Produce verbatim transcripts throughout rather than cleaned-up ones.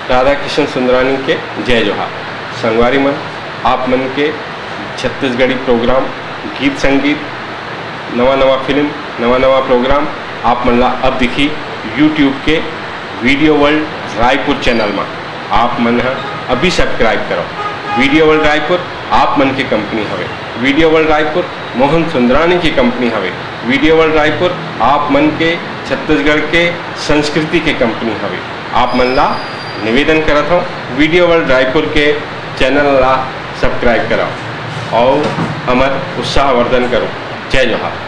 राधा किशन सुंदरानी के जय जोहार। संगवारी मन, आप मन के छत्तीसगढ़ी प्रोग्राम, गीत संगीत, नवा नवा फिल्म, नवा नवा प्रोग्राम आप मन ला अब दिखी YouTube के वीडियो वर्ल्ड रायपुर चैनल मा। आप मन ह अभी सब्सक्राइब करो। वीडियो वर्ल्ड रायपुर आप मन के कंपनी हवे। वीडियो वर्ल्ड रायपुर मोहन सुंदरानी की कंपनी हवे। वीडियो वर्ल्ड रायपुर आप मन के छत्तीसगढ़ के संस्कृति के कंपनी हवे। आप मन ला निवेदन करत हव, वीडियो वर्ल्ड रायपुर के चैनल ला सब्सक्राइब करव अउ हमर उत्साहवर्धन करो। जय जोहार।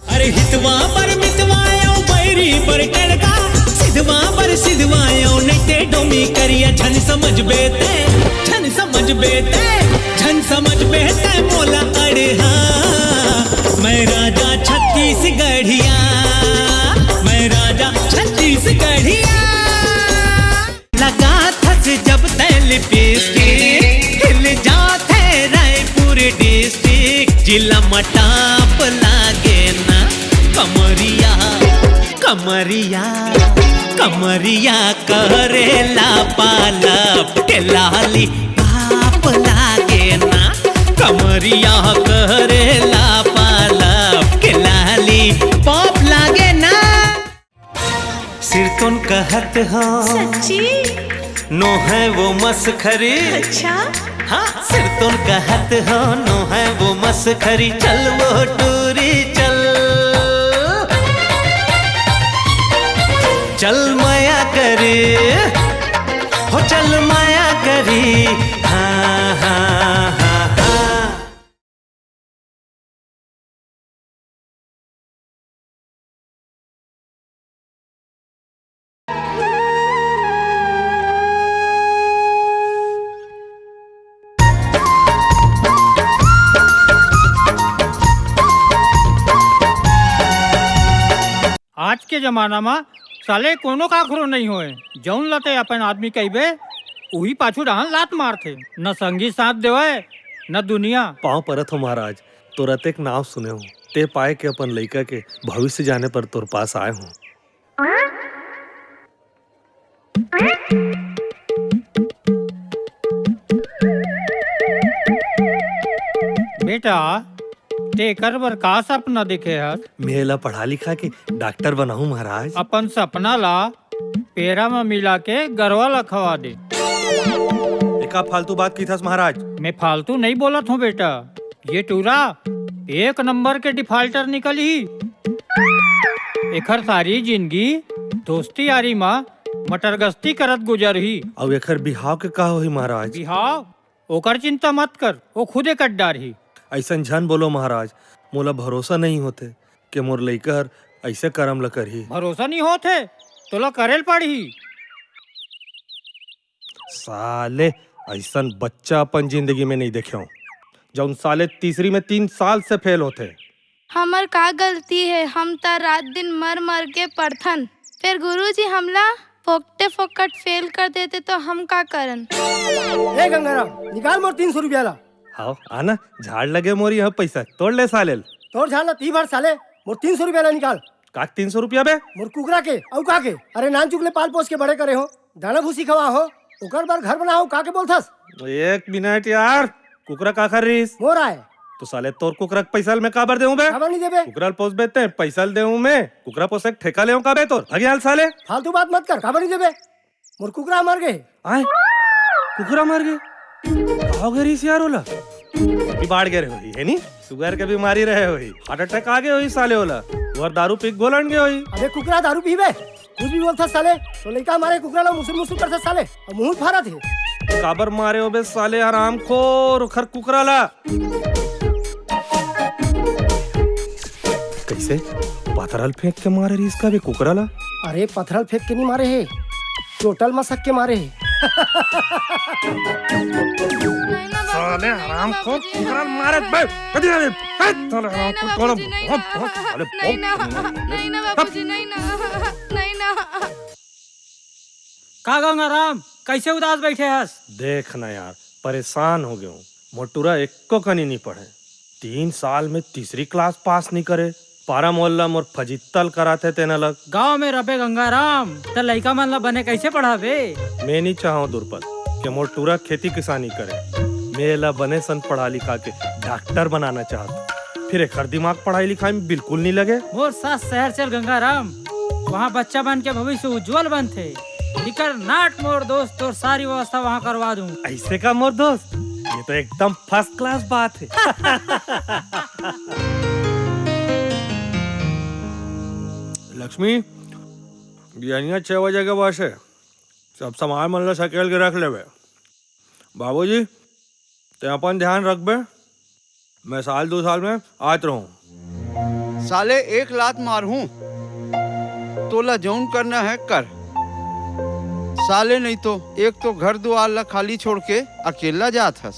अरे हितवा बर मितवा अउ बैरी बर टड़का, सिधवा बर सिधवा अउ नइते डोमी करिया, झन समझबे ते, झन समझबे ते, झन समझबे ते मोला अड़हा। मैं राजा छत्तीसगढ़िया, मैं राजा छत्तीसगढ़िया। लगाथस जब तै लिपस्टिक, हिल जाथे रायपुर डिस्ट्रिक्ट। जिला म टॉप लागे ना कमरिया, कमरिया, कमरिया करेला पालप के लाली पाप लागे ना, कमरिया करेला पालप के लाली पाप लागे ना। सिरतोन कहत हो, सच्ची? नो है वो मसखरी। अच्छा? हाँ, सिरतोन कहत हो, नो है वो मसखरी। चल वो टूरी चल, चल माया करी, हो चल माया करी। हाँ, हाँ, हाँ, हाँ। आज के जमाना म साले कोनो काखरो नइ होय। जउन ल ते अपन आदमी कहिबे, उही पाछू डाहन लात मारथे। न संगी साथ देवय, न दुनिया। पाँव परत हो महाराज, तोर अतेक नाव सुने हो, ते पाए के अपन लइका के भविष्य जाने पर तोर पास आए हो। बेटा, ते एकर बर का सपना देखे हस? मैं एला पढ़ा लिखा के डॉक्टर बनाहूँ महाराज। अपन सपना ला पेरा म मिला के गरवा ला खवा दे। एका फालतू बात किथस महाराज? मैं फालतू नइ बोलत हूँ बेटा, ये टूरा एक नंबर के डिफाल्टर निकलही। एखर सारी जिंदगी दोस्ती यारी म मटरगस्ती करत गुजरही। अउ एखर बिहाव के का होही महाराज? बिहाव? ओकर चिंता मत कर, वो खुदे कट डारही। अइसन झन बोलो महाराज, मोला भरोसा नइ होथे के मोर लइका हर अइसे करम ल करही। भरोसा नइ होथे, तोला करे ल पड़ही। साले, अइसन बच्चा अपन जिंदगी में नइ देखे हूँ, जउन साले तीसरी में तीन साल से फेल होथे। हमर का गलती हे, हम त रात दिन मर मर के पढ़थन, फेर गुरुजी हमला फोकटे फोकट फेल कर देते तो हम का करन? ए गंगाराम, निकाल मोर तीन सौ रुपया ला। हाव, आना, झाड़ लगे मोर यहाँ पैसा, तोड़ ले साले ल। तोर झाड़ ला ती भर साले, मोर तीन सौ रुपया ला निकाल। का तीन सौ रुपया बे? मोर कुकरा के, अउ का के? अरे नानचुक ले पाल पोस के बड़े करे हो, दाना भूसी खवा हो, ओकर बर घर बना हो, का के बोलथस? एक मिनट यार, कुकरा काखर रिस? मोर आय। तो साले तोर कुकरा के पैसा ल मैं काबर देहूं बे? काबर नहीं देबे? कुकरा ल पोसबे ते, पैसा ल देहूं मैं? कुकरा पोसे के ठेका लेहूं का बे तोर? भाग यहाँ ले साले। फालतू बात मत कर, काबर नहीं देबे? मोर कुकरा मर गे। आय, कुकरा मर गे? का हो गे रिस यार ओला? बीमार गे रहे होही, है नी? सुगर के बीमारी रहे होही, हार्ट अटैक आ गे होही साले ओला। ओहर दारू पी के घोलट गे होही। अबे कुकरा दारू पीबे? कुछ भी बोलथस साले। तो लइका मारे कुकरा ला मुसुर मुसुर करथस साले। अउ मुंह फारत हे। काबर मारे होबे साले हरामखोर, ओखर कुकरा ला? कइसे? पथरा ल फेंक के मारे रिहिस का बे कुकरा ला? अरे पथरा ल फेंक के नहीं मारे हे, चोट ल मसक के मारे हे। साले हरामखोर कुकरा ल मारे बे। कदी आवे? हट, साले हरामखोर, तोला बहुत, बहुत साले नहीं बहुत ना, नहीं ना बाबूजी, नहीं ना, नहीं ना। का गंगाराम, कइसे उदास बइठे हस? देख ना यार, परेशान हो गेंव। मोर टूरा एको कनी नी पढ़े। तीन साल में तीसरी क्लास पास नी करे, पारा मोहल्ला मोर फजित्तल कराथे तेन अलग। गांव में रबे गंगाराम, त लइका मन ला बने कइसे पढ़ाबे? मैं नी चाहंव दुरपत के मोर टूरा खेती किसानी करे। मैं एला बने सन पढ़ा लिखा के डॉक्टर बनाना चाहत। फिर एखर दिमाग पढ़ाई लिखाई में बिल्कुल नी लगे। मोर साथ शहर चल गंगाराम, वहाँ बच्चा मन के भविष्य उज्जवल बनथे। निकर नाट मोर दोस्त, तोर सारी व्यवस्था वहाँ करवा दूं। ऐसे का मोर दोस्त, ये तो एकदम फर्स्ट क्लास बात है। लक्ष्मी, बिहनिया छह बजे के बस है, सब सामान मन ला सकेल के रख लेवे। बाबूजी, ते अपन ध्यान रखबे, मैं साल दो साल में आत रहूं। साले, एक लात मारहूं, तोला जौन करना है कर। साले, नहीं तो एक तो घर दुआर ला खाली छोड़ के अकेला जात हस।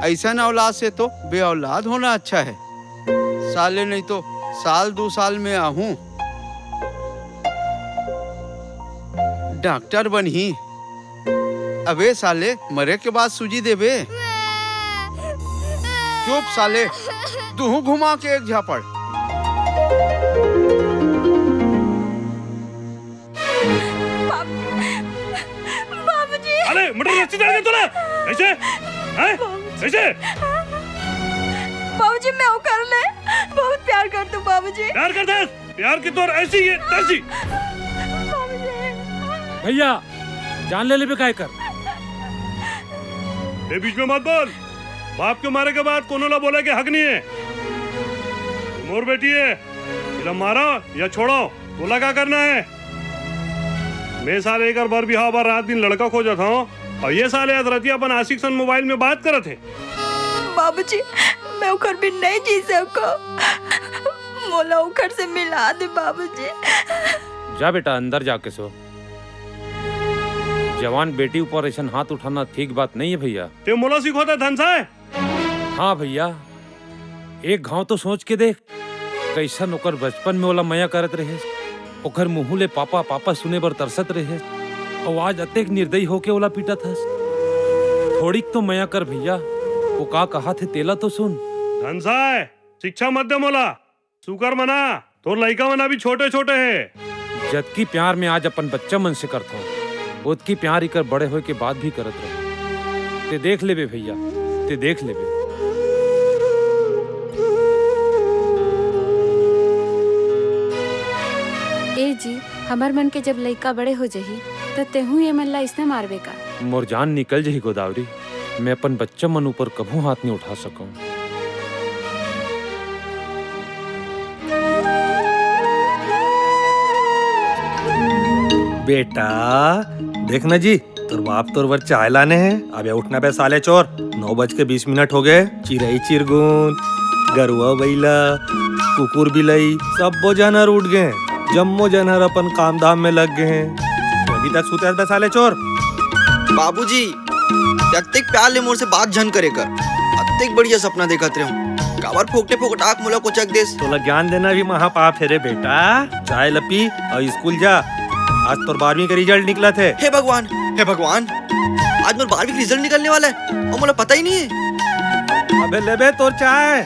ऐसन औलाद से तो बेऔलाद होना अच्छा है। साले, नहीं तो साल दो साल में आहूं, डॉक्टर बनही। अबे साले, मरे के बाद सूजी देबे? चुप साले, दूहू घुमा के एक झापड़। बाबूजी। अरे, मटर रस्सी डाल के तोला। ऐसे? हैं? बाबूजी। ऐसे? बाबूजी, मैं ओकर ले बहुत प्यार करत हूँ बाबूजी। प्यार करत हस? प्यार की तोर ऐसी है, तैसी। बाबूजी। भैया, जान ले लेबे काय कर। ए, बीच में मत बोल। बाप के मारे के बाद कोनो ला बोले के हक नहीं है। मोर बेटी है, इला मारो या छोड़ो, तोला का करना है? मैं साले एकर बर बिहाव बर रात दिन लड़का खोजत हूँ, और ये साले आज रतिया अपन आशिक सन मोबाइल में बात करत है। बाबूजी, मैं ओकर बिन नहीं जी सको। मोला ओकर से मिला दे बाबूजी। जा बेटा, अंदर जाके सो। जवान बेटी ऊपर ऐसन हाथ उठाना ठीक बात नहीं है भैया। ते मोला सिखोता धनसा है? हाँ भैया, एक घाव तो सोच के देख, कैसन ओकर बचपन में ओला मया करत रहे, ओकर मुंह ले पापा पापा सुने बर तरसत रहे, और आज अतेक निर्दयी होके ओला पीटत हस। थोड़ीक तो मया कर भैया, वो का कहा थे तेला तो सुन। धनसा है, शिक्षा मत दे मोला। शुकर मना, तोर लइका मन अभी छोटे-छोटे हे। जतकी प्यार में आज अपन बच्चा मन से करथंव, ओतकी प्यार इकर बड़े होय के बाद भी करत रहूं। ते देख लेबे भैया, ते देख लेबे। ए जी, हमर मन के जब लइका बड़े हो जही, त तेहू ये मन ला अइसने मारबे का? मोर जान निकल जही गोदावरी, मैं अपन बच्चा मन ऊपर कभू हाथ नहीं उठा सकंव। बेटा, देख ना जी, तोर बाप तोर बर चाय लाने हे। अबे उठ ना बे साले चोर, नौ बज के बीस मिनट हो गए। चिरई चिरगुन, गरुआ बइला, कुकुर बिलई, सब्बो जनर उठ गए। जम्मो जनर अपन काम धाम में लग गए हैं। अभी तक सुते हस बे साले चोर। बाबूजी, अतेक प्यार ले मोर से बात झन करे कर। अतेक बढ़िया सपना देखत रहेंव। काबर फोकटे फोकट आँख मोला कोचक देस। तोला ज्ञान देना भी महापाप हे रे बेटा। चाय ल पी अउ स्कूल जा। आज तोर बारहवीं के रिजल्ट निकलत हे। हे भगवान, हे भगवान, आज मोर बारहवीं के रिजल्ट निकलने वाला हे अउ मोला पता ही नहीं हे। अबे लेबे तोर चाय।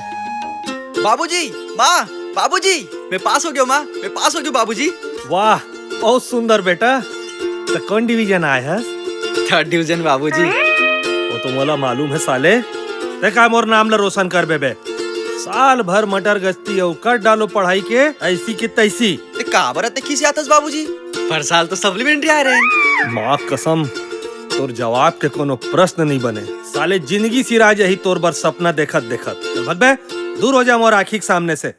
बाबूजी, माँ, बाबूजी, मैं पास हो गया हूँ माँ, मैं पास हो गया हूँ बाबूजी। वाह, बहुत सुंदर बेटा। त कौन डिवीजन आय हस? थर्ड डिवीजन बाबूजी। वो तो मोला मालूम हे साले, ते का मोर नाम ला रोशन करबे बे? साल भर मटर गश्ती अउ कर डालो पढ़ाई के ऐसी की तैसी। ते काबर अतेक खिसियात हस बाबूजी? पर साल तो सप्लीमेंट्री आय रहे। माँ कसम, तोर जवाब के कोनो प्रश्न नहीं बने। साले जिंदगी सिरा जही तोर बर सपना देखत देखत। चल भग बे, दूर हो जा मोर आँखी के सामने से।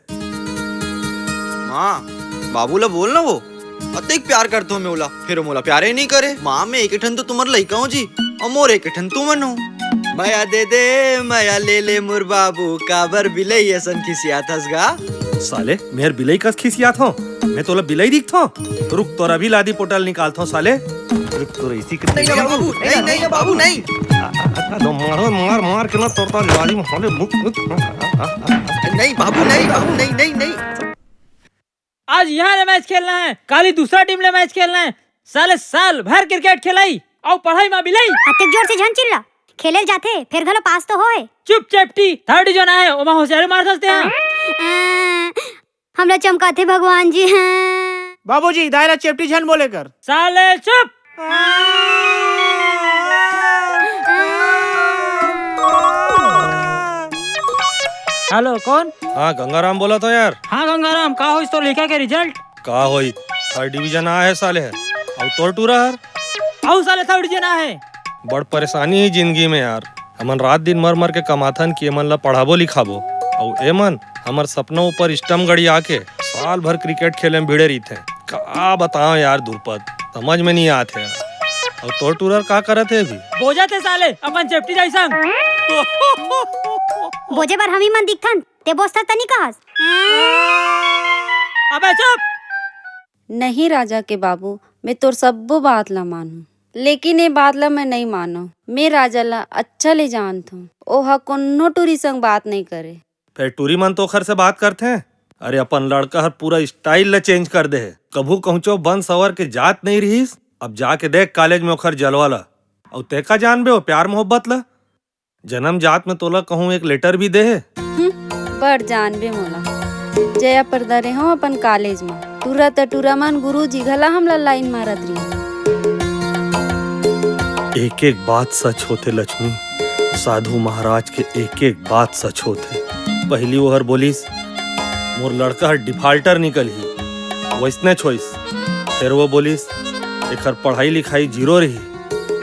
माँ, बाबू ला बोल ना वो। अतेक प्यार करथंव मैं ओला, फेर मोला प्यारे नहीं करे। माँ, मैं एक ठन तो तुम्हर लइका हूँ जी, अउ मोर एक ठन तुमन हो। मया दे दे, मया ले ले मोर बाबू, काबर बिलई असन खिसियात हस गा? साले, मैं बिलई कस खिसियात हंव? मैं तोला बिलई दिखथंव? रुक, तोर अभी लादी पोटल निकालथंव साले। रुक, तोर इसी के नहीं, नहीं, बाबू, नहीं, नहीं, बाबू, नहीं। आ, आ, आ, तो मारो, मार, मार के ना तोर तो लादी में साले मुक, मुक। नहीं, बाबू, नहीं, बाबू, नहीं, नहीं, नहीं। आज यहाँ ले मैच खेलना हे, काली दूसरा टीम ले मैच खेलना हे। साले साल भर क्रिकेट खेलई अउ पढ़ई म बिलई। अतेक जोर से झन चिल्ला, खेले ल जाथे, फेर घलो पास तो होय। चुप चेपटी, थर्ड डिवीजन आय, ओमा होशियारी मार सकते हैं। हमला चमकाथे भगवान जी। बाबूजी, दाई ला चेपटी झन बोले कर। साले चुप। हेलो, कौन? हाँ, गंगाराम बोलत हों यार। हाँ गंगाराम, का होइस तोर लइका के रिजल्ट? का होई, थर्ड डिवीजन आए हे साले हर, अउ तोर टूरा हर। अउ साले थर्ड डिवीजन आए हे। बड़ परेशानी हे जिंदगी में यार, हमन रात दिन मर मर के कमाथन कि एमन ला पढ़ाबो लिखाबो, अउ एमन हमर सपना ऊपर स्टंप गड़िया के साल भर क्रिकेट खेले में भिड़े रहिथे। का बताओं यार दुरपत, समझ में नइ आत हे। अउ तोर टूरा हर का करत हे अभी? बोजत हे साले, अपन चेपटी जइसन। बोजे बर हमी मन दिखथन, ते बोजथस त नइ कहस। अबे चुप। नहीं राजा के बाबू, मैं तोर सब्बो बात ला मानहूं, लेकिन ये बात ला मैं नइ मानों। मैं राजा ला अच्छा ले जानत हों, ओहा कोनो टूरी संग बात नइ करे। फेर टूरी मन तो ओखर से बात करथे। अरे, अपन लड़का हर पूरा स्टाइल ला चेंज कर दे हे। कभू कहूंचो बन सवर के जात नइ रिहिस, अब जाके देख कॉलेज में ओखर जलवा ला। अउ ते का जानबे ओ प्यार मोहब्बत ला? जनम जात में तोला कहूं एक लेटर भी दे हे? हम्म, बड़ जानबे मोला। जया परदा रेहों अपन कॉलेज में। टूरा त टूरा मन, गुरुजी घला हमला लाइन मारत रिहिन। एक एक बात सच होथे लक्ष्मी, साधु महाराज के एक एक बात सच होथे। पहिली ओहर बोलिस, "मोर लड़का हर डिफाल्टर निकलही," वइसनेच होइस। फेर वो बोलिस, "एखर पढ़ाई लिखाई जीरो रही,"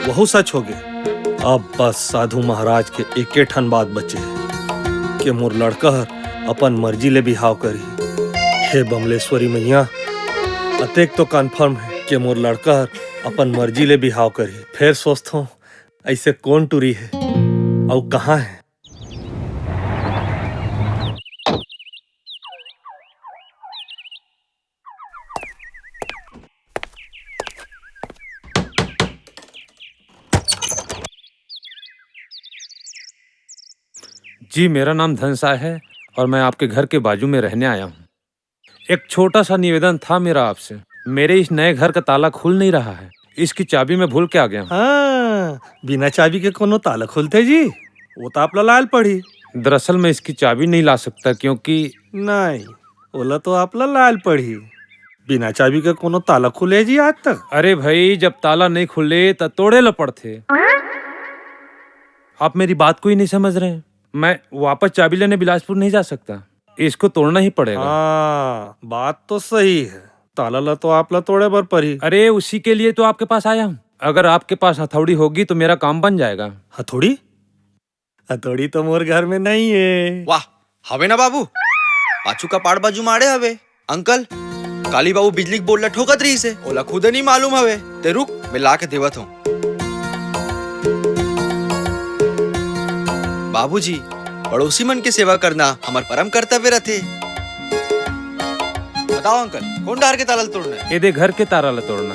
वहू सच होगे। अब बस साधु महाराज के एके ठन बात बचे हे कि मोर लड़का हर अपन मर्जी ले बिहाव करही। हे बमलेश्वरी मैया, अतेक तो कन्फर्म हे कि मोर लड़का हर अपन मर्जी ले बिहाव करही। फेर सोचथों, अइसे कोन टूरी हे अउ कहाँ हे? जी, मेरा नाम धनसाय है और मैं आपके घर के बाजू में रहने आया हूँ। एक छोटा सा निवेदन था मेरा आपसे। मेरे इस नए घर का ताला खुल नहीं रहा है, इसकी चाबी मैं भूल के आ गया हूँ। हाँ, बिना चाबी के कोनो ताला खुलथे जी? वो तो आप ला लाय ल पड़ही। दरअसल मैं इसकी चाबी नहीं ला सकता क्योंकि नहीं, ओला तो आप ला लाय ल पड़ही। बिना चाबी के कोनो ताला खुले जी आज तक? अरे भाई, जब ताला नहीं खुले त तोड़े ल पड़थे। आप मेरी बात को ही नहीं समझ रहे हैं। मैं वापस चाबी लेने बिलासपुर नहीं जा सकता, इसको तोड़ना ही पड़ेगा। हाँ, बात तो सही है, ताला ला तो आप ला तोड़े बर पड़ही। अरे, उसी के लिए तो आपके पास आया हूँ। अगर आपके पास हथौड़ी होगी तो मेरा काम बन जाएगा। हथौड़ी? हथौड़ी तो मोर घर में नहीं है। वाह, हवे ना बाबू, पाछू का पाड़ बाजू माड़े हवे। अंकल, काली बाबू बिजली के बोर्ड ला ठोकत रहिस हे, ओला खुदे नहीं मालूम हवे। ते रुक, मैं ला के देवत हूँ। बाबूजी, पड़ोसी मन के सेवा करना हमर परम कर्तव्य रथे। बताओ अंकल, कोन डार के ताला ल तोड़ना है? एदे घर के तारा ल तोड़ना।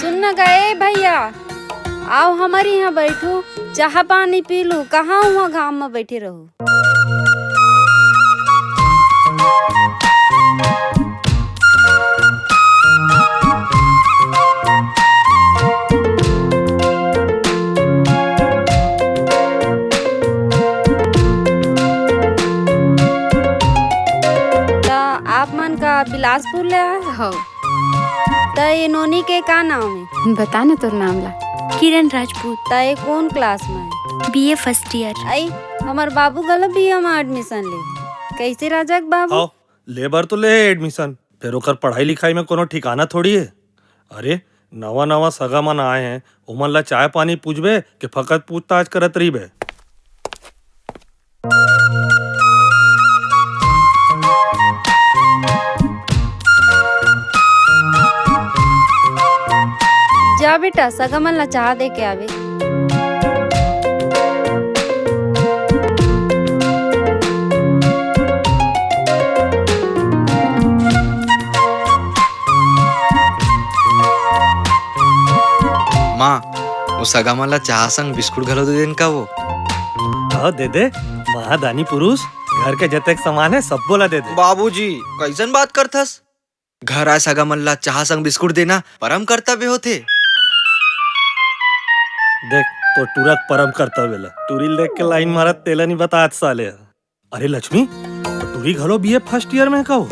सुन न गा ए भैया, आओ हमर इहाँ बैठू, चाहा पानी पी लू, कहाँ उहाँ घाम म बैठे रहू। त आप मन का बिलासपुर ले आए? हव। त ये नोनी के का नाम हे? बता ना तोर नाम ला। किरण राजपूत। त ये कोन क्लास में हे? BA first year. आई, हमर बाबू घलो बीए में एडमिशन ले। कैसे राजा के बाबू? हव, ले बर तो ले एडमिशन, फेर ओकर पढ़ाई लिखाई में कोनो ठिकाना थोड़ी हे। अरे, नवा नवा सगा मन आए हैं, ओमन ला चाय पानी पूछबे के फकत पूछताछ करत रहिबे? जा बेटा, सगा मन ला चाह दे के आवे। माँ, वो सगा मन ला चाह संग बिस्कुट घलो दे देन का वो? हाँ, दे दे। महादानी पुरुष, घर के जतेक सामान हे, सब्बो ला दे दे। बाबूजी, कैसन बात करथस? घर आए सगा मन ला चाह संग बिस्कुट देना परम कर्तव्य होथे। देख, तो टूरा के परम करतब एला। टूरी ल देख के लाइन मारत तेला नहीं बतात साले। अरे लक्ष्मी, टूरी घलो बीए फर्स्ट ईयर में हे का हो?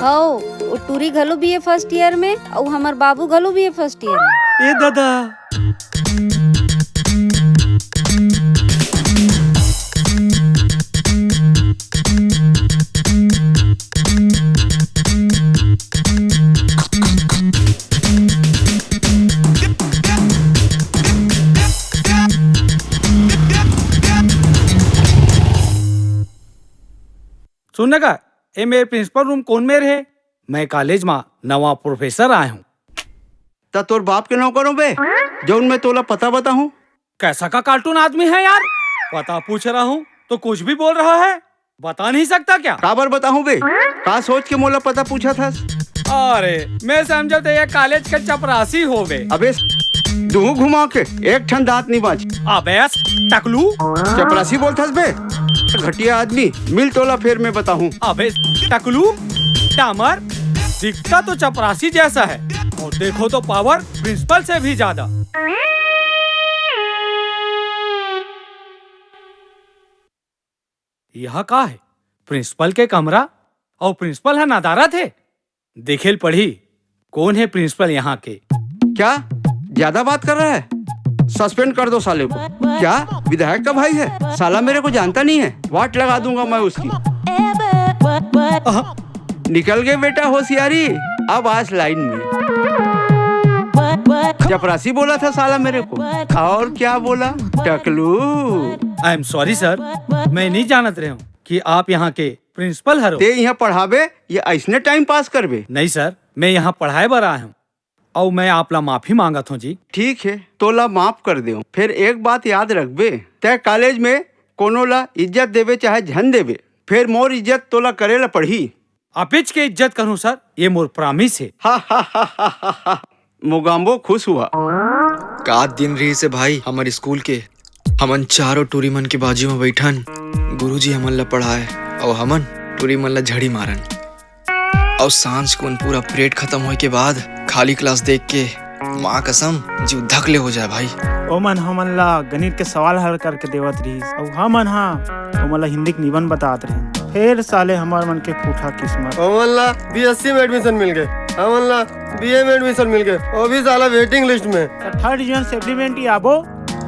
हव, वो टूरी घलो बीए फर्स्ट ईयर में, अउ हमर बाबू घलो बीए फर्स्ट ईयर में। ए दादा। सुन ना का, ए मेर प्रिंसिपल रूम कोन मेर हे? मैं कॉलेज मा नवा प्रोफेसर आय हूँ। त तोर बाप के नौकर हूँ बे, जौन मैं तोला पता बताहूँ। कैसा का कार्टून आदमी है यार, पता पूछ रहा हूँ तो कुछ भी बोल रहा है, बता नहीं सकता क्या? काबर बताहूँ बे, का सोच के मोला पता पूछत हस? अरे, मैं समझत हँव ये कॉलेज के चपरासी होबे। अबे, दुहू घुमा के एक ठन दांत नहीं बांच। अबे टकलू। चपरासी बोलथस बे, घटिया आदमी, मिल तोला फेर मैं बताहूँ। अबे टकलू, टामर, दिखता तो चपरासी जैसा है और देखो तो पावर प्रिंसिपल से भी ज्यादा। यह का है? प्रिंसिपल के कमरा अउ प्रिंसिपल ह नदारत हे। देखे ल पड़ही, कोन हे प्रिंसिपल यहाँ के? क्या ज्यादा बात कर रहा है? सस्पेंड कर दो साले को। क्या विधायक का भाई है? साला मेरे को जानता नहीं है, वाट लगा दूंगा मैं उसकी। निकल गए बेटा होशियारी, अब आज लाइन में। चपरासी बोला था साला मेरे को, और क्या बोला? टकलू। I am sorry sir, मैं नहीं जानत रहे हूँ कि आप यहाँ के प्रिंसिपल हरो। ते यहाँ पढ़ाबे या ऐसने टाइम पास करबे? नहीं सर, मैं यहाँ पढ़ाए बर आए हूँ और मैं आप ला माफी मांगत हूँ जी। ठीक है, तोला माफ कर दे। फिर एक बात याद रखबे, तै कॉलेज में कोनो ला इज्जत देबे चाहे झन देबे, फिर मोर इज्जत तोला करे ला पड़ही। अपेच के इज्जत करूँ सर, ये मोर प्रॉमिस है। मोगाम्बो खुश हुआ। का दिन रहिस हे भाई हमर स्कूल के। हमन चारों टूरी मन के बाजू म बइठन, गुरुजी हमन ला पढ़ाए अउ हमन टूरी मन ला झड़ी मारन। अउ सांझ कुन पूरा पीरियड खतम होय के बाद खाली क्लास देख के माँ कसम जीव धक ले हो जाए भाई। ओमन हमन ला गणित के सवाल हल करके देवत रिहिस, अउ हमन हा ओमन ला हिंदी के निबंध बतात रहिन। फेर साले हमर मन के फूटा किस्मत। हमन ला बीएससी में एडमिशन मिल गे, हमन ला बीए में एडमिशन मिल गे, वो भी साला वेटिंग लिस्ट में। त थर्ड डिवीजन सप्लीमेंट्री आबो,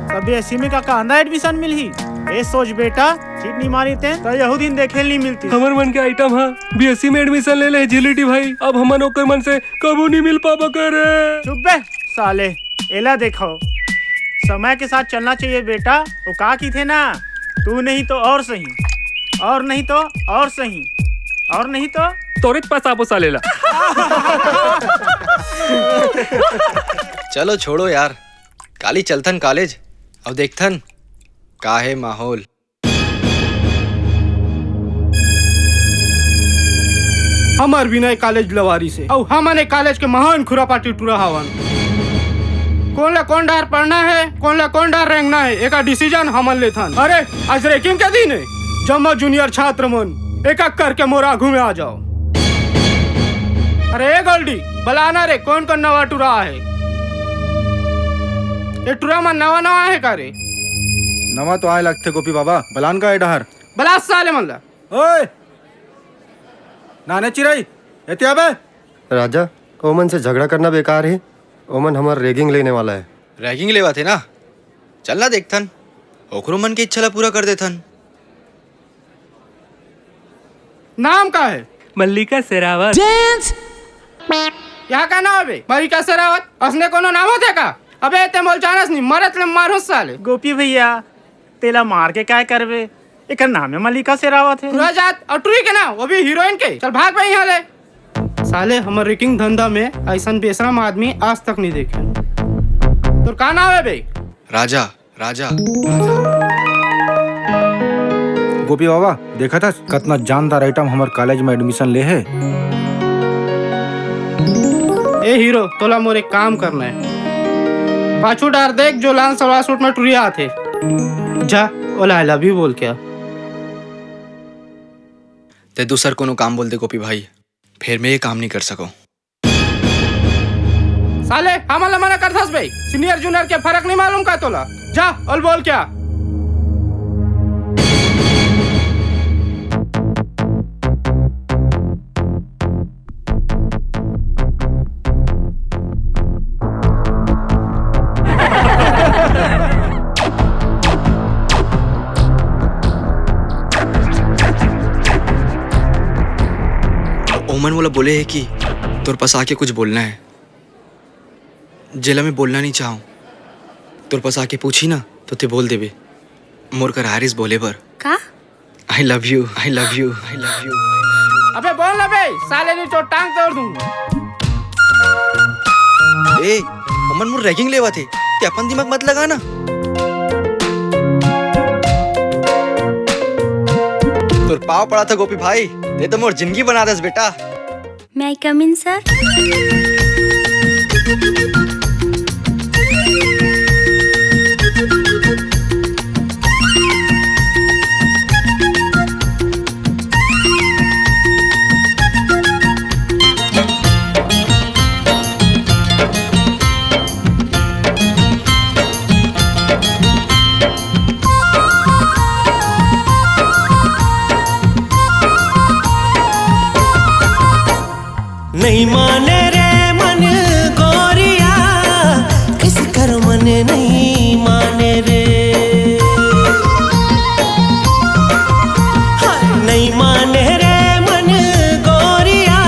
त बीएससी में का, का अंदर एडमिशन मिलही? ए सोच बेटा, सीट नहीं मारी तें, त यहू दिन देखे नहीं मिलती। हमर मन के आइटम हा बीएससी में एडमिशन ले ले जीलीटी भाई, अब हमन ओकर मन से कभू नहीं मिल पाबो करे। चुप बे साले, एला देखो, समय के साथ चलना चाहिए बेटा। वो का की थे ना, तू नहीं तो और सही, और नहीं तो और सही, और नहीं तो तोरे पास आबो साले ला। चलो छोड़ो यार, काली चलथन कॉलेज, अउ देखथन का हे माहौल। हमर बिना ए कॉलेज लवारी से, अउ हमन ए कॉलेज के महान खुरापाती टूरा हवन। कोन ला कोन डहर पढ़ना हे, कोन ला कोन डहर रेंगना हे, एकर डिसीजन हमन लेथन। अरे, आज रैंकिंग के दिन हे, जम्मो जूनियर छात्र मन एक एक करके मोर आघू में आ जाओ। अरे ए गोल्डी, बलाना रे, कोन कोन नवा टूरा हे? ए टूरा मन नवा नवा हे का रे? नवा तो आए लगथे गोपी बाबा, बलान का ए डहर? बला साले मन ला। ओए! नाने चिरई, एती आबे। राजा, ओमन से झगड़ा करना बेकार हे, ओमन हमर रैगिंग लेने वाला हे। रैगिंग लेवत हे ना? चल ना देखथन, ओकरो मन के इच्छा ला पूरा कर देथन। नाम का हे? मल्लिका शेरावत। यहाँ का नाम हे बे? मल्लिका शेरावत? असने कोनो नाम होथे का? अबे ते मोल जानस नहीं, मरत ले मारो साले। गोपी भैया, तेला मार के काय करबे? एकर नाम हे मल्लिका शेरावत हे। टूरा जात अउ टूरी के ना, वो भी हीरोइन के। चल भाग बे यहाँ ले। साले हमर रैगिंग धंधा में ऐसन बेशरम आदमी आज तक नहीं देखे। तोर का नाम हे बे? राजा, राजा, राजा। गोपी बाबा, देखत हस कतना जानदार आइटम हमर कॉलेज में एडमिशन ले हे। ए हीरो, तोला मोर एक काम करना हे। पाछू डार देख, जो लाल सलवार सूट में टुरिया आथे। जा, ओला I love you बोल के आ। ते दूसर कोनो काम बोल दे गोपी भाई, फेर मैं ये काम नहीं कर सकूं। साले, हमन ला मना करथस बे? सीनियर जूनियर के फरक नहीं मालूम का तोला? जा, अउ बोल क्या? ओमन मोला बोले हे कि तोर पास आके कुछ बोलना हे, जेला मैं बोलना नइ चाहंव। तोर पास आके पूछही ना, तो तें बोल देबे। मोर करा रिहिस बोले बर। का? I love you, I love you, I love you। अबे बोल ना बे, साले नइ तो टांग तोड़ दूं। ए, ओमन मोर ragging लेवत हे, तें अपन दिमाग मत लगा ना। तोर पाँव पड़थंव गोपी भाई, तें तो मोर जिंदगी बना देस बेटा। May I come in, sir? नइ माने रे मन गोरिया, किस कर मन नइ माने रे। हाय, नइ माने रे मन गोरिया,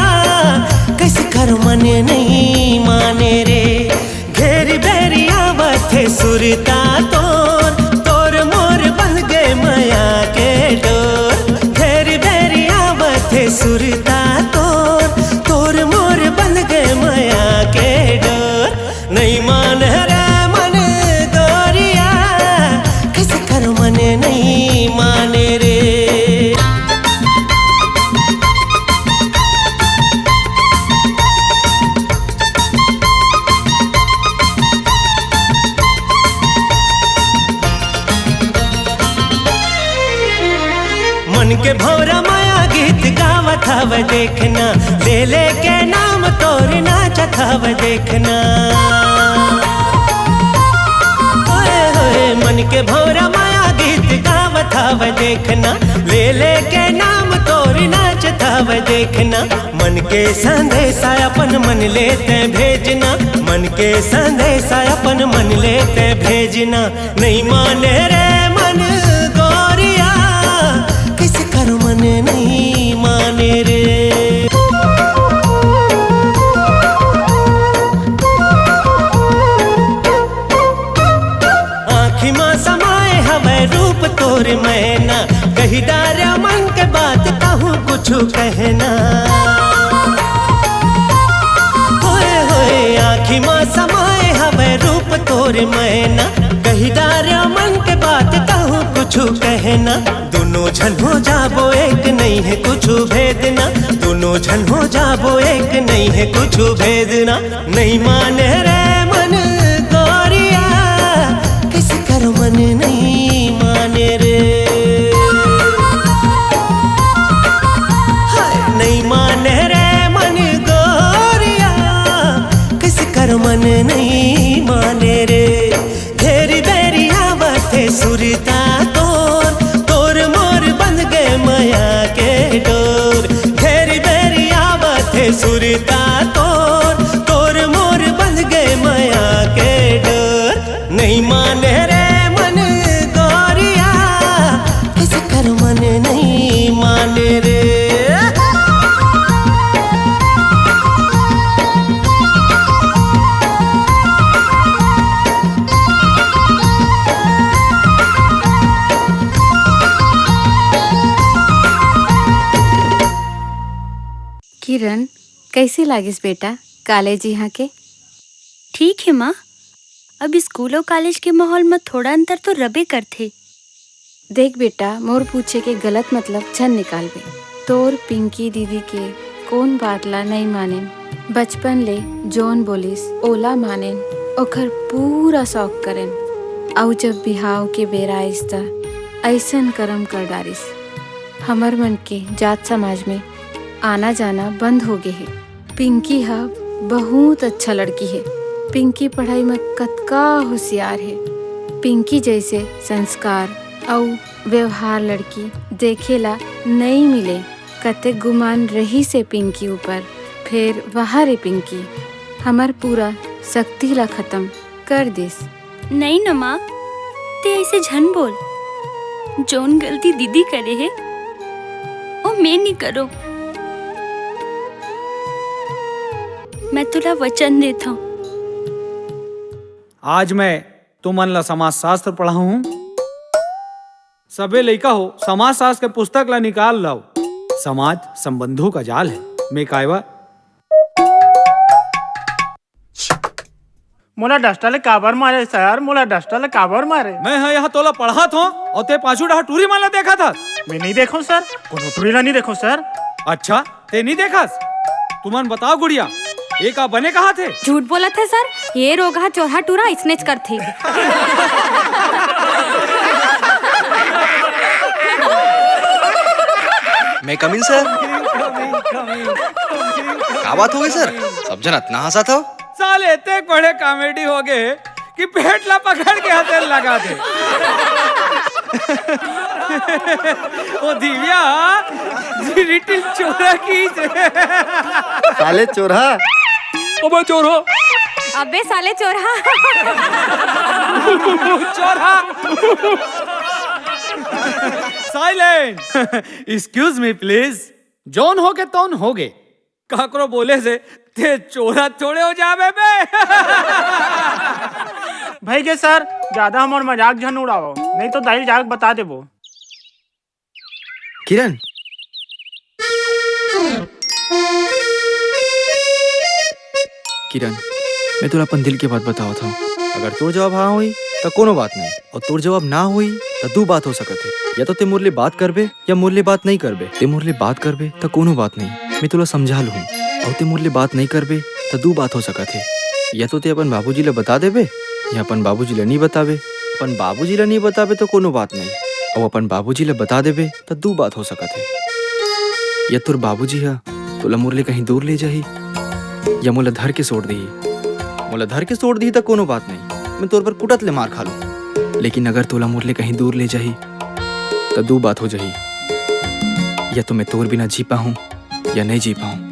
किस कर मन नइ माने रे। घेरी बेरी आवत हे सुरता तोर, तोर मोर बंध गे मया के डोर। घेरी बेरी आवत हे सुरता तोर, तोर मोर बंध गे मया के डोर। नइ माने रे मन गोरिया, किस कर मन नइ माने रे। मन के भौंरा मया गीत गावत हवय देखना, ले ले के नाम तोर नाचत हवय देखना। ओए होए, मन के भौंरा मया गीत गावत हवय देखना, ले ले के नाम तोर नाचत हवय देखना। मन के संदेशा अपन मन ले तें भेजना, मन के संदेशा अपन मन ले तें भेजना। नइ माने रे मन गोरिया, किस कर मन नइ माने रे। आँखी मा समाए हवय रूप तोर मैना, कहि डारेंव मन के बात कहूँ कुछु कहना। होए होए आँखी मा समाए हवय रूप तोर मैना, कहि डारेंव मन के बात कहूँ कुछु कहना। दूनों झन हो जाबो एक, नइ हे कुछु भेद ना। दूनों झन हो जाबो एक, नइ हे कुछु भेद ना। नइ माने रे मन गोरिया, किस कर मन नइ माने रे। हाय, नइ माने रे मन गोरिया, किस कर मन नइ माने रे। घेरी बेरी आवत हे सुरता तोर, तोर मोर बंध गे मया के डोर। घेरी बेरी आवत हे सुरता तोर, तोर मोर बंध गे मया के डोर। नइ माने रे मन गोरिया, किस कर मन नइ माने रे। किरण, कइसे लागिस बेटा कॉलेज इहाँ के? ठीक हे माँ, अब स्कूल अउ कॉलेज के माहौल म थोड़ा अंतर तो रबे करथे। देख बेटा, मोर पूछे के गलत मतलब झन निकालबे। तोर पिंकी दीदी के कोन बात ला नइ मानेन? बचपन ले जोन बोलिस, ओला मानेन, ओखर पूरा शौक करेन। अउ जब बिहाव के बेरा आइस, त अइसन करम कर डारिस, हमर मन के जात समाज में आना जाना बंद हो गे हे। पिंकी ह बहुत अच्छा लड़की हे। पिंकी पढ़ाई म कतका होशियार हे। पिंकी जइसे संस्कार अउ व्यवहार लड़की देखे ला नइ मिले। कतेक गुमान रहिस हे पिंकी ऊपर, फेर वहा रे पिंकी हमर पूरा शक्ति ला खतम कर दिस। नइ न माँ, तें अइसे झन बोल। जउन गलती दीदी करे हे, ओ मैं नइ करों। मैं तोला वचन देथंव। आज मैं तुमन ला समाजशास्त्र पढ़ाहूँ। सबे लइका हो, समाजशास्त्र के पुस्तक ला निकाल लाव। समाज संबंधों का जाल है। मैं कायवा मोला डस्टर ले काबर मारे सर? मोला डस्टर ले काबर मारे? मैं ह यहाँ तोला पढ़ात हों अउ तें पाछू डहा टूरी मन ला देखत हस। मैं नइ देखों सर, कोनो टूरी ला नइ देखों सर। अच्छा, तें नइ देखस? तुमन बताव गुड़िया, ए का बने कहत हे? झूठ बोलत हे सर, ए रोगहा चोरहा टूरा अइसनेच करथे। May I come in, sir? का बात होगे सर? सब झन अतना हँसत हव। साले, एतेक बड़े comedy होगे कि पेट ला पकड़ के हँसे लगा दे। ओ दिव्या, जी little चोरा की। साले चोरहा। अबे चोरहा। अबे साले चोरहा। चोरहा। Silence। Excuse me, please। जौन होगे, तौन होगे। काकरो बोले से तें चोरहा थोड़े हो जाबे बे। भइगे सर, जादा हमर मजाक झन उड़ावव, नइ तो दाई ल जाके बता देबो। किरण, किरण, मैं तोला अपन दिल के बात बतावत हंव। अगर तोर जवाब हाँ होही, त कोनो बात नहीं, अउ तोर जवाब ना होही, त दू बात हो सकत हे। या तो तें मोर ले बात करबे, या मोर ले बात नइ करबे। तें मोर ले बात करबे, त कोनो बात नहीं, मैं तोला समझा लूहूँ। अउ तें मोर ले बात नइ करबे, त दू बात हो सकत हे। या तो तें अपन बाबूजी ल बता देबे, या अपन बाबूजी ल नइ बताबे। अपन बाबूजी ल नइ बताबे, त कोनो बात नहीं, अउ अपन बाबूजी ल बता देबे, त दू बात हो सकत हे। या तोर बाबूजी ह तोला मोर ले कहीं दूर ले जाही, या मोला धर के सोट दिही। मोला धर के सोट दिही त कोनो बात नहीं, मैं तोर बर कुटत ले मार खा लूँ। लेकिन अगर तोला मोर ले कहीं दूर ले जाही, त दू बात हो जाही, या तो मैं तोर बिना जी पाहूँ, या नइ जी पाहूँ,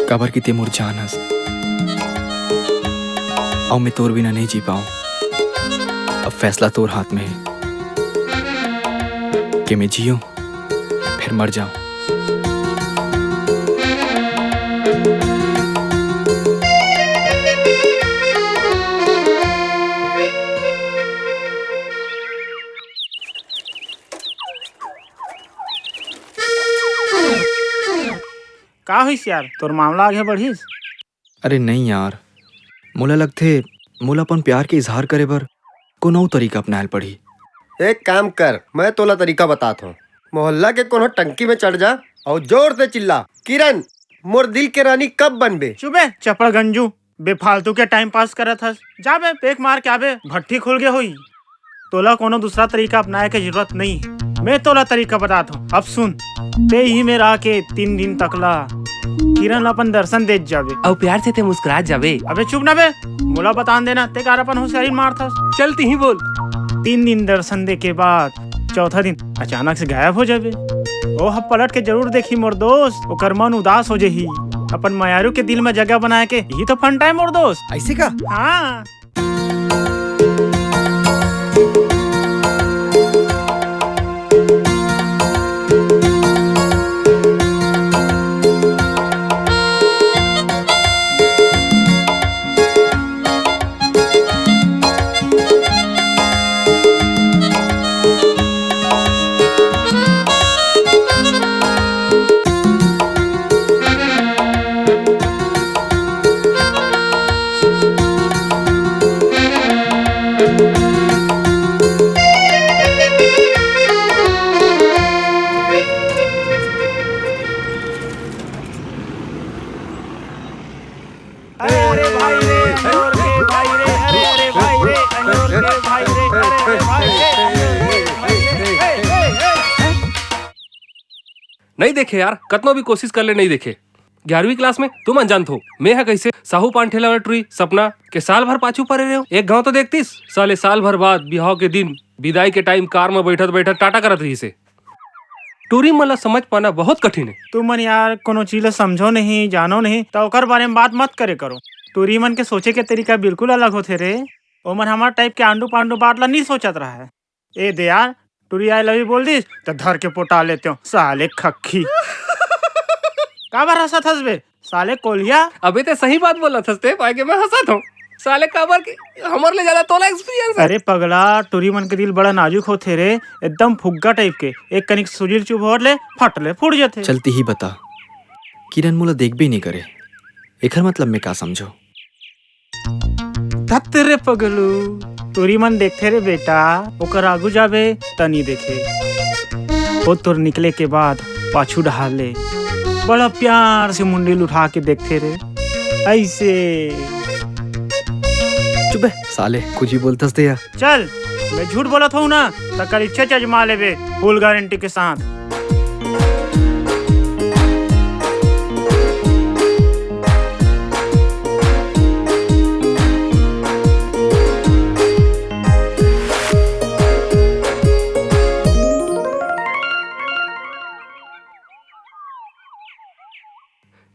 काबर कि तें मोर जान हस। अउ मैं तोर बिना नइ जी पाहूँ। अब फैसला तोर हाथ में हे कि मैं जियों, फेर मर जांव। का होइस यार, तोर मामला आगे बढ़िस? अरे नहीं यार, मोला लगथे, मोला अपन प्यार के इजहार करे बर कोनो अउ तरीका अपनाए ल पड़ही। एक काम कर, मैं तोला तरीका बतात हंव। मोहल्ला के कोनो टंकी में चढ़ जा अउ जोर से चिल्ला, "किरण, मोर दिल के रानी कब बनबे?" चुप बे, चपड़गंजू, बेफालतू के time pass करत हस। जा बे, पेक मार के आबे, भट्ठी खुल गे होही। तोला कोनो दूसरा तरीका अपनाए के जरूरत नइ हे। मैं तोला तरीका बतात हंव। अब सुन, तें इही मेर आके तीन दिन तक ला किरण ला अपन दर्शन देत जाबे। अउ प्यार से तें मुस्कुरात जाबे। अबे चुप ना बे, मोला बतान देना, तें काबर अपन होशियारी मारथस। चल तिही बोल। तीन दिन दर्शन दे के बाद चौथा दिन अचानक से गायब हो जाबे। ओह पलट के जरूर देखही मोर दोस्त, ओकर मन उदास हो जाही। अपन मयारू के दिल में जगह बनाए के यही तो फंडा हे मोर दोस्त। अइसे का? हाँ। अरे, अरे भाई रे, अंजोर के भाई रे, अरे, अरे भाई रे, अंजोर के भाई रे, अरे, अरे भाई रे, अंजोर के भाई रे। नहीं देखे यार, कतनो भी कोशिश कर ले, नहीं देखे। ग्यारहवीं क्लास में तुमन जानथो, मैं ह कइसे साहू पान ठेला वाला टुरी सपना के साल भर पाछू परे रहेंव। एक घांव तो देखतिस, साले साल भर बाद बिहाव के दिन बिदाई के टाइम कार म बइठत बइठत टाटा करत रहिस हे। टुरी मन ला समझ पाना बहुत कठिन हे। तुमन यार कोनो चीज ला समझो नहीं, जानो नहीं, त ओकर बारे में बात मत करे करो। टुरी मन के सोचे के तरीका बिल्कुल अलग होथे रे। ओमन हमर टाइप के आंडू पांडू बात ला नहीं सोचत रहा है। ए दे यार, टुरी "I love you" बोल दिस त धर के पोटा लेतेंव, साले खक्खी। काबर हंसत हस बे, साले कोलिया? अबे ते सही बात बोलत हस, ते पाए के मैं हंसत हंव। साले काबर के हमर ले ज्यादा तोला एक्सपीरियंस हे। अरे पगला, टुरी मन के दिल बड़ा नाजुक होथे रे, एकदम फुग्गा टाइप के। एक कनिक सुजील चुभ होर ले, फट ले फूट जथे। चल तिही बता, किरण मोला देखबे नहीं करे, एखर मतलब मैं का समझों? धत रे पगलू, टुरी मन देखथे रे बेटा, ओकर आगू जाबे त नी देखे। ओ तोर निकले के बाद पाछू डहार ले बड़ा प्यार से मुंडी ल उठा के देखथे रे, अइसे। चुप बे साले, कुछ भी बोलथस ते या। चल, मैं झूठ बोलत हंव ना, त कल इच्छे अजमा लेबे, फुल गारंटी के साथ।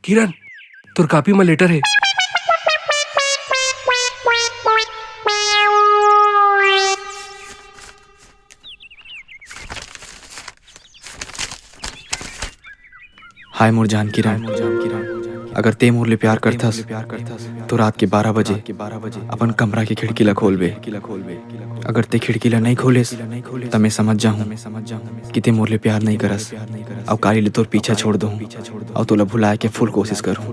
किरण, तोर कॉपी म लेटर हे। हाय मोर जान किरण, अगर ते मोर ले प्यार करथस, तो रात के बारह बजे अपन कमरा के खिड़की ला खोलबे। अगर ते खिड़की ला नहीं खोलेस, त मैं समझ जाहूं कि ते मोर ले प्यार नहीं करस, अउ काली ले तोर पीछा छोड़ दूं, अउ तोला भुलाए के फुल कोशिश करूं।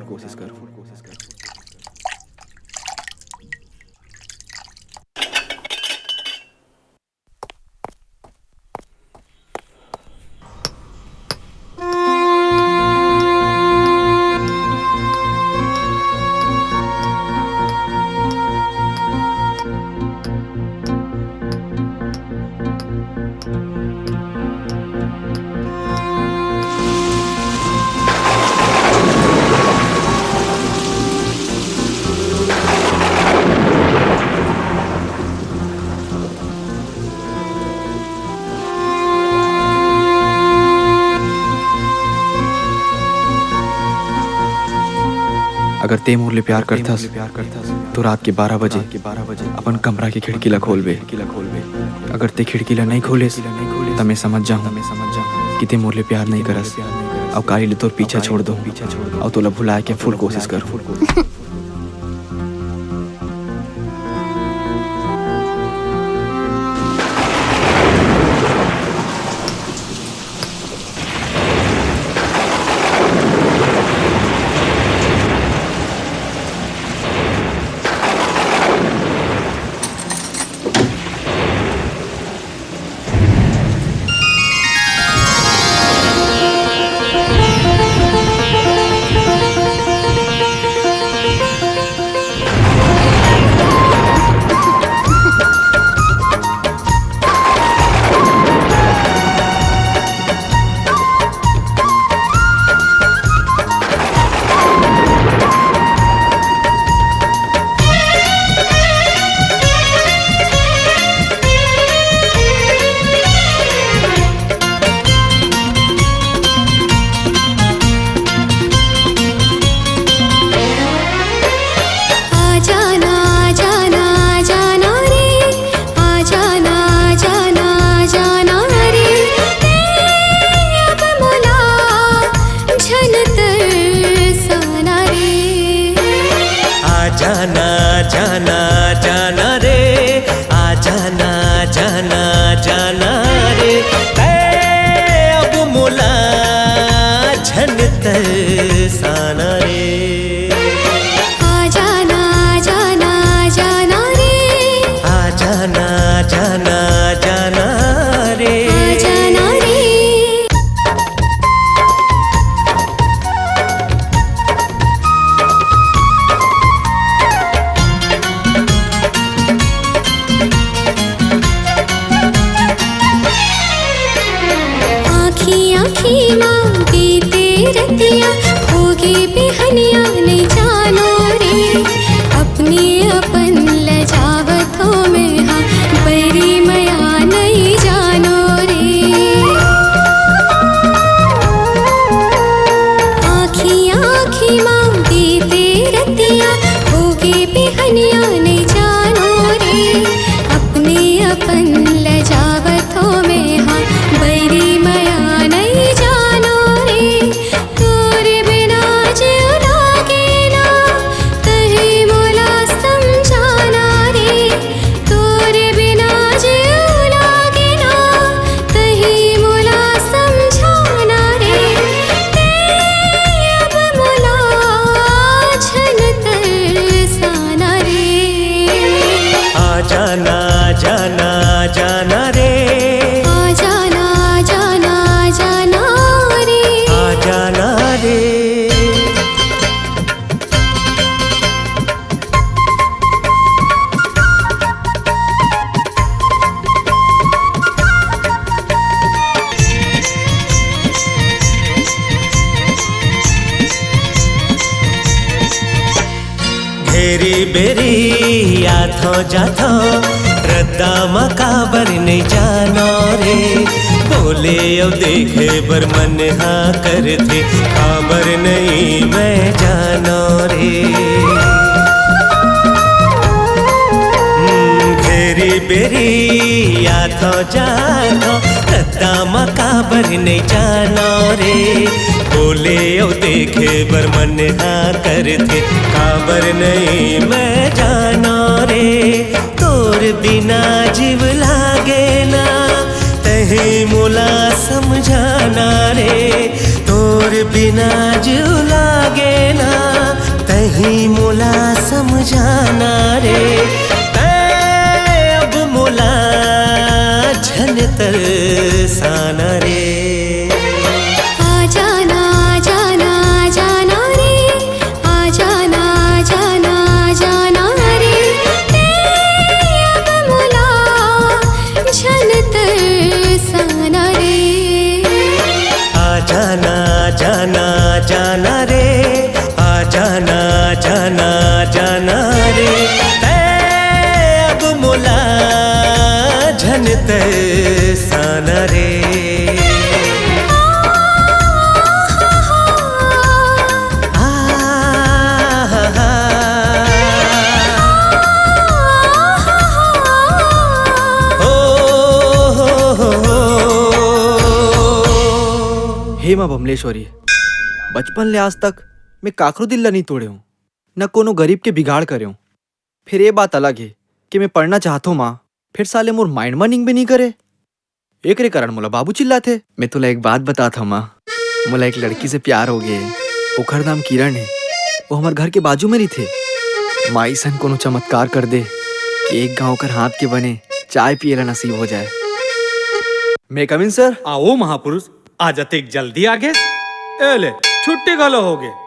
अगर ते मोर ले प्यार करथस, तो रात के बारह बजे अपन कमरा के खिड़की ला खोलबे। अगर ते खिड़की ला नहीं खोलेस, त मैं समझ जाहूं कि ते मोर ले प्यार नहीं करस, अउ काली ले तोर पीछा छोड़ दूं, अउ तोला भुलाए के फुल कोशिश करूं। आ जाना, आ जाना, आ जाना रे। आ जाना, आ जाना, आ जाना रे। ते अब मोला झन तरसाना रे। आ जाना, आ जाना, आ जाना रे। आ जाना, आ जाना, आ जाना रे। ते अब मोला झन तरसाना रे। आ जाना, आ जाना, आ जाना रे। आ जाना, आ जाना, आ जाना रे। आ जाना रे। आँखी आँखी मा बीते रतिया होगे बिहनिया नइ जानो रे, अपने अपन लजावत हो मैं हा, बैरी मया नइ जानो रे। आँखी आँखी मा बीते रतिया होगे बिहनिया नइ जानो रे, अपने अपन लजावत हो मैं हा, बैरी मया नइ जानो रे। तोरे बिना जीव लागे ना, तही मोला समझाना रे। तोरे बिना जीव लागे ना, तही मोला समझाना रे। ते अब मोला झन तरसाना रे। आ जाना, जाना, जाना रे। आ जाना, जाना, जाना रे। आ जाना रे। घेरी बेरी आथो जाथो, रद्दा म काबर नइ जानो रे। बोले अउ देखे बर मन हा करथे, काबर नइ मैं जानो रे। हम्म, घेरी बेरी आथो जाथो, रद्दा म काबर नइ जानो रे। बोले अउ देखे बर मन हा करथे, काबर नइ मैं जानो रे। तोर बिना जीव लागे ना, तही मोला समझाना रे। तोर बिना जीव लागे ना, तही मोला समझाना रे। तै अब मोला झन तरसाना रे। आ जाना, आ जाना, आ जाना रे। आ जाना, आ जाना, आ जाना रे। ते अब मोला झन तरसाना रे। आ जाना, आ जाना, आ जाना रे। आ जाना, आ जाना, आ जाना रे। ते अब मोला झन तरसाना रे। आ, हा, हा। ओ, हो, हो, हो। हे माँ बमलेश्वरी, बचपन ले आज तक मैं काकरो दिल ला नइ तोड़े हूँ, न कोनो गरीब के बिगाड़ करे हूँ। फेर ये बात अलग हे कि मैं पढ़ना चाहत हूँ माँ, फेर साले मोर mind म निंगबे नइ करे। एकरे कारण मोला बाबू चिल्लाथे। मैं तोला एक बात बतात हव माँ, मोला एक लड़की से प्यार हो गे। ओखर नाम किरण हे, वो हमर घर के बाजू में रहिथे। माँ अइसन कोनो चमत्कार कर दे कि एक घांव ओकर हाथ के बने चाय पिए ला नसीब हो जाए। May I come in, sir? आओ महापुरुष, आज अतेक जल्दी आ गेस? ए ले, छुट्टी घलो हो गे।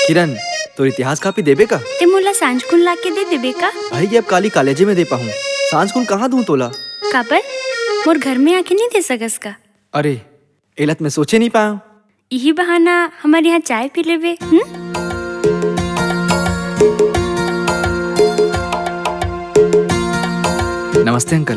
किरण, तोर इतिहास कापी देबे का? ते मोला सांझ कुन लाके दे देबे का? भाई, ये अब काली कॉलेजे में दे पाहूँ। सांझ कुन कहाँ दूँ तोला? काबर? मोर घर में आके नहीं दे सकस का? अरे, एला त मैं सोचे नहीं पाया। इही बहाना हमर यहाँ चाय पी लेबे, हम्म? नमस्ते अंकल,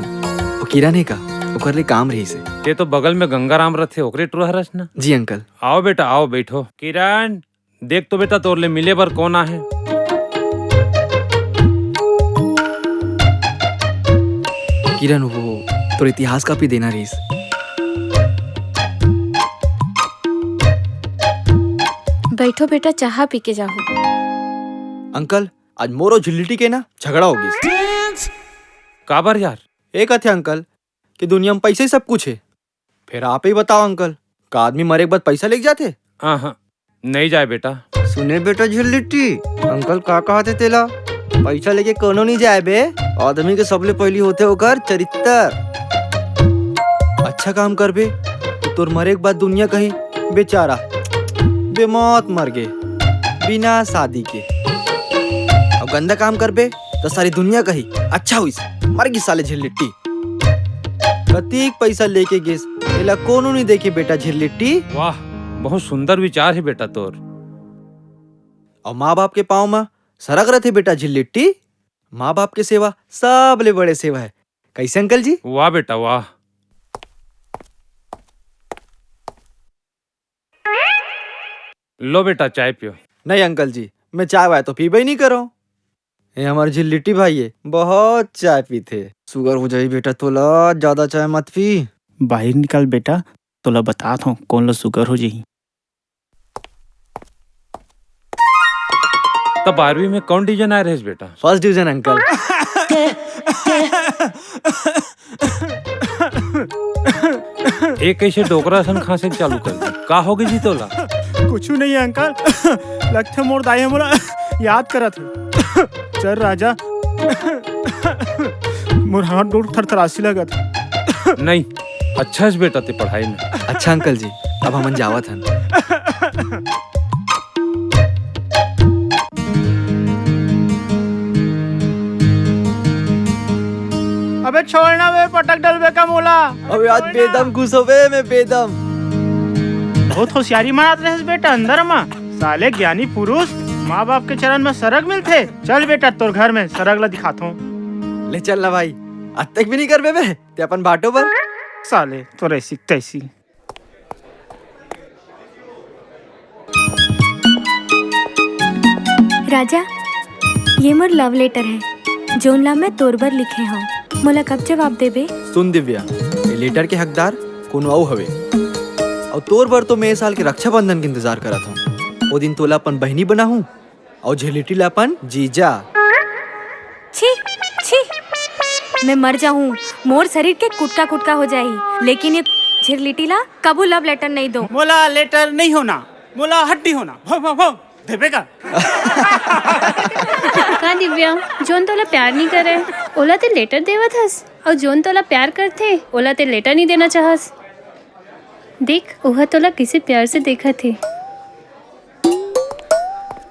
वो किरण हे का? ओकर ले काम रहिस हे। ते तो बगल में गंगाराम रथे, ओकरे टुरा हरस ना? जी अंकल। आओ बेटा, आओ, बैठो। किरण, देख तो बेटा, तोर ले मिले बर कौन आहे। किरण, वो तोर इतिहास कापी देना रहिस। बैठो बेटा, चाहा पी के जाहू। अंकल, आज मोर अउ झिल्लिटी के ना झगड़ा हो गिस। काबर यार? ए कथे अंकल कि दुनिया में पैसा ही सब कुछ हे। फेर आप ही बताओ अंकल, का आदमी मरे के बाद पैसा लेके जाथे? हाँ, हाँ, नहीं जाए बेटा। सुने बेटा झिल्लिटी, अंकल का कहत हे तेला? पैसा लेके कोनो नहीं जाए बे। आदमी के सबले पहली होथे ओकर चरित्र। अच्छा काम करबे तो तोर मरे के बाद दुनिया कही, "बेचारा बेमौत मर गे, बिना शादी के।" अउ गंदा काम करबे तो सारी दुनिया कही, "अच्छा होइस, मर गिस साले झिल्लिटी।" कतिक पैसा लेके गिस, एला कोनो नहीं देखे बेटा झिल्लिट्टी। वाह, बहुत सुंदर विचार हे बेटा तोर। अउ माँ बाप के पाँव म सरग रथे बेटा झिल्लिट्टी। माँ बाप के सेवा सबले बड़े सेवा हे। कैसे अंकल जी? वाह बेटा वाह। लो बेटा, चाय पियो। नहीं अंकल जी, मैं चाय वाय तो पीबे ही नहीं करो। ये हमार झिल्लिट्टी भाई हे, बहुत चाय पीथे। सुगर हो जाही बेटा तोला, ज्यादा चाय मत पी। बाहिर निकल बेटा, तोला बतात हूँ कोन ला सुगर हो जाही। त बारहवीं में कौन डिवीजन आय रहेस बेटा? First division uncle. ए कैसे डोकरा असन खांसे के चालू कर दे? का होगे जी तोला? कुछू नहीं अंकल, लगथे मोर दाई ह मोला याद करत हे। चल राजा, मोर हाथ गोड़ थरथरासी लगत हे। नहीं, अच्छा हे बेटा ते पढ़ाई में। अच्छा अंकल जी, अब हमन जावत हन। अबे छोड़ ना बे, पटक डलबे का मोला। अबे आज बेदम खुश होबे मैं, बेदम। बहुत होशियारी मारत रहेस बेटा अंदर मा। साले ज्ञानी पुरुष माँ बाप के चरण में सरग मिलथे। चल बेटा तोर घर में सरग ला दिखाथों। ले चल ना भाई, अतेक भी नहीं करबे बे ते अपन बाटो बर। साले तोर ऐसी तैसी। राजा, ये मोर लव लेटर हे, जोन ला मैं तोर बर लिखे हंव। मोला कब जवाब देबे? सुन दिव्या, ये लेटर के हकदार कोनो अउ हवे। अउ तोर बर तो मैं ए साल के रक्षाबंधन के इंतजार करत हंव। ओ दिन तोला अपन बहिनी बनाहूं अउ झिल्लिट्टी ला अपन जीजा। छी, छी, मैं मर जाहूं, मोर शरीर के कुटका कुटका हो जाही, लेकिन ये झिल्लिट्टी ला कभू लव लेटर नहीं दो। मोला लेटर नहीं होना, मोला हड्डी होना। भो, भो, भो, देबे का? का दिव्या, जोन तोला प्यार नहीं करे, ओला ते लेटर देवत हस, अउ जोन तोला प्यार करथे, ओला ते लेटर नहीं देना चाहस। देख, ओह तोला किसे प्यार से देखत हे।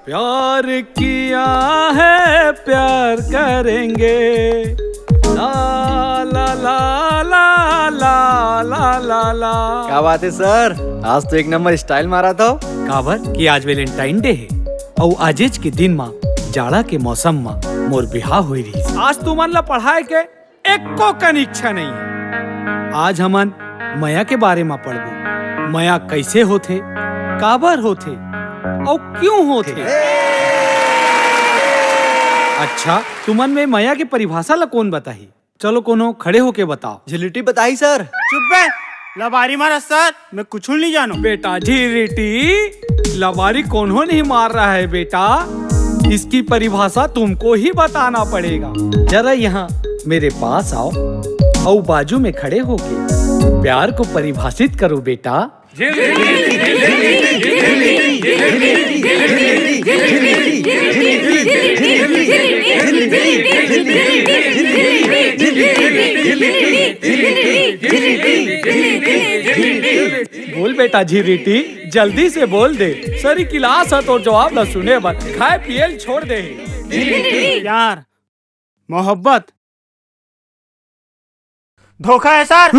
प्यार किया है, प्यार करेंगे। ला, ला, ला, ला, ला, ला, ला, ला। का बात हे सर, आज तो एक नंबर स्टाइल मारत हव। काबर कि आज वैलेंटाइन डे हे, अउ आजेच के दिन मा, जाड़ा के मौसम मा मोर बिहाव होई रहिस। आज तुमन ला पढ़ाए के एको कन इच्छा नहीं हे। आज हमन मया के बारे म पढ़बो। मया कइसे होथे, काबर होथे, अउ क्यों होथे? अच्छा, तुमन में मया के परिभाषा ल कोन बताही? चलो, कोनो खड़े होके बताओ। झिल्लिट्टी बताही सर। चुप बे, लबारी मारा सर। मैं कुछ नहीं जानूं। बेटा झिरिटी, लबारी कोनो नहीं मार रहा है बेटा, इसकी परिभाषा तुमको ही बताना पड़ेगा। जरा यहाँ मेरे पास आओ, अउ बाजू में खड़े होके प्यार को परिभाषित करो बेटा। बोल बेटा झिरिटी, जल्दी से बोल दे। सरी किलास ह तोर जवाब ला सुने बर खाए पिए ल छोड़ दे हे। यार, मोहब्बत धोखा है सर।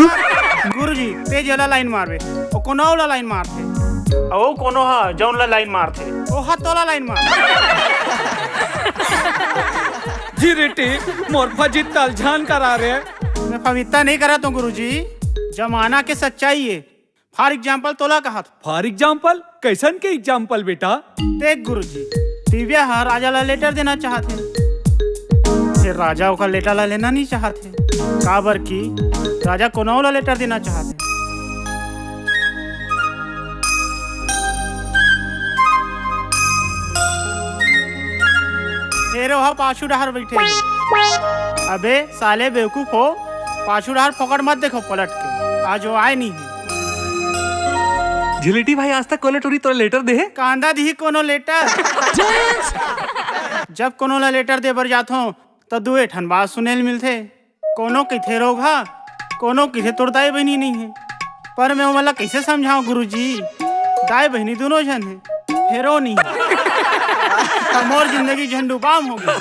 गुरुजी, ते जेला लाइन मारबे, ओ कोनो ला लाइन मारथे। ओ कोनो हा जौन ला लाइन मारथे। ओ हा तोला लाइन मार। झिरिटी, मोर फजित्ता ल झन करा रे। मैं फजित्ता नहीं करत हूँ गुरुजी, जमाना के सच्चाई है। फॉर एग्जाम्पल तोला कहत। For example? कैसन के एग्जाम्पल बेटा? देख गुरुजी, दिव्या ह राजा ला लेटर देना चाहत हे, फेर राजा ओकर लेटर ला लेना नहीं चाहत हे, काबर कि राजा कोनो ला लेटर देना चाहत हे। फेर ओहा पाछू डहर बैठे हे। अबे साले बेवकूफ हो, पाछू डहर फोकट मत देखो पलट के, आज वो आए नहीं है। झिलिटी भाई, आज तक कोनो टूरी तोला लेटर दे हे? कांदा दिही कोनो लेटर। जब कोनो ला लेटर दे बर जाथों, त दुए ठन बात सुने ल मिलथे। कोनो कहिथे रोगहा, कोनो कहिथे तोर दाई बहिनी नहीं है। पर मैं ओमन ला कइसे समझाऊं गुरुजी? दाई बहिनी दुनों झन हे, फेरो नहीं। त मोर जिंदगी झंडू बाम हो गई।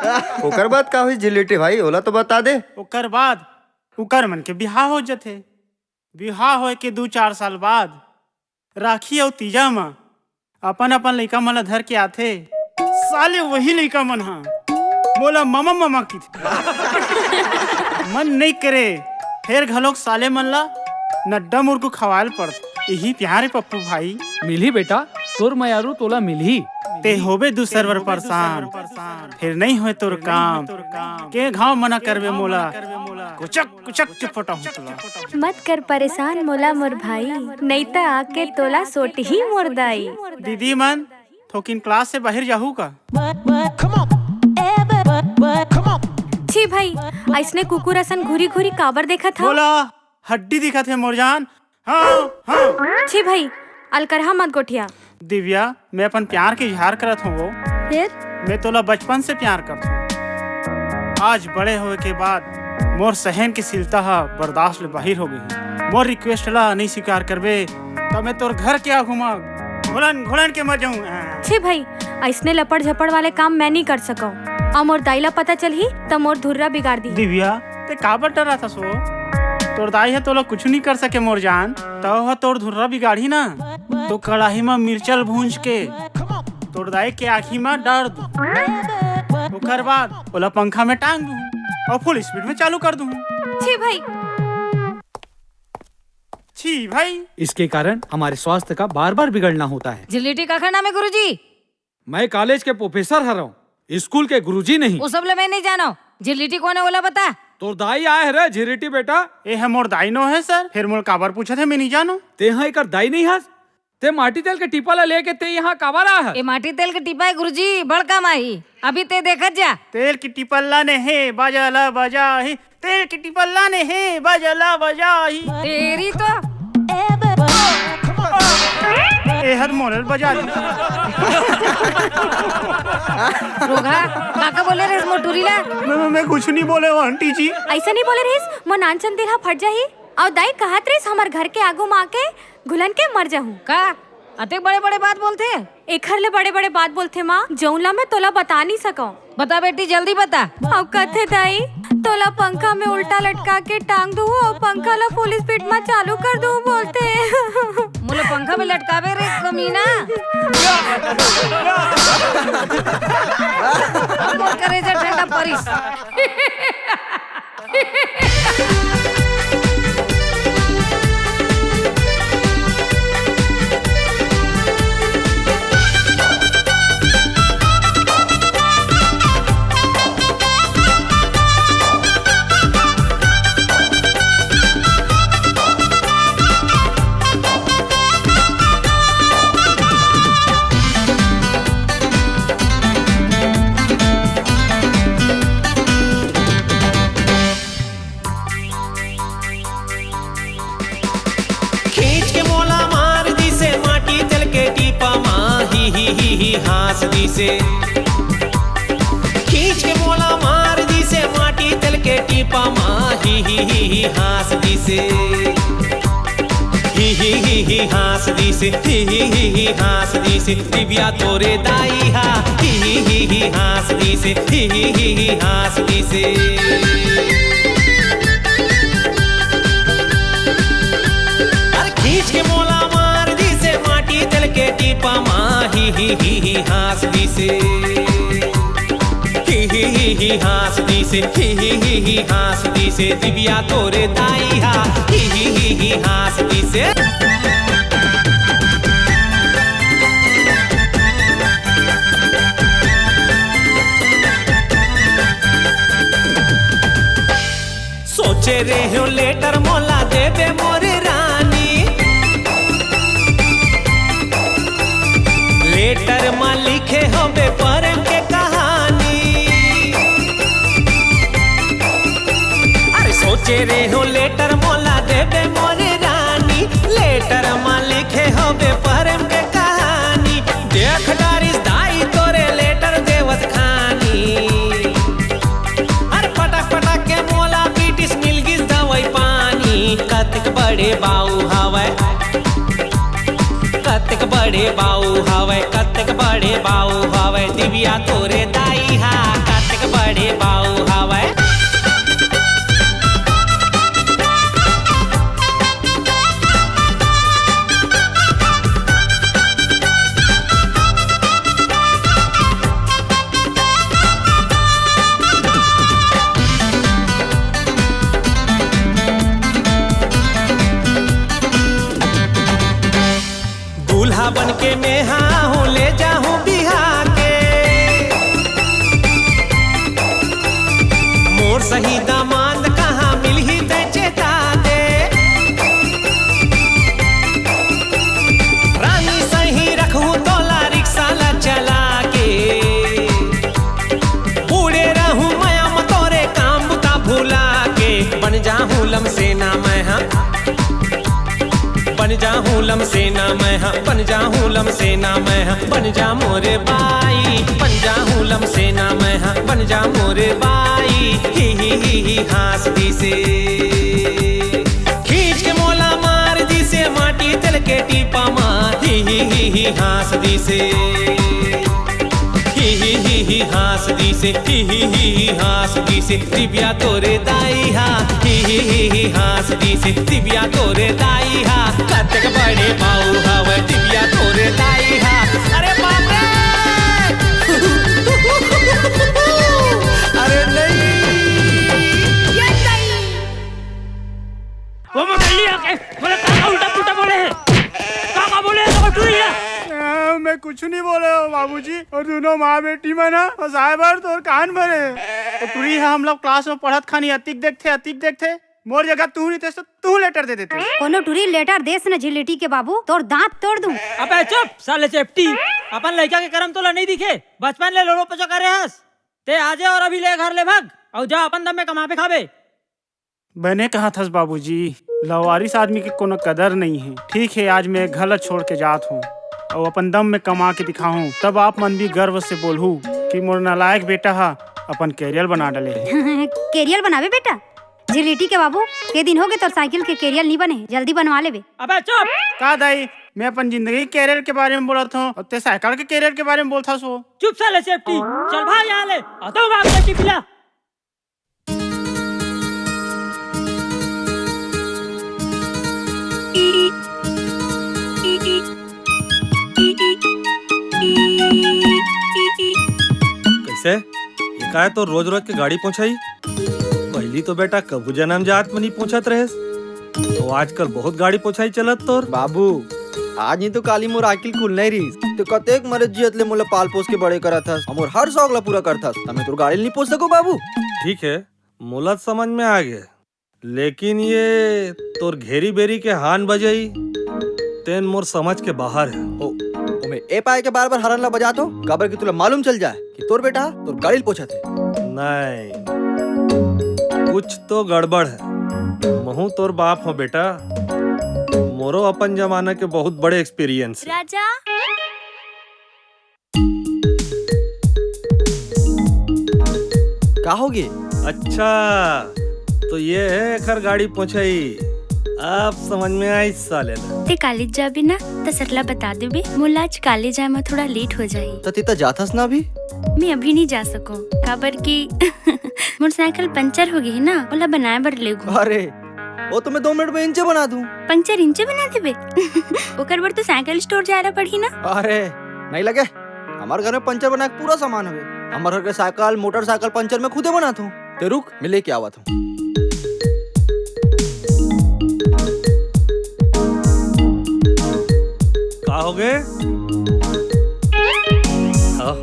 ओकर बाद का होइस झिल्लिटी भाई, ओला तो बता दे। ओकर बाद उकर मन के बिहाव हो जथे। बिहाव होए के दू चार साल बाद राखी अउ तीजा म अपन अपन लइका मन ला धर के आथे। साले वही लइका मन ह मोला ममा ममा किथे। मन नइ करे, फेर घलोक साले मन ला नड्डा मुर्गू खवाल पड़थे। यही प्यार हे पप्पू भाई। मिलही बेटा, तोर मयारू तोला मिलही। ते होबे दूसर बर परेशान, फेर नइ होय तोर काम। के घाव मना करबे मोला, कुचक कुचक चुपटा हुतला। मत कर परेशान मोला मोर भाई, नइ त आके तोला सोटही मोर दाई। दीदी मन, थोकिन क्लास से बाहिर जाहू का? छी भाई, अइसने कुकुर असन घुरी घुरी काबर देखत हव? बोला, हड्डी दिखत हे मोर जान। हाँ, हाँ। छी भाई, अलकरहा मत गोठिया। दिव्या, मैं अपन प्यार के इजहार करत हूँ वो। फिर? मैं तोला बचपन से प्यार करत हूँ। आज बड़े होए के बाद मोर सहनशीलता ह बर्दाश्त ले बाहिर हो गई। मोर रिक्वेस्ट ला नहीं स्वीकार करबे, त मैं तोर घर के आगू मा घुलन घुलन के मर जाऊँ। छी भाई, अइसने लपड़ झपड़ वाले काम मैं नहीं कर सकव। अउ मोर दाई ला पता चलही, त मोर धुर्रा बिगाड़ दी। दिव्या, ते काबर डरत हस वो? तोर दाई ह तोला कुछु नहीं कर सके मोर जान। त ओह तोर धुर्रा बिगाड़ही ना, तो कड़ाही म मिर्चा ल भूंज के तोर दाई के आँखी म डार दू। ओकर बाद ओला पंखा में टांग दू अउ फुल स्पीड में चालू कर दू। छी भाई। छी भाई। इसके कारण हमारे स्वास्थ्य का बार बार बिगड़ना होता है। झिल्लिटी काखर नाम हे गुरुजी? मैं कॉलेज के प्रोफेसर हरव, स्कूल के गुरुजी नहीं। वो सब ले मैं नहीं जानव। झिल्लिटी कोन हे ओला बता। तोर दाई आए हरे झिल्लिटी बेटा। ए ह मोर दाई नो हे सर, फिर मोर काबर पूछत हे मैं नहीं जानव। ते हा एकर दाई नहीं हस? ते माटी तेल के टीपा ला लेके ते यहाँ काबर आ हस? ए माटी तेल के टीपा हे गुरुजी, बड़ काम आही। अभी ते देखत जा। तेल के टीपा लाने हे, बाजा ला बजा ही। तेल के टीपा लाने हे, बाजा ला बजा ही। तेरी तो। एहर मोर ल बजा दी। रोगहा, काका बोले रे मोटूरी ला? मैं, मैं, मैं कुछ नहीं बोले हूँ आंटी जी। अइसा नहीं बोले रहिस, मोर नानचंद दिल ह फट जाही। अउ दाई कहत रहिस हमर घर के आगू म आके घुलन के मर जाहूं। का? अतेक बड़े-बड़े बात बोलथे? एखर ले बड़े-बड़े बात बोलथे माँ, जउन ला मैं तोला बता नहीं सकव। बता बेटी, जल्दी बता। अउ कथे दाई, तोला पंखा में उल्टा लटका के टांग दूँ अउ पंखा ला फुल स्पीड में चालू कर दूँ बोलथे। मोला पंखा में लटकाबे रे कमीना। मोर करेजा ठंडा परिस। खींच के मोला मार दिसे माटी तेल के टीपा मा, ही ही ही ही हाँस दिसे। खींच के मोला मार दिसे माटी तेल के टीपा मा, ही ही ही ही हाँस दिसे। ही ही ही ही हाँस दिसे, ही ही ही ही हाँस दिसे, दिव्या तोरे दाई हा। ही ही ही ही हाँस दिसे, ही ही ही ही हाँस दिसे। अरे खींच के मोला मार दिसे, माटी तेल के टीपा मा, ही ही ही ही हाँस दिसे। ही ही ही ही हाँस दिसे, ही ही ही ही हाँस दिसे, दिव्या तोरे दाई हा। ही ही ही ही हाँस दिसे। सोचे रेहेंव लेटर मोला देबे मोर रानी। लेटर म लिखे होबे प्रेम के कहानी। अरे सोचे रेहेंव लेटर मोला देबे मोर रानी। लेटर म लिखे होबे प्रेम के कहानी। देख डारिस दाई तोरे लेटर देवत खानी। अरे पटक पटक के मोला पीटिस मिल गिस दवाई पानी। कतक बड़े बाऊ हवय, कतक बड़े बाऊ हवय, कतक बड़े बाऊ हवय, दिव्या तोरे दाई हा। कतक ए बाऊ हवय। दूल्हा बन के मेहा हूँ, ले जाहूँ बिहा के। मोर सही दामाद कहाँ मिलही, तै चेता दे। रानी सही रखहूँ तोला, रिक्शा ला चला के। बूड़े रहूं मया म तोरे, काम बुता भुला के। बन जाहूं लमसेना मैं हा, बन जाहूं लमसेना मैं हा, बन जाहूं लमसेना मैं हा। बन जा मोरे बाई, बन जाहूं लमसेना मैं हा, बन जा मोरे बाई। ही ही ही ही हाँस दिसे, खींच के मोला मार दिसे, माटी तेल के टीपा मार। ही ही ही ही हाँस दिसे, ही ही ही ही हाँस दिसे, ही ही ही ही हाँस दिसे, दिव्या तोरे दाई हा। ही ही ही ही हाँस दिसे, दिव्या तोरे दाई हा। कतक बड़े बाऊ हवय दिव्या तोरे दाई हा। अरे बाप रे! अरे नहीं। वो मोटैया के बोले, का, का उल्टा पुल्टा बोले है? का, का बोले है, तो टुरी है? आ, मैं कुछ नहीं बोले हो बाबूजी। और दोनों माँ बेटी में ना फंसाए बर तोर कान भरे। वो टुरी है, हम लोग क्लास में पढ़त खानी अतिक देखथे, अतिक देखथे। मोर जगह तू नहीं थे तो तू लेटर दे देते। कोनो टुरी लेटर देस न झिल्लिटी के बाबू, तोर दांत तोड़ दूं। अबे चुप साले चेपटी। अपन लइका के करम तोला नहीं दिखे? बचपन ले लोलो पोचो करे हस। ते आजे और अभी ले घर ले भाग। और जा अपन दम में कमाबे खाबे। बने कहत हस बाबूजी, लवारिस आदमी के कोनो कदर नहीं है। ठीक है, आज मैं घर ला छोड़ के जात हूँ और अपन दम में कमा के दिखाहूँ, तब आप मन भी गर्व से बोलहू कि मोर नालायक बेटा हा अपन कैरियर बना डले है। कैरियर बनावे बेटा? झिल्लिटी के बाबू, के दिन हो गए तोर साइकिल के कैरियर नहीं बने, जल्दी बनवा लेबे। अबे चुप! का दाई, मैं अपन जिंदगी के कैरियर के बारे में बोलत हूँ और ते साइकिल के कैरियर के बारे में बोलत हस वो। चुप साले चेपटी, चल भाग यहाँ ले। आ तो भाग बेटी पिला। कैसे? ये काय तो रोज रोज के गाड़ी पोंछाई? पहली तो बेटा कभू जन्म जात में नहीं पोंछत रहेस, तो आजकल बहुत गाड़ी पोंछाई चलत तोर। बाबू, आज नहीं तो काली मोर आकिल खुलना ही रहीस। तो कतेक मरे जियत ले मोला पाल पोस के बड़े करत हस, अउ मोर हर शौक ला पूरा करत हस, त मैं तोर गाड़ी नहीं पोस सको बाबू। ठीक है, मोला समझ में आ गए, लेकिन ये तोर घेरी बेरी के हान बजई, तेन मोर समझ के बाहर है। ओ, ओमे ए पाए के बार-बार हारन ला बजात हो, काबर कि तुला मालूम चल जाए कि तोर बेटा तोर गाड़ी ल पोछत है। नहीं, कुछ तो गड़बड़ है। महू तोर बाप हो बेटा, मोरो अपन जमाना के बहुत बड़े एक्सपीरियंस है। राजा। का होगे? अच्छा, तो ये है एखर गाड़ी पोंछई। अब समझ में आइस साले ला। ते कॉलेज जाबे ना, त सर ला बता देबे, मोला आज कॉलेज आए म थोड़ा लेट हो जाही। त ते त जाथस ना अभी? मैं अभी नहीं जा सको, काबर कि मोर साइकिल पंचर हो गई है ना, ओला बनाए बर लेगू। अरे, वो तो मैं दो मिनट में इंचे बना दूं। पंचर इंचे बना देबे? ओकर बर तो साइकिल स्टोर जाए ला पड़ही ना। अरे, नहीं लगे, हमार घर में पंचर बनाए के पूरा सामान हवे। हमार घर के साइकिल, मोटरसाइकिल पंचर मैं खुदे बनात हूँ। ते रुक, मैं लेके आवत हूँ। का हो गए? हाँ,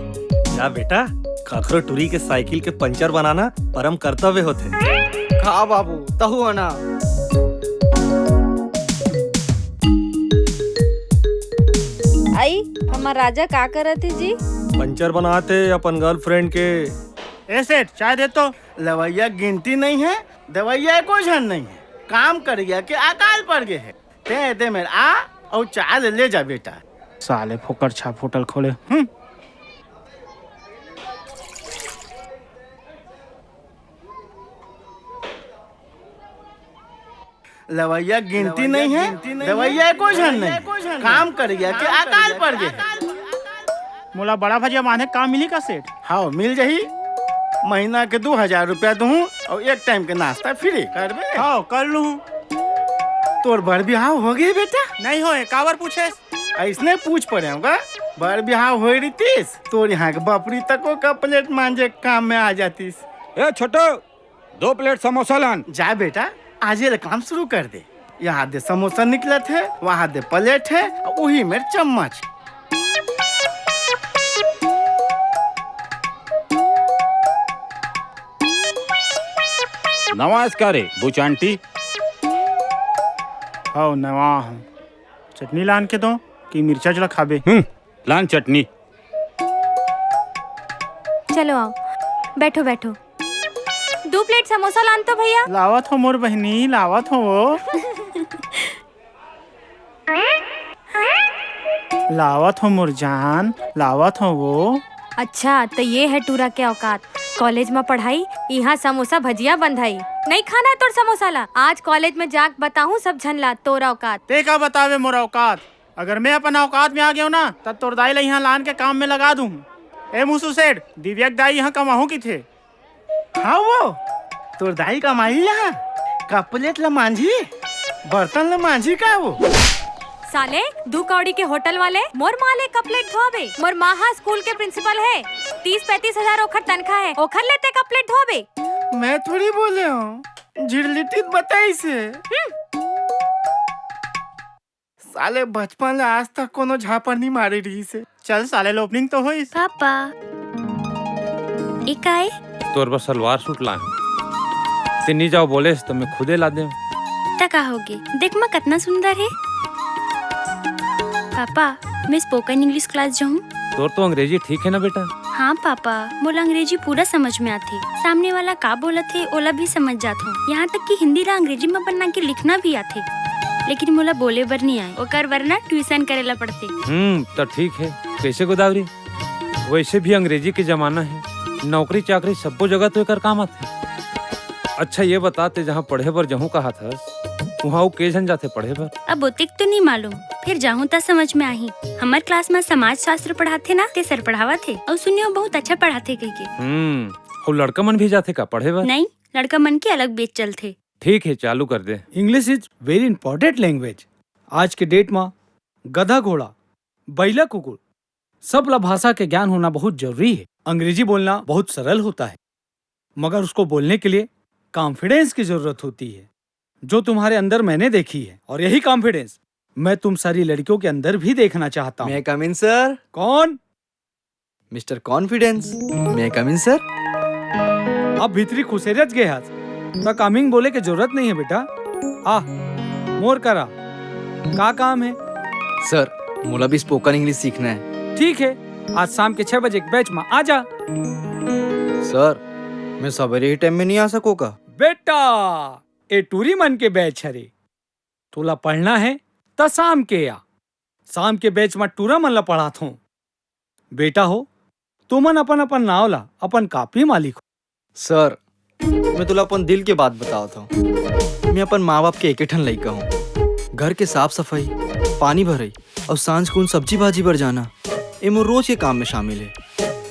जा बेटा, काकरो टुरी के साइकिल के पंचर बनाना परम कर्तव्य होथे। का बाबू, तहु आना। आई, हमर राजा का करत हे जी? पंचर बनात हे अपन गर्लफ्रेंड के। ए सेठ, चाय दे तो। लवैया गिनती नहीं है, दवैया एको झन नहीं है। काम करिया के अकाल पड़ गए है। ते दे मेर आ, अउ चाय ले, ले जा बेटा। साले फोकट छाप होटल खोले। हम्म। लवैया गिनती नहीं है, दवैया एको झन नहीं। काम करिया के अकाल पड़ गए। मोला बड़ा भजिया माने काम मिली का सेठ? हाँ, मिल जाही। महीना के दू हजार रुपया दूहूँ अउ एक टाइम के नाश्ता फ्री। करबे? हाँ, कर लूँ। तोर बर बिहाव हो गे बेटा? नहीं होए, काबर पूछे? अइसने पूछ परे हूँ का? बर बिहाव होए रहितिस, तोर यहाँ के बपरी तको का प्लेट मांजे के काम में आ जातिस। ए छोटू, दो प्लेट समोसा लान। जा बेटा, आज ये काम शुरू कर दे। यहाँ दे समोसा निकलत हे, वहाँ दे प्लेट हे, अउ उही मेर चम्मच। नमस्कार रे, बुच आंटी। हव, नवा हूँ। चटनी लान के दो कि मिर्चा ला खाबे? हम्म, लान चटनी। चलो आओ, बैठो, बैठो। दू प्लेट समोसा लान तो भैया। लावत हो मोर बहिनी, लावत हो वो। लावत हो मोर जान, लावत हो वो। अच्छा, तो ये है टूरा के औकात। कॉलेज में पढ़ाई, यहाँ समोसा भजिया बंधाई। नहीं खाना है तोर समोसा ला। आज कॉलेज में जाके बताहूँ सब झन ला तोर औकात। ते का बतावे मोर औकात? अगर मैं अपन औकात में आ गयो ना, तब तोर दाई ला यहाँ लान के काम में लगा दूँ। ए मुसु सेठ, दिव्या के दाई यहाँ कमाहूँ किथे। हाँ वो, तोर दाई कमाही यहाँ, कप प्लेट ला मांझी, बर्तन ला मांझी का वो? साले, दू कौड़ी के होटल वाले, मोर माँ ले कप प्लेट धोबे। मोर माँ हा स्कूल के प्रिंसिपल है, तीस पैंतीस हजार ओखर तनखा है, ओखर लेते कप प्लेट धोबे। मैं थोड़ी बोले हूँ, झिरलिटित बताइस हे। हम्म। साले बचपन ले आज तक कोनो झापड़ नहीं मारे रहिस हे। चल साले, ओपनिंग तो होइस। पापा, ए का ए? तोर बर सलवार सूट लाए हूँ। ते नी जाओ बोलेस तो मैं खुदे ला देव। त का होगे? देख मैं कतना सुंदर हे। पापा, मैं स्पोकन इंग्लिश क्लास जाहूँ। तोर तो अंग्रेजी ठीक है ना बेटा? हाँ पापा, मोला अंग्रेजी पूरा समझ में आथे। सामने वाला का बोलत हे, ओला भी समझ जात हूँ। यहाँ तक कि हिंदी ला अंग्रेजी में बना के लिखना भी आथे। लेकिन मोला बोले बर नहीं आए, ओकर बर ना ट्यूशन करे ला पड़थे। हम्म, त ठीक है। कैसे गोदावरी? वैसे भी अंग्रेजी के जमाना है, नौकरी चाकरी सब्बो जगह तो एकर काम आथे। अच्छा ये बता, ते जहाँ पढ़े बर जहूँ कहा थस, वहाँ अउ के झन जाथे पढ़े बर? अब ओतेक तो नहीं मालूम, फिर जाहूँ त समझ में आही। हमर क्लास में समाज शास्त्र पढ़ाथे ना, ते सर पढ़ावत हे, अउ सुनियो बहुत अच्छा पढ़ाथे कहिके। हम्म, अउ लड़का मन भी जाथे का पढ़े बर? नहीं, लड़का मन के अलग बैच चलथे। ठीक है, चालू कर दे। English is very important language। आज के डेट में गधा घोड़ा, बइला कुकुर, सब ला भाषा के ज्ञान होना बहुत जरूरी है। अंग्रेजी बोलना बहुत सरल होता है, मगर उसको बोलने के लिए कॉन्फिडेंस की जरूरत होती है, जो तुम्हारे अंदर मैंने देखी है। और यही कॉन्फिडेंस मैं तुम सारी लड़कियों के अंदर भी देखना चाहता हूँ। May I come in, sir? कौन? Mister confidence. May I come in, sir? अब भीतरी खुसेरत गे हस, त कमिंग बोले के जरूरत नहीं है बेटा। आ, मोर करा, का काम है? सर, मोला भी स्पोकन इंग्लिश सीखना है। ठीक है, आज शाम के छह बजे के बैच में आ जा। सर, मैं सवेरे ही टाइम में नहीं आ सको का? बेटा, ए टूरी मन के बैच हरे, तोला पढ़ना है त शाम के आ। शाम के बैच में टूरा मन ला पढ़ात हों। बेटा हो, तुमन अपन अपन नाव ला अपन कॉपी मा लिखो। सर, मैं तोला अपन दिल के बात बतावत हूँ। मैं अपन माँ बाप के एके ठन लइका हूँ। घर के साफ सफाई, पानी भरई अउ सांझ कुन सब्जी भाजी बर जाना, ए मोर रोज के काम में शामिल है।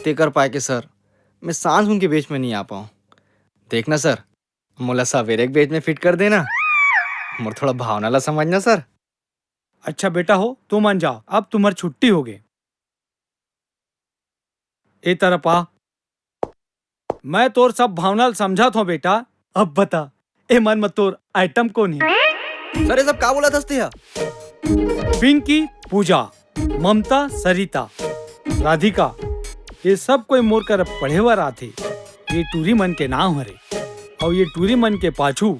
तेकर पाए के सर, मैं सांझ कुन के बैच में नहीं आ पाऊँ। देखना सर, मोला सवेरे के बैच में फिट कर देना। मोर थोड़ा भावना ला समझना सर। अच्छा बेटा हो, तुमन जाओ, अब तुम्हर छुट्टी होगे। ए तरफ आ, मैं तोर सब भावना ल समझत हों बेटा। अब बता, ए मन म तोर आइटम कोन हे? सर, ये सब का बोलत हस तेहा? पिंकी, पूजा, ममता, सरिता, राधिका, ये सब कोई मोर करा पढ़े बर आथे। ये टूरी मन के नाव हरे। अउ ये टूरी मन के पाछू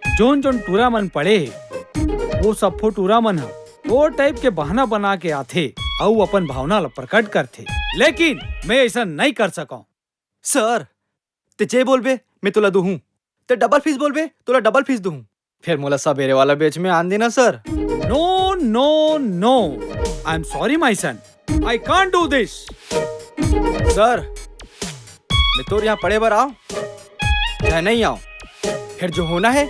जोन जोन टूरा मन पड़े हे, वो सब्बो टूरा मन ह ओ टाइप के बहाना बना के आथे अउ अपन भावना ल प्रकट करथे, लेकिन मैं ऐसा नहीं कर सकौं। सर, ते जे बोलबे, मैं तोला दूहूं। ते डबल फीस बोलबे, तोला डबल फीस दूहूं। फिर मोला सवेरे वाला बैच में आन देना sir. No, no, no, I am sorry my son, I can't do this। Sir, मैं तोर यहाँ पढ़े बर आऊं चाहे नहीं आऊं, फिर जो होना है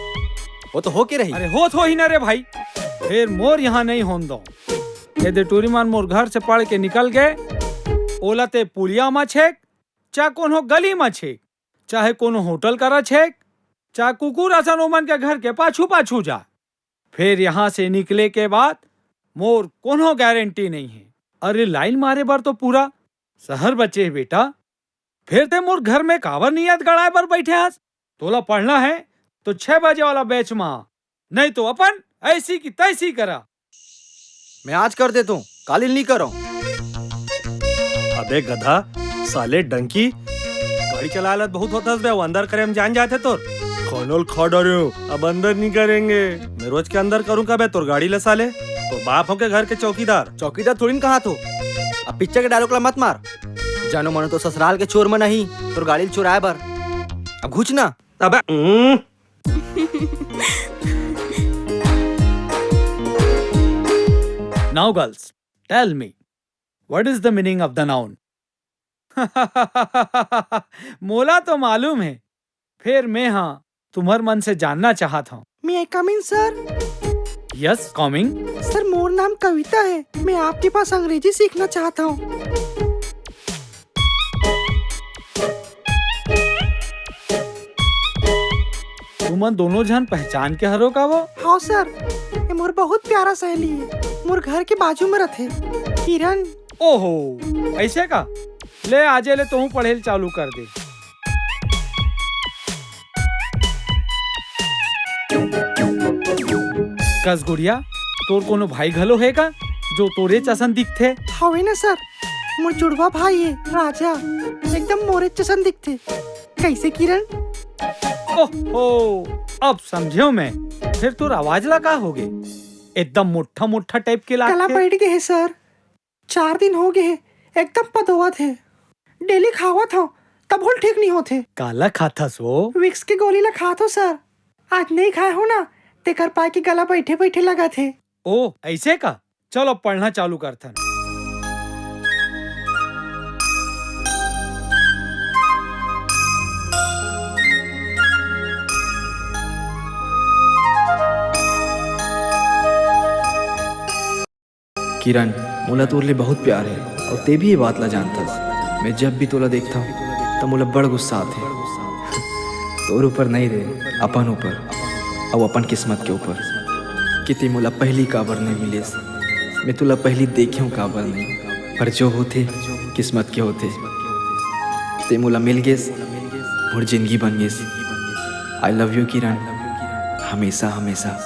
वो तो होके रही। अरे होत होही ना रे भाई, फिर मोर यहाँ नहीं होन दो। यदि टूरी मन मोर घर से पढ़ के निकल गए, ओला ते पुलिया मा छेक, चाहे कोनो गली मा छेक, चाहे कोनो होटल करा छेक, चाहे कुकुर असन ओमन के घर के पाछू पाछू जा। फेर यहाँ से निकले के बाद मोर कोनो गारंटी नहीं है। अरे, लाइन मारे बर तो पूरा शहर बचे है बेटा। फेर ते मोर घर में काबर नियत गड़ाए बर बैठे हस? तोला पढ़ना है तो छह बजे वाला बैच मा, नहीं तो अपन ऐसी की तैसी करा। मैं आज कर देता हूँ, कालिल नहीं करो। अबे गधा, साले डंकी, गाड़ी चलाए ला बहुत होता है बे, वो अंदर करे हम जान जाते तोर। खानल खा डरे हो, अब अंदर नहीं करेंगे। मैं रोज के अंदर करूँ का बे तोर गाड़ी ले साले? तो बाप हो के घर के चौकीदार। चौकीदार थोड़ी न कहा थो। अब पिक्चर के डायलॉग ला मत मार। जानो मानो तो ससुराल के चोर में नहीं, तोर गाड़ी ल चुराए बर। अब घुच ना। अबे, हम्म। Now girls, tell me, what is the meaning of the noun? मोला तो मालूम है, फेर मैं हाँ तुम्हर मन से जानना चाहत हूँ। May I come in, sir? Yes, coming. Sir, मोर नाम कविता है। मैं आपके पास अंग्रेजी सीखना चाहता हूँ। तुमन दोनों झन पहचान के हरो का वो? हाँ सर, ये मोर बहुत प्यारा सहेली है, मोर घर के बाजू में रथे, किरण। ओहो, ऐसे का? ले आजे ले तोहू पढ़े ल चालू कर दे। कस गुड़िया, तोर कोनो भाई घलो हे का, जो तोरे जसन दिखथे? हवे ना सर, मोर जुड़वा भाई हे राजा, एकदम मोरे जसन दिखथे। कैसे किरण? ओहो, अब समझेव मैं। फिर तोर आवाज ला का होगे? एकदम मोट्ठा मोट्ठा टाइप के गला लागथे। बैठ गे हे सर, चार दिन हो गे हे, एकदम पदोवत हे। डेली खावत हव, तभो ले ठीक नइ होथे। काला खाथस वो? विक्स के गोली ला खात हव सर। आज नइ खाए हव ना, तेकर पाय के गला बैठे बैठे लगत हे। ओ, ऐसे का? चलो, अब पढ़ना चालू करथन। किरण, मोला तोर ले बहुत प्यार हे, अउ तें भी ये बात ला जानथस। मैं जब भी तोला देखथंव, त मोला बड़ गुस्सा आथे। तोर ऊपर नइ रे, अपन ऊपर, अउ अपन किस्मत के ऊपर, कि तें मोला पहिली काबर नइ मिलेस। मैं तोला पहिली देखेंव काबर नइ, पर जो होथे, किस्मत के होथे। तें मोला मिल गेस, मोर जिंदगी बन गेस। I love you किरण, हमेशा, हमेशा।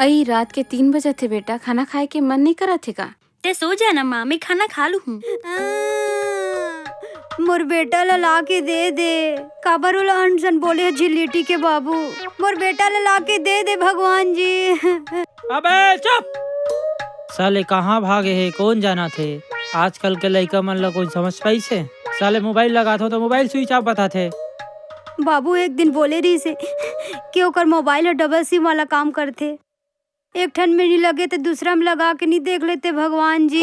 अई, रात के तीन बजत हे बेटा, खाना खाए के मन नइ करत हे का? तें सो जा ना माँ, मैं खाना खा लूँ हूँ। मोर बेटा ला ला के दे दे, काबर ओला अनसन बोले हे झिल्लीटी के बाबू। मोर बेटा ला ला के दे दे भगवान जी। अबे चुप! साले कहाँ भागे हे, कोन जानत हे? आजकल के लइका मन ला कोई समझ पाइस हे? साले मोबाइल लगाथो तो मोबाइल switch off बताथे। बाबू एक दिन बोले रहिस हे कि ओकर मोबाइल ह डबल सिम वाला काम करथे। एक ठन में नइ लगे ते दूसरा में लगा के नइ देख लेते भगवान जी।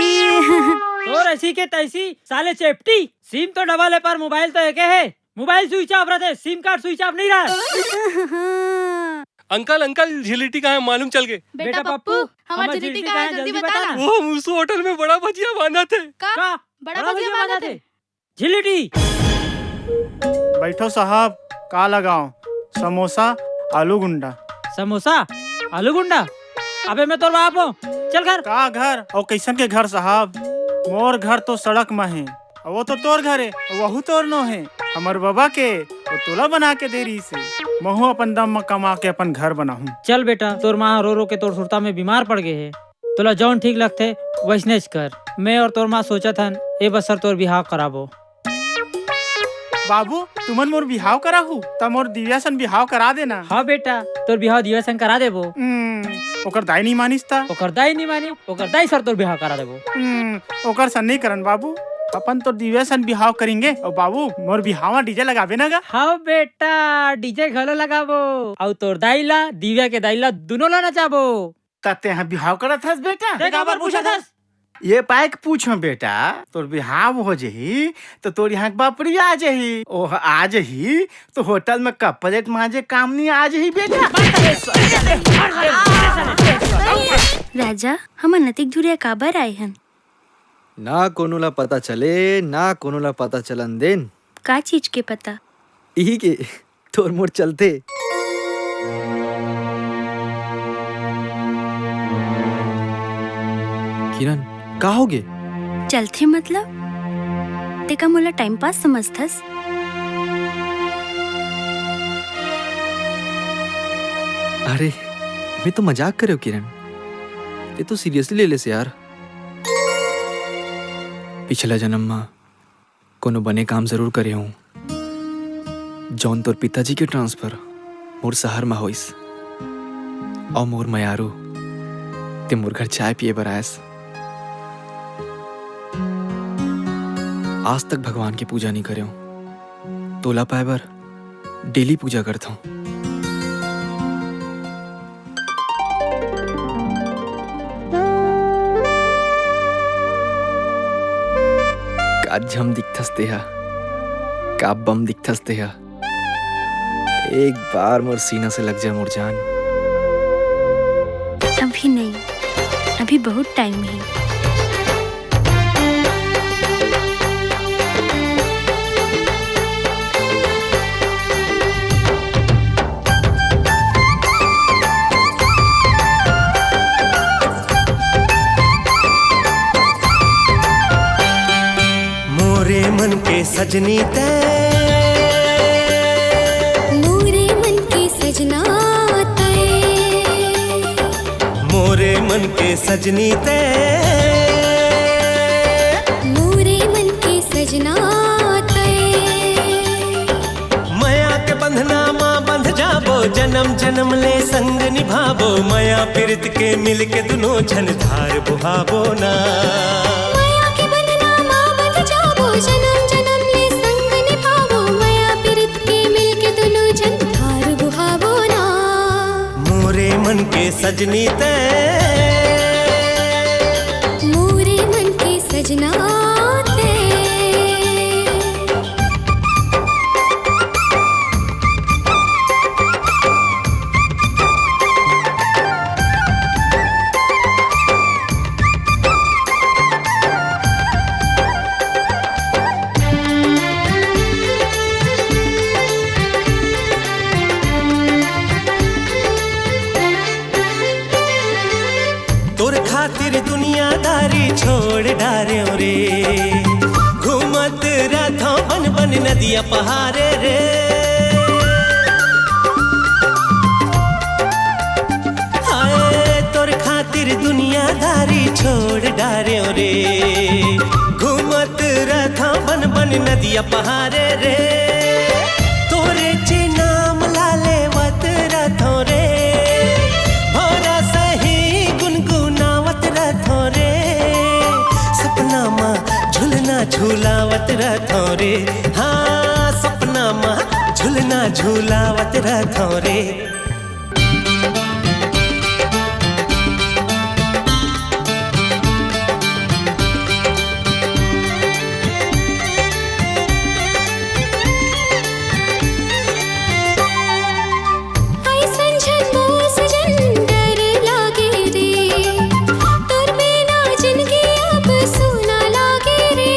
तोर ऐसी के तैसी, साले चेपटी, सिम तो डबल हे पर मोबाइल तो एके हे। मोबाइल switch off रहिथे, सिम कार्ड switch off नइ रहय। अंकल, अंकल, झिलिटी कहाँ हे मालूम चल गे। बेटा पप्पू, हमर झिलिटी कहाँ हे जल्दी बता ना। वो मुसू होटल में बड़ा भजिया बांधत हे। का? बड़ा भजिया बांधत हे? झिलिटी। बैठो साहब, का लगाओ? समोसा, आलू गुंडा। समोसा, आलू गुंडा? अबे मैं तोर बाप हूँ, चल घर। का घर? अउ कैसन के घर साहब? मोर घर तो सड़क म हे, अउ वो तो तोर घर हे, अउ वहू तोर नो हे। हमर बबा के, वो तोला बना के दे रहिस हे। महू अपन दम म कमा के अपन घर बनाहूँ। चल बेटा, तोर माँ रो रो के तोर सुरता में बीमार पड़ गे हे। तोला जौन ठीक लगथे, वैसनेच कर। मैं अउ तोर माँ सोचत हन, ए बसर तोर बिहाव कराबो। बाबू, तुमन मोर बिहाव कराहू, त मोर दिव्या सन बिहाव करा देना। हाँ बेटा, तोर बिहाव दिव्या सन करा देबो। हम्म, ओकर दाई नइ मानिस त? ओकर दाई नइ मानी, ओकर दाई सर तोर बिहाव करा देबो। हम्म, ओकर सन नइ करन बाबू, अपन तोर दिव्या सन बिहाव करेंगे। अउ बाबू, मोर बिहाव म DJ लगाबे ना गा? हाँ बेटा, DJ घलो लगाबो। अउ तोर दाई ला, दिव्या के दाई ला, दुनो ला नचाबो। त तेंहा बिहाव करत हस बेटा? तें काबर पूछत हस? ये पाय के पूछो बेटा, तोर बिहाव हो जही, त तोर यहाँ के बापरी आ जही। ओह आ जही, त होटल में कप प्लेट मांजे काम नइ आ जही बेटा। राजा, हमन अतिक दूरिहा काबर आए हन? ना कोनो ला पता चले, ना कोनो ला पता चलन देन। का चीज के पता? इही के, तोर मोर चलथे। किरण, का होगे? चलथे मतलब? तें का मोला टाइम पास समझथस? अरे, मैं तो मजाक करे हों किरण, तें तो सीरियसली ले लेस यार। पिछला जनम म कोनो बने काम जरूर करे हों, जौन तोर पिताजी के ट्रांसफर मोर शहर म होइस, अउ मोर मयारू तें मोर घर चाय पिए बर आयस। आज तक भगवान के पूजा नइ करे हों, तोला पाए बर डेली पूजा करथों। का झम दिखथस तेहा, का बम दिखथस तेहा। एक बार मोर सीना से लग जा मोर जान। अभी नहीं, अभी बहुत टाइम है। मोरे मन के सजनी तैं, मोरे मन के सजना तैं, मोरे मन के सजनी तैं, मोरे मन के सजना तैं। मया के बंधना म बंध जाबो, जनम जनम ले संग निभाबो। मया पिरित के मिल के दुनो झन धार बुहाबो ना। मया के बंधना म बंध जाबो, जनम जनम ले संग निभाबो। मया पिरित के मिल के दुनो झन धार बुहाबो ना। मोरे मन के सजनी तैं, मोरे मन के सजना तैं। तोर खातिर दुनियादारी छोड़ डारेंव रे, घूमत रथों बन बन नदिया पहारे रे। हाय, तोर खातिर दुनियादारी छोड़ डारेंव रे, घूमत रथों बन बन नदिया पहारे रे। तोरे चे नाम ला लेवत रथों रे, भोरा सही गुनगुनावत रथों रे। सपना म झुलना झुलावत रथों रे, हाँ, सपना म झुलना झुलावत रथों रे। अइसन झन बोल सजन डर लागे रे, तोर बिना जिनगी अब सूना लागे रे।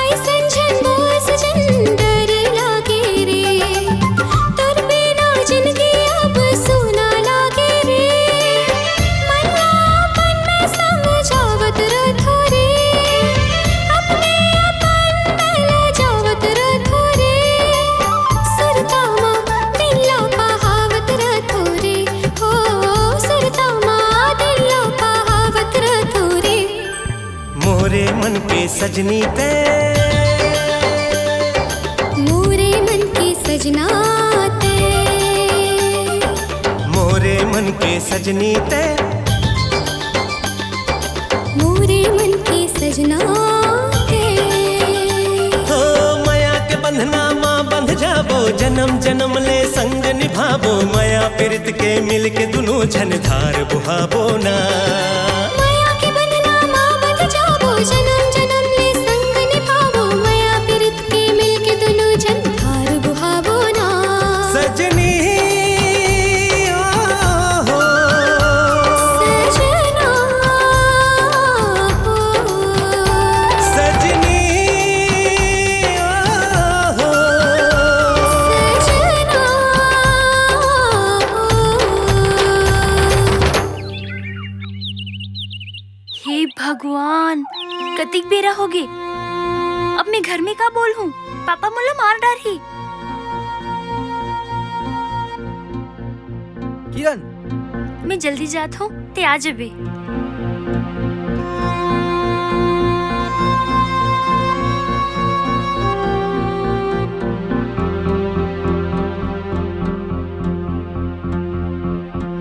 अइसन झन बोल सजन डर लागे रे, तोर बिना जिनगी अब सूना लागे रे। मन ला अपन में समझावत रथों रे, अपने अपन में लजावत रथों रे। सुरता म दिन ला पहावत रथों रे, हो सुरता म दिन ला पहावत रथों रे। मोरे मन के सजनी तैं, मोरे मन के सजना तैं, मोरे मन के सजनी तैं, मोरे मन के सजना तैं। हो मया के बंधना म बंध जाबो, जनम जनम ले संग निभाबो। मया पिरित के मिल के दुनो झन धार बुहाबो ना। मया के बंधना म बंध जाबो, जनम जनम ले संग निभाबो। मया पिरित के मिल के दुनो झन धार बुहाबो ना। सजनी, ओ हो। सजना, होगे। अब मैं घर में का बोलहूँ? पापा मोला मार डारही। किरण। मैं जल्दी जात हूँ, ते आ जबे।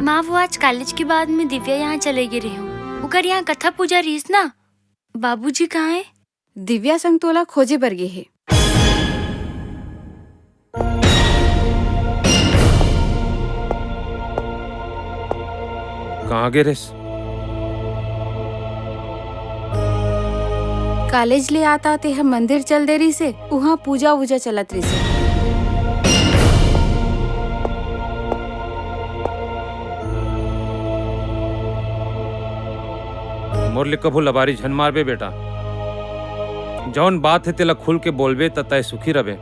माँ, वो आज कॉलेज के बाद में दिव्या यहाँ चले गे रहे हूँ। ओकर यहाँ कथा पूजा रहिस ना। बाबूजी कहाँ है? दिव्या संग तोला खोजे बर गे हे। कहाँ गे रेस? कॉलेज ले आत आत एह मंदिर चल दे रहिसे, उहाँ पूजा वूजा चलत रहिसे। मोर ले कभू लबारी झन मारबे बेटा। जौन बात हे तेला खुल के बोलबे त तय सुखी रबे।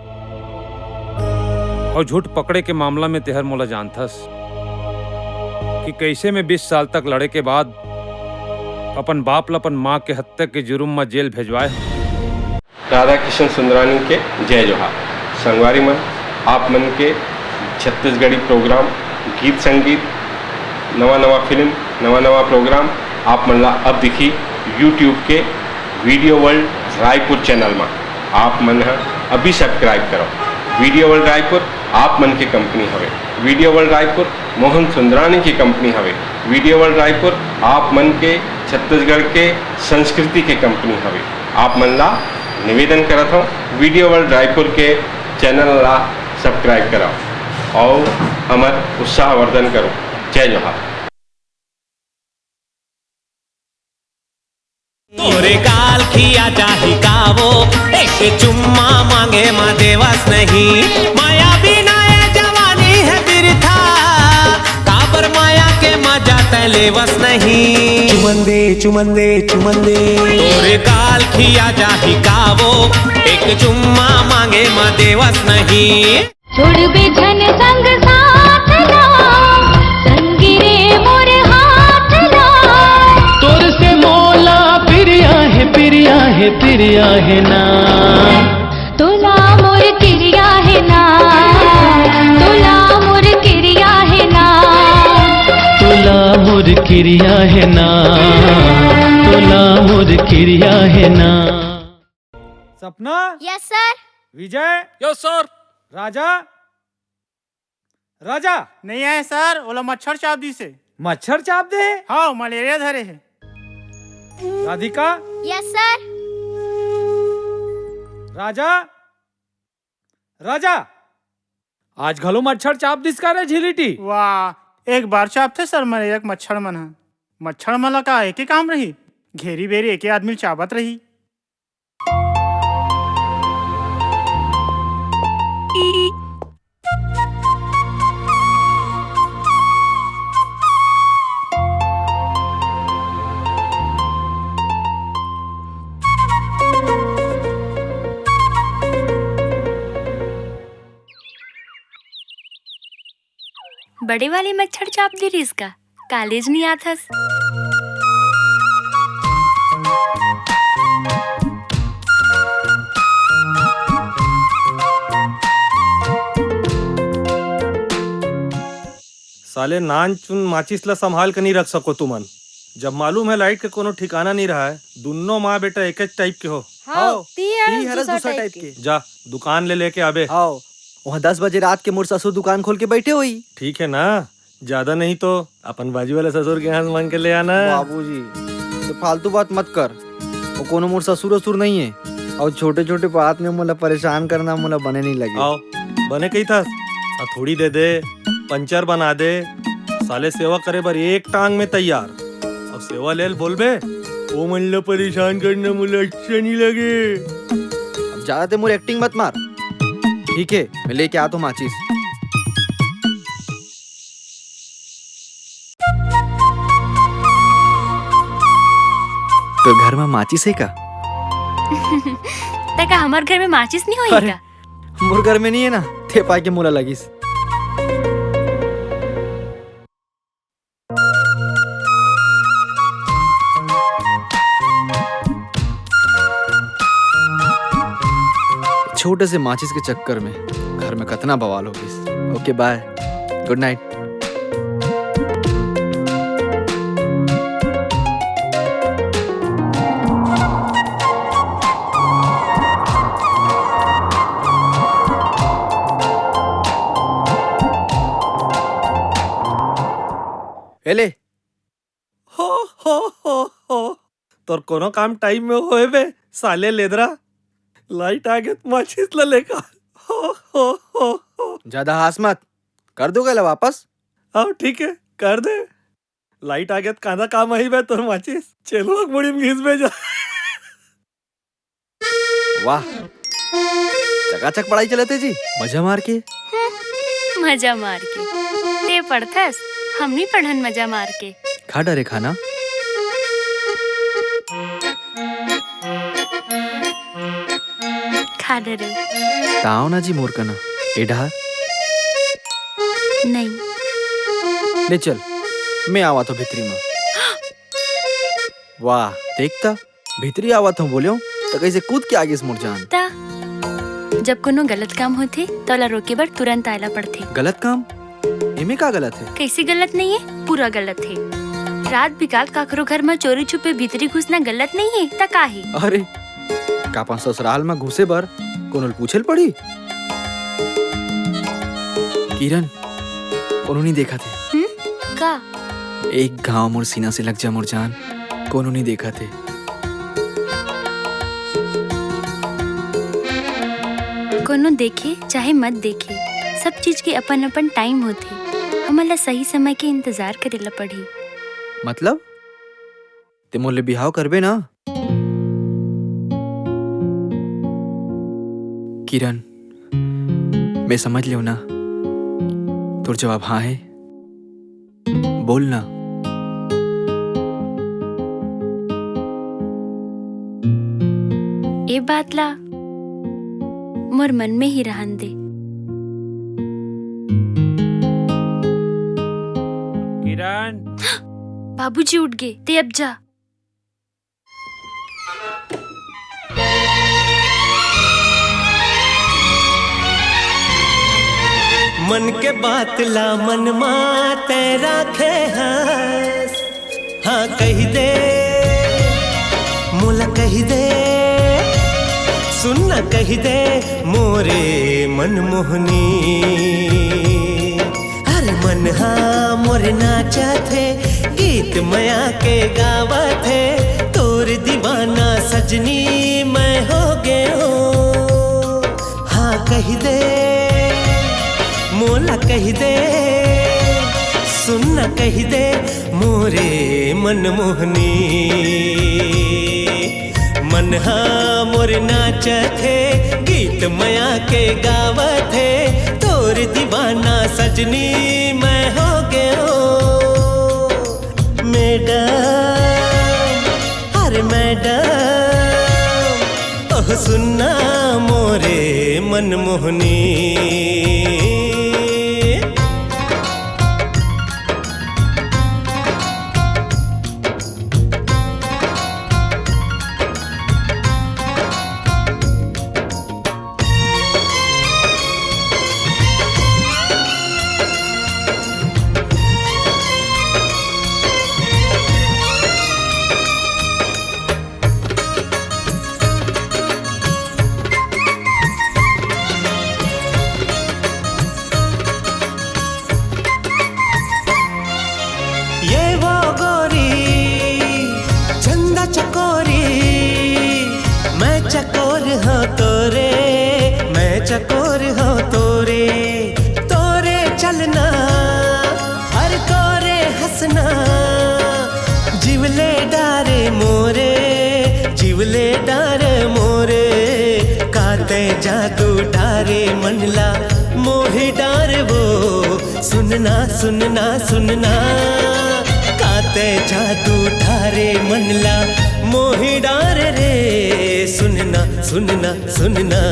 अउ झूठ पकड़े के मामला में तेहर मोला जानथस कि कइसे में बीस साल तक लड़े के बाद अपन बाप ल अपन माँ के हत्या के जुर्म म जेल भेजवाए हूँ। राधा किशन सुंदरानी के जय जोहार। संगवारी मन, आप मन के छत्तीसगढ़ी प्रोग्राम, गीत संगीत, नवा नवा फिल्म, नवा नवा प्रोग्राम आप मन ला अब दिखी YouTube के वीडियो वर्ल्ड रायपुर चैनल मा। आप मन ह अभी सब्सक्राइब करो। वीडियो वर्ल्ड रायपुर आप मन के कंपनी हवे। वीडियो वर्ल्ड रायपुर मोहन सुंदरानी के कंपनी हवे। वीडियो वर्ल्ड रायपुर आप मन के छत्तीसगढ़ के संस्कृति के कंपनी हवे। आप मन ला निवेदन करत हूँ, वीडियो वर्ल्ड रायपुर के चैनल ला सब्सक्राइब करो और हमर उत्साहवर्धन करो। जय जोहार। तोरे गाल खिया जाही कावो, एक चुम्मा मांगे मा देवस नहीं। माया बिना ये जवानी है बिरथा, काबर माया के मजा तय लेवस नहीं। चुमन दे, चुमन दे, चुमन दे। तोरे गाल खिया जाही कावो, एक चुम्मा मांगे मा देवस नहीं। छोड़बे झन संग साथ ला, संगी रे मोर हाथ ला। तोर से मोला प्रिया हे, प्रिया हे, प्रिया हे ना। तोला मोर किरिया हे ना, तोला मोर किरिया हे ना। तोला मोर किरिया हे ना, तोला मोर किरिया हे ना। Sapna. Yes sir. Vijay. Yes sir. Raja. Raja. नहीं आए सर, ओला मच्छर चाब दिस हे। मच्छर चाब दे हे? हाँ, मलेरिया धरे हे। राधिका। Yes sir. राजा। राजा। आज घलो मच्छर चाब दिस का रे झिलिटी? वाह, एक बार चाबथे सर, मर एक मच्छर मन ह। मच्छर मन ला का एके काम रही, घेरी बेरी एके आदमी ल चाबत रही। बड़े वाले मच्छर चाब दे रिहिस का? कॉलेज नहीं आथस। साले नान चुन माचिस ला संभाल के नहीं रख सको तुमन। जब मालूम है लाइट के कोनो ठिकाना नहीं रहा है, दुन्नो माँ बेटा एक टाइप के हो। हाँ, हाँ, ती हरस ती हरस दूसरा दूसरा टाइप टाइप के। के। जा, दुकान ले लेके आबे। हाँ, वहाँ दस बजे रात के मोर ससुर दुकान खोल के बैठे होई। ठीक है ना, ज्यादा नहीं तो अपन बाजू वाला ससुर के यहाँ से मांग के ले आना। बाबूजी, तो फालतू बात मत कर। वो कोनो मोर ससुर वसुर नहीं है। और छोटे छोटे बात में मोला परेशान करना मोला बने नहीं लगे। आओ, बने कही था, हथौड़ी दे दे, पंचर बना दे, साले सेवा करे बर एक टांग में तैयार। अब सेवा लेल बोलबे, ओ मन ला परेशान करना मोला अच्छा नहीं लगे। अब ज्यादा ते मोर एक्टिंग मत मार। ठीक है, मैं लेके आता हूँ माचिस। तो घर में माचिस है का? ते का हमर घर में माचिस नहीं होई अरे, का? मोर घर में नहीं है ना, ते पाए के मोला लगिस। छोटे से माचिस के चक्कर में घर में कतना बवाल हो गिस। ओके, बाय, गुड नाइट। ए ले। हो, हो, हो, हो। तोर कोनो काम टाइम में होए बे, साले लेदरा। लाइट आ गे त माचिस ल लेका। हो, हो, हो, हो। ज्यादा हास मत। कर दूं गा एला वापस? हाँ, ठीक है, कर दे। लाइट आ गे त कांदा काम आही बे तोर माचिस। चेलवा के मुड़ी में घिस बे जा। वाह, चकाचक पढ़ाई चलत हे जी, मजा मार के। हम्म, मजा मार के। ते पढ़थस, हम नी पढ़न मजा मार के। खा डरे खाना। खा डरे। ताव ना जी मोर कना, ए डहार। नहीं। ले चल, मैं आवा तो भीतरी में। वाह, देख त, भीतरी आवत हूँ बोल्यों, त कइसे कूद के आगेस मोर जान। त जब कोनो गलत काम होथे, त ओला रोके बर तुरंत आए ला पड़थे। गलत काम? एमे का गलत हे? कइसे गलत नइ हे? पूरा गलत हे। रात बिकाल काकरो घर म चोरी छुपे भीतरी घुसना गलत नइ हे, त का हे? अरे, का अपन ससुराल म घुसे बर कोनो ल पूछे ल पड़ही? किरण, कोनो नइ देखत हे। हम्म? का? एक घाव मोर सीना से लग जा मोर जान, कोनो नइ देखत हे। कोनो देखे चाहे मत देखे, सब चीज के अपन-अपन टाइम होथे। हमन ला सही समय के इंतजार करे ला पड़ही। मतलब? ते मोर ले बिहाव करबे ना? किरण, मैं समझ लेव ना, तोर जवाब हाँ हे। बोल ना। ए बात ला मोर मन में ही रहन दे। किरण। बाबूजी उठ गे, ते अब जा। मन के बात ला मन मा तै राखे हस, हाँ कहि दे, मोला कहि दे, सुन ना कहि दे, मोरे मन मोहनी। अरे मन हा मोर नाचत हे, गीत मया के गावत हे, तोर दीवाना सजनी मैं हो गे हों। हाँ कहि दे, मोला कहि दे, सुन ना कहि दे, मोरे मन मोहनी। मन हा मोर नाचत हे, गीत मया के गावत हे, तोर दीवाना सजनी मैं हो गे हों। मैडम, अरे मैडम, ओह सुन ना मोरे मन मोहनी। ये वो गोरी चंदा चकोरी, मैं चकोर हों तोरे, मैं चकोर हों तोरे, तोरे चलना अरे तोरे हंसना, जीवले डारे मोरे, जीवले डारे मोरे, काते जादू डारे मनला मोहि डारे वो। सुनना, सुनना, सुनना, काते जादू डारे मनला मोहि डारे रे। सुनना, सुनना, सुनना।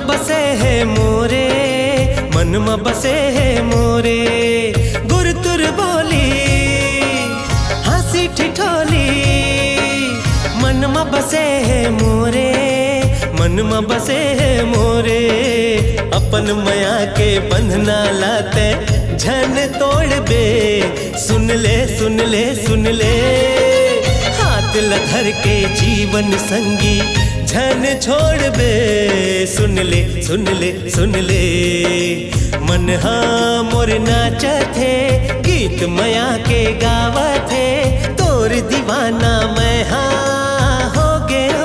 बसे हे मोरे, मन म बसे हे मोरे, गुरतुर बोली, हाँसी ठिठोली, मन म बसे हे मोरे, मन म बसे हे मोरे, अपन मया के बंधना ला तैं झन तोड़बे। सुन ले, सुन ले, सुन ले, हाथ ल धर के जीवन संगी झन छोड़बे। सुन ले, सुन ले, सुन ले, मन हा मोर नाचत हे, गीत मया के गावत हे, तोर दीवाना मैं हा हो गेंव।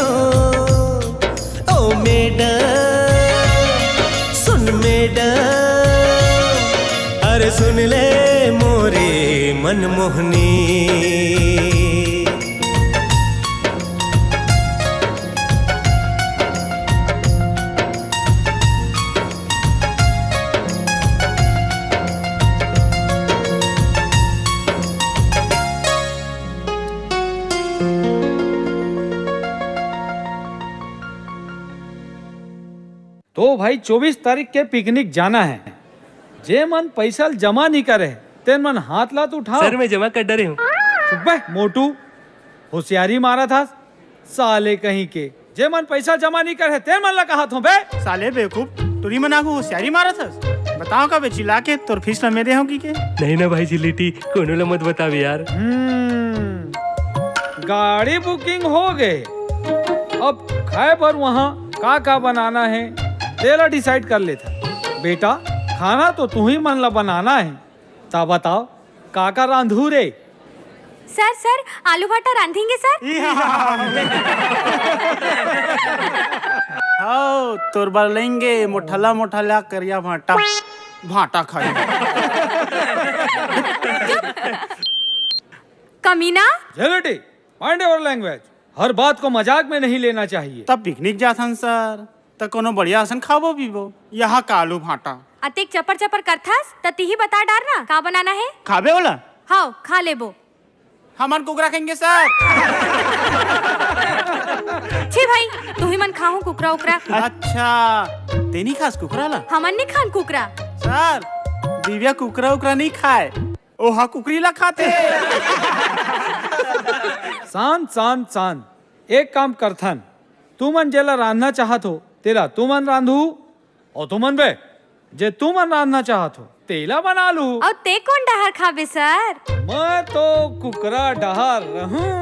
ओ मैडम, सुन मैडम, अरे सुन ले मोरे मनमोहनी। तो भाई, चौबीस तारीख के पिकनिक जाना हे। जे मन पैसा ल जमा नइ करे, तेन मन हाथ ला तो उठाव। सर, मैं जमा कर डरे हूँ। चुप बे, मोटू, होशियारी मारत हस, साले कहीं के। जे मन पैसा जमा नइ करे, तेन मन ला कहत हूँ बे। साले बेवकूफ, टुरी मन आगू होशियारी मारत हस। बताव का बे, चिल्ला के तोर फीस ला मैं दे हूँ कि के? नहीं ना भाई जिलेटी, कोनो ला मत बतावे यार। हम्म, गाड़ी booking हो गे, अब खाए बर वहाँ का का बनाना हे, तेला decide कर लेथन। बेटा, खाना तो तुही मन ला बनाना हे, त बताव, का का रांधहू रे? सर, सर, आलू भाटा रांधेंगे सर। हव, तोर बर लेंगे मोठला मोठला करिया भाटा, भाटा खाए। कमीना। झगटी, mind your language। हर बात को मजाक में नहीं लेना चाहिए। तब पिकनिक जाथन सर, त कोनो बढ़िया असन खाबो पीबो। यहाँ का आलू भाटा। अतेक चपर चपर करथस, त तिही बता डार ना, का बनाना हे? खाबे ओला? हव, खा लेबो। हमन कुकरा खाएंगे सर। छी भाई, तुही मन खाहू कुकरा उकरा। अच्छा, तें नइ खास कुकरा ला? हमन नइ खान कुकरा। सर, दिव्या कुकरा उकरा नइ खाय, ओहा कुकरी ला खाथे। शांत, शांत, शांत। एक काम करथन, तुमन जेला रांधना चाहत हो, तेला तुमन रांधू, अउ तुमन बे, जे तुमन रांधना चाहत हो, तेला बना लू। अउ तें कोन डहर खाबे सर? मैं तो कुकरा डहर रहूं।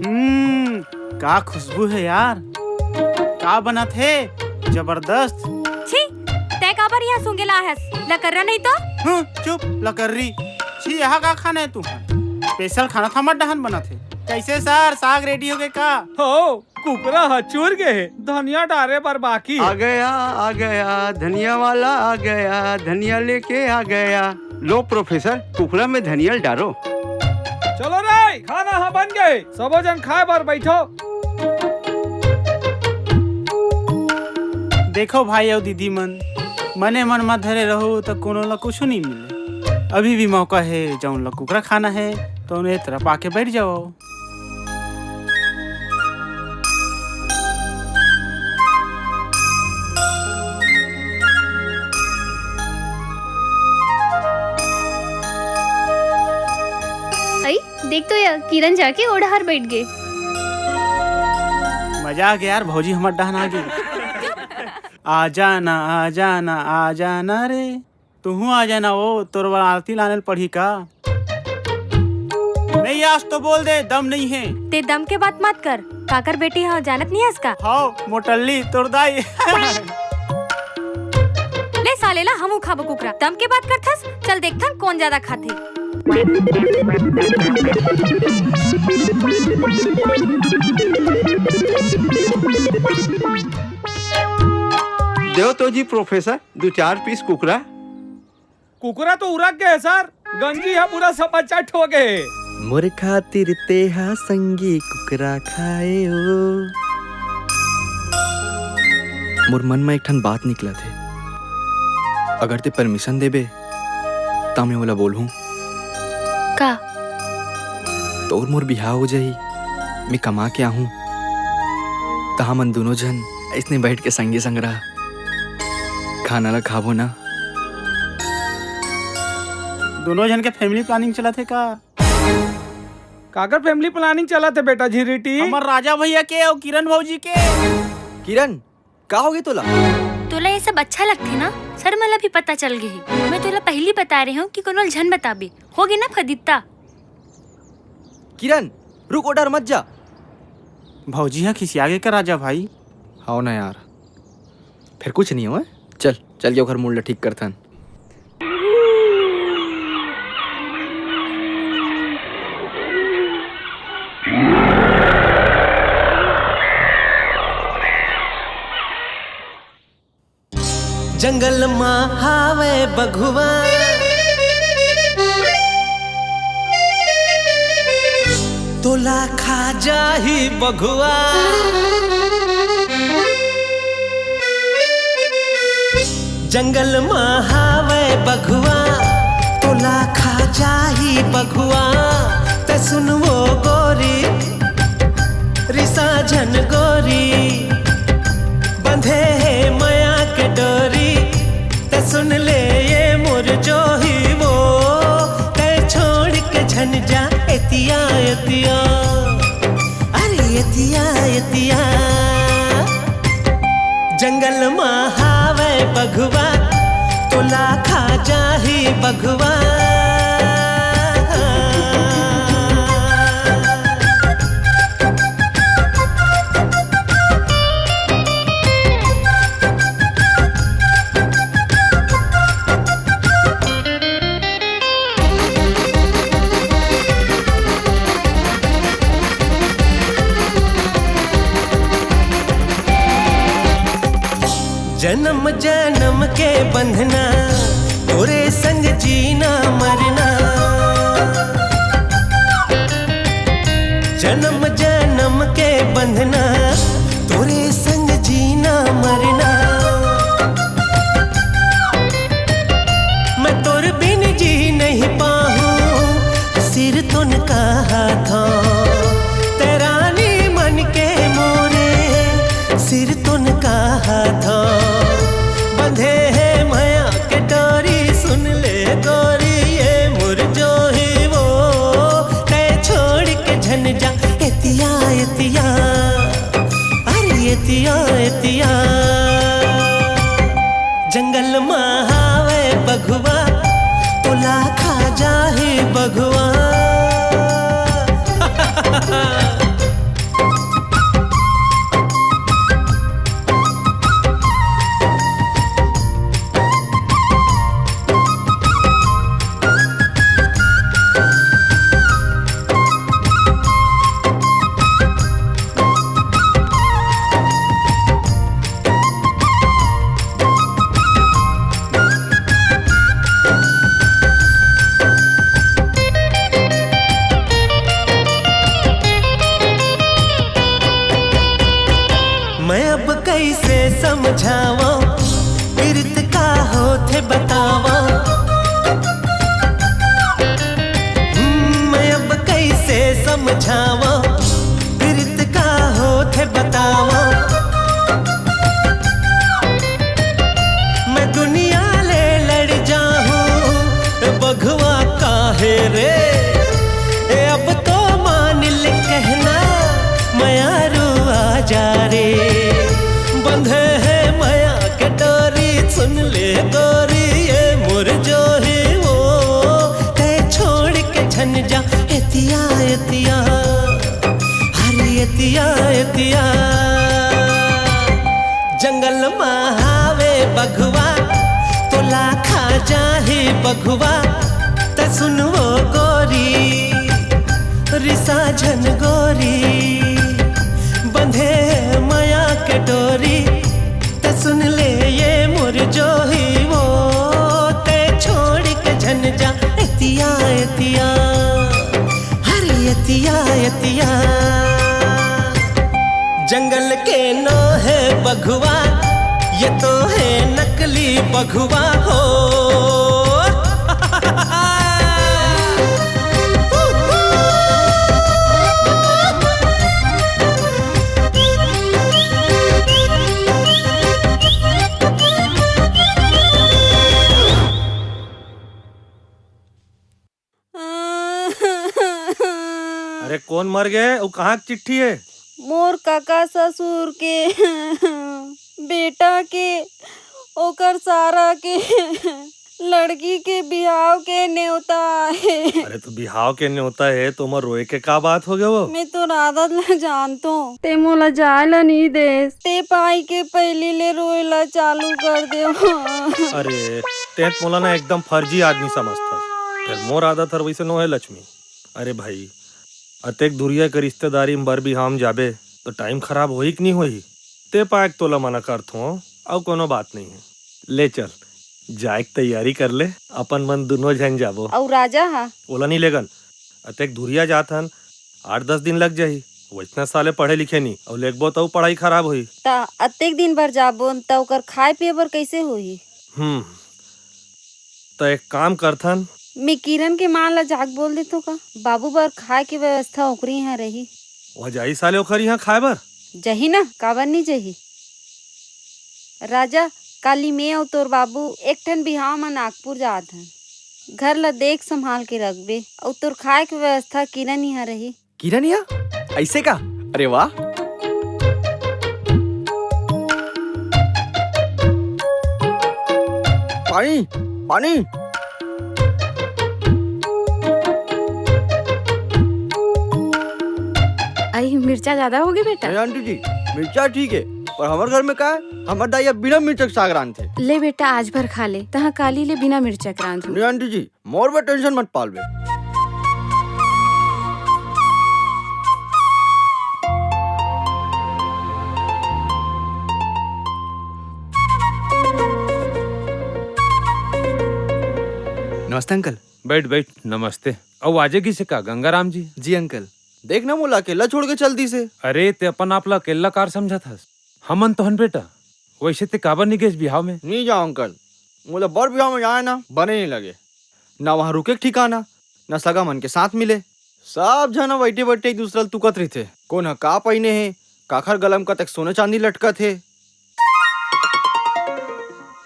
हम्म, का खुशबू हे यार, का बनत हे, जबरदस्त। छी, तें काबर इहाँ सूंघे ला आहस? लकर्रा नहीं तो? हम्म, चुप, लकर्री। छी, यहाँ का खाना हे तुँहर? Special खाना त हमर डहन बनत हे। कइसे सर, साग ready होगे का? हो, कुकरा ह चूर गे हे, धनिया डारे बर बाकी हे। आ गया, आ गया, धनिया वाला आ गया, धनिया लेके आ गया। लो professor, कुकरा में धनिया डारो। चलो रे, खाना ह बन गे, सबो झन खाए बर बइठो। देखो भाई अउ दीदी मन, मने मन म धरे रहू त कोनो ला कुछु नइ मिले। अभी भी मौका हे, जउन ला कुकरा खाना हे, तउन ए तरफ आके बइठ जावव। अई, देख तो या, किरण जाके ओ डहर बइठ गे। मजा आ गे यार, भौजी हमर डहन आ गे। आ जाना, आ जाना, आ जाना रे। तुहूँ आ जाना ओ, तोर बर आरती लाने ल पड़ही का? नहीं, आज तो बोल दे, दम नहीं हे। तें दम के बात मत कर, काकर बेटी हव जानत नहीं हस का? हव, मोटल्ली, तोर दाई। ले साले ला, हमू खाबो कुकरा। दम के बात करथस, चल देखथन कोन जादा खाथे। देव तो जी professor, दू चार piece कुकरा। कुकरा तो उरक गे हे सर, गंजी ह पूरा सपाचट हो गे हे। मोर खातिर तेहा संगी कुकरा खाए ओ। मोर मन म एक ठन बात निकलत हे, अगर तें permission देबे, त मैं ओला बोलहूँ। का? तोर मोर बिहाव हो जाही, मैं कमा के आहूं, त हमन दोनों झन अइसने बैठ के संगे संग रह खाना ला खाबो ना। दोनों झन के family planning चलत हे का? काकर family planning चलत हे बेटा झिरीटी? हमर राजा भैया के अउ किरण भौजी के। किरण, का होगे तोला? तोला ये सब अच्छा लगथे ना? सर, मोला भी पता चल गे हे। मैं तोला पहिली बता रहे हूँ कि कोनो ल झन बताबे। होगे ना फदित्ता? किरण, रुक, ओ डर मत जा। भौजी ह खिसिया गे का राजा भाई? हव ना यार, फेर कुछ नहीं होय। चल, चल के ओखर मूड ल ठीक करथन। जंगल मा हावय बघुआ, तोला खा जाही बघुआ। जंगल मा हावय बघुआ, तोला खा जाही बघुआ। त सुन वो गोरी, रिसा झन गोरी, बंधे हे मया के डोरी। त सुन ले ये मोर जोही वो, तै छोड़ के झन जा एतिया एतिया, अरे एतिया एतिया। जंगल मा हावय बघुआ, तोला खा जाही बघुआ। जन्म जन्म के बंधना, तोरे संग जीना मरना। जन्म जन्म के बंधना, तोरे संग जीना मरना। मैं तोर बिन जी नहीं पाहूँ, सिर तुन कहा था। तेरा नी मन के मोरे, सिर तुन कहा था। बंधे हे मया के डोरी, सुन ले गोरी, ये मोर जोही वो। तै छोड़ के झन जा एतिया एतिया, अरे एतिया एतिया। जंगल मा हावय बघुआ, तोला खा जाही बघुआ। मैं अब कैसे समझावा, पीरित का होथे बतावा। हम्म, मैं अब कैसे समझावा, पीरित का होथे बतावा। मैं दुनिया ले लड़ जाहूँ, बघवा काहे रे। ए, अब तो मान ले कहना, मयारू आ जा रे। बंधे हे मया के डोरी, सुन ले गोरी, ये मोर जोही वो। तै छोड़ के झन जा एतिया एतिया, हर एतिया एतिया। जंगल मा हावे बघवा, तोला खा जाही बघवा। त सुन वो गोरी, रिसा झन गोरी, बंधे मया के डोरी। त सुन ले ये मोर जोही वो, तै छोड़ के झन जा एतिया एतिया, हर एतिया एतिया। जंगल के नो हे बघुआ, ये तो हे नकली बघुआ हो। कोन मर गे अउ कहाँ के चिट्ठी हे? मोर कका ससुर के बेटा के, ओकर सारा के लड़की के बिहाव के नेवता हे। अरे, तो बिहाव के नेवता हे, तो ओमा रोए के का बात हो गे वो? मैं तोर आदत ला जानथों। ते मोला जाए ला नहीं देस। ते पाई के पहिली ले रोए ला चालू कर देव। अरे, ते मोला ना एकदम फर्जी आदमी समझथस। फेर मोर आदत हर वैसे नो हे, लक्ष्मी। अरे भाई, अतेक दुरिहा के रिश्तेदारी में बर बिहाव में जाबे, तो टाइम खराब होही कि नहीं होही? ते पाए के तोला मना करथों, अउ कोनो बात नहीं हे। ले चल, जाए के तैयारी कर ले, अपन मन दुनो झन जाबो। अउ राजा हा? ओला नहीं लेगन, अतेक दुरिहा जात हन, आठ दस दिन लग जाही। वैसना साले पढ़े लिखे नहीं, अउ लेगबो तो पढ़ाई खराब होही। ता अतेक दिन बर जाबो, त ओकर खाए पिए बर कैसे होही? हम्म, त एक काम करथन। मैं किरण के माँ ला जाके बोल देथों का, बाबू बर खाए के व्यवस्था ओकरी यहाँ रही। वो जाही साले ओकर यहाँ खाए बर? जही ना, काबर नहीं जही। राजा, काली मैं अउ तोर बाबू एक ठन बिहाव म नागपुर जात हन। घर ला देख संभाल के रखबे, अउ तोर खाए के व्यवस्था किरण यहाँ रही। किरण यहाँ? ऐसे का? अरे वाह। पानी, पानी। आई, मिर्चा ज्यादा होगे बेटा? नहीं आंटी जी, मिर्चा ठीक हे, पर हमर घर में का हे, हमर दाई अब बिना मिर्चा के साग रांधथे। ले बेटा, आज भर खा ले, तहाँ काली ले बिना मिर्चा के रांधहूँ। नहीं आंटी जी, मोर बर टेंशन मत पालबे। नमस्ते अंकल। बैठ, बैठ, नमस्ते। अउ आजे गिसे का गंगाराम जी? जी अंकल, देख ना, मोला अकेला छोड़ के चल दिस हे। अरे, ते अपन आप ला अकेला कार समझत हस? हमन तो हन बेटा, वैसे ते काबर नहीं गेस बिहाव में? नहीं जाओं अंकल, मोला बर बिहाव में जाए ना बने नहीं लगे। ना वहाँ रुके के ठिकाना, ना सगा मन के साथ मिले। सब झन बैठे बैठे एक दूसरा ल तुकत रहिथे, कोन ह का पहिने हे, काखर गला म कतक सोना चांदी लटकत हे।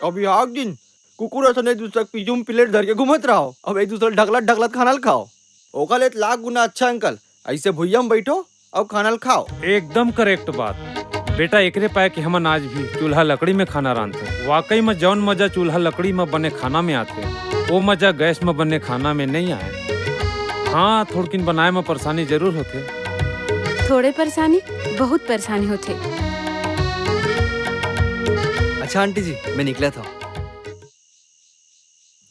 अभी आग दिन कुकुर असन एक दूसरा के पीछू म प्लेट धर के घूमत रहो, अब एक दूसरा ल ढकलत ढकलत खाना ल खाओ। ओकर ले त लाख गुना अच्छा अंकल, ऐसे भुइयां म बैठो अउ खाना ल खाओ। एकदम करेक्ट बात बेटा, एकरे पाए कि हमन आज भी चूल्हा लकड़ी में खाना रांधथन। वाकई में जौन मजा चूल्हा लकड़ी में बने खाना में आथे, वो मजा गैस में बने खाना में नहीं आए। हाँ, थोड़किन बनाए में परेशानी जरूर होथे। थोड़े परेशानी, बहुत परेशानी होथे। अच्छा आंटी जी, मैं निकलत हूँ।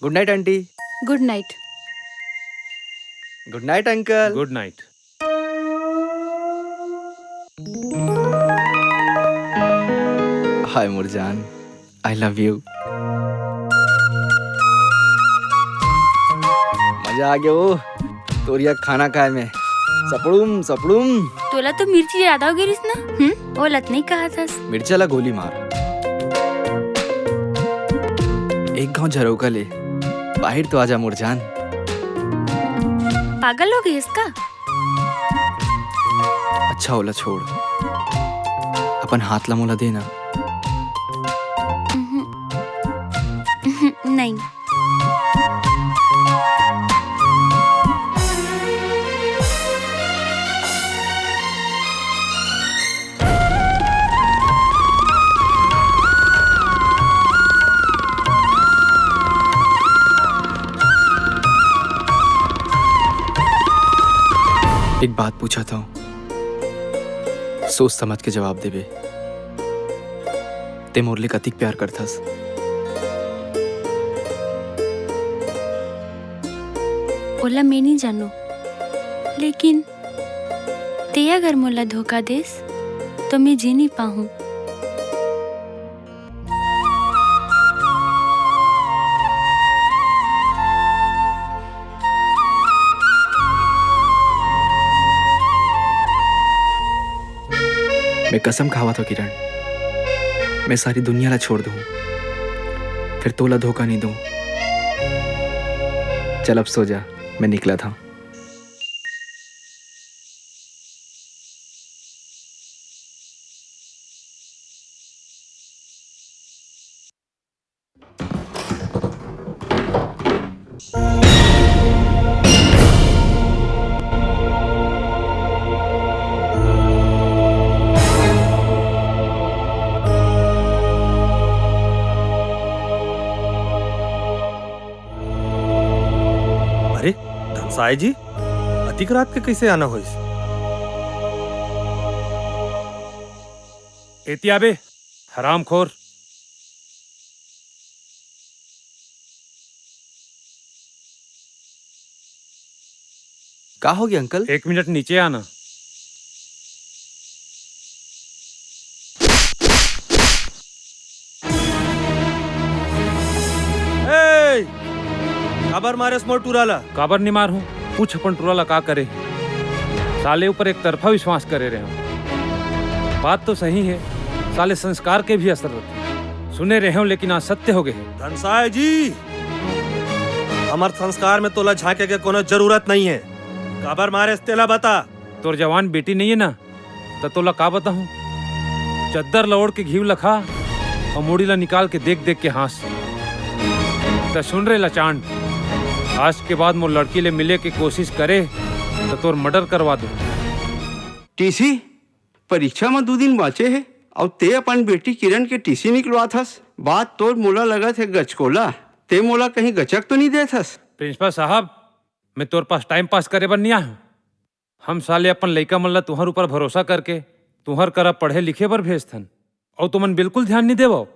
गुड नाइट आंटी। गुड नाइट। गुड नाइट अंकल। गुड नाइट। हाय मोर जान, I love you। मजा आ गया वो तोरिया खाना खाए में। सपड़ुम, सपड़ुम। तोला तो मिर्ची ज्यादा हो गई रिस ना? हम्म, ओला त नहीं कहा थस। मिर्चा ला गोली मार। एक घाव झरोका ले, बाहर तो आजा मोर जान। पागल हो गई इसका? अच्छा ओला छोड़, अपन हाथ ला मोला देना। उहुं। उहुं, नहीं। एक बात पूछत हूँ, सोच समझ के जवाब देबे। ते मोर ले कतिक प्यार करथस? ओला मैं नहीं जानू, लेकिन ते अगर मोला धोखा देस, तो मैं जी नहीं पाहूँ। मैं कसम खावत हूँ किरण, मैं सारी दुनिया ला छोड़ दूँ, फिर तोला धोखा नहीं दूँ। चल अब सो जा, मैं निकलत हूँ। साई जी, अतिक रात के कइसे आना होइस? एती आबे, हरामखोर। का होगे अंकल? एक मिनट नीचे आना। ए! काबर मारेस मोर टूरा ला? काबर नी मारहूं? पूछ अपन टूरा ला का करे। साले ऊपर एक तरफा विश्वास करे रहेंव। बात तो सही हे, साले संस्कार के भी असर रथे। सुने रहेंव, लेकिन आज सत्य होगे हे। धनसाय जी, हमर संस्कार में तोला झांके के कोनो जरूरत नइ हे। काबर मारेस तेला बता। तोर जवान बेटी नइ हे ना, त तोला का बताहूं? चद्दर ला ओढ़ के घीव ला खा अउ मुड़ी ला निकाल के देख देख के हाँस। त सुन रे लचांड, आज के बाद मोर लड़की ले मिले के कोशिश करे त तोर मर्डर करवा दूं। टीसी, परीक्षा म दू दिन बांचे हे अउ तें अपन बेटी किरण के टीसी निकलवात हस। बात तोर मोला लगत हे गचकोला, तें मोला कहीं गचक तो नइ देत हस? प्रिंसिपल साहब, मैं तोर पास टाइम पास करे बर नइ आय हंव। हम साले अपन लइका मन ला तुंहर ऊपर भरोसा करके तुंहर करा पढ़े लिखे बर भेजथन, अउ तुमन बिल्कुल ध्यान नइ देवव।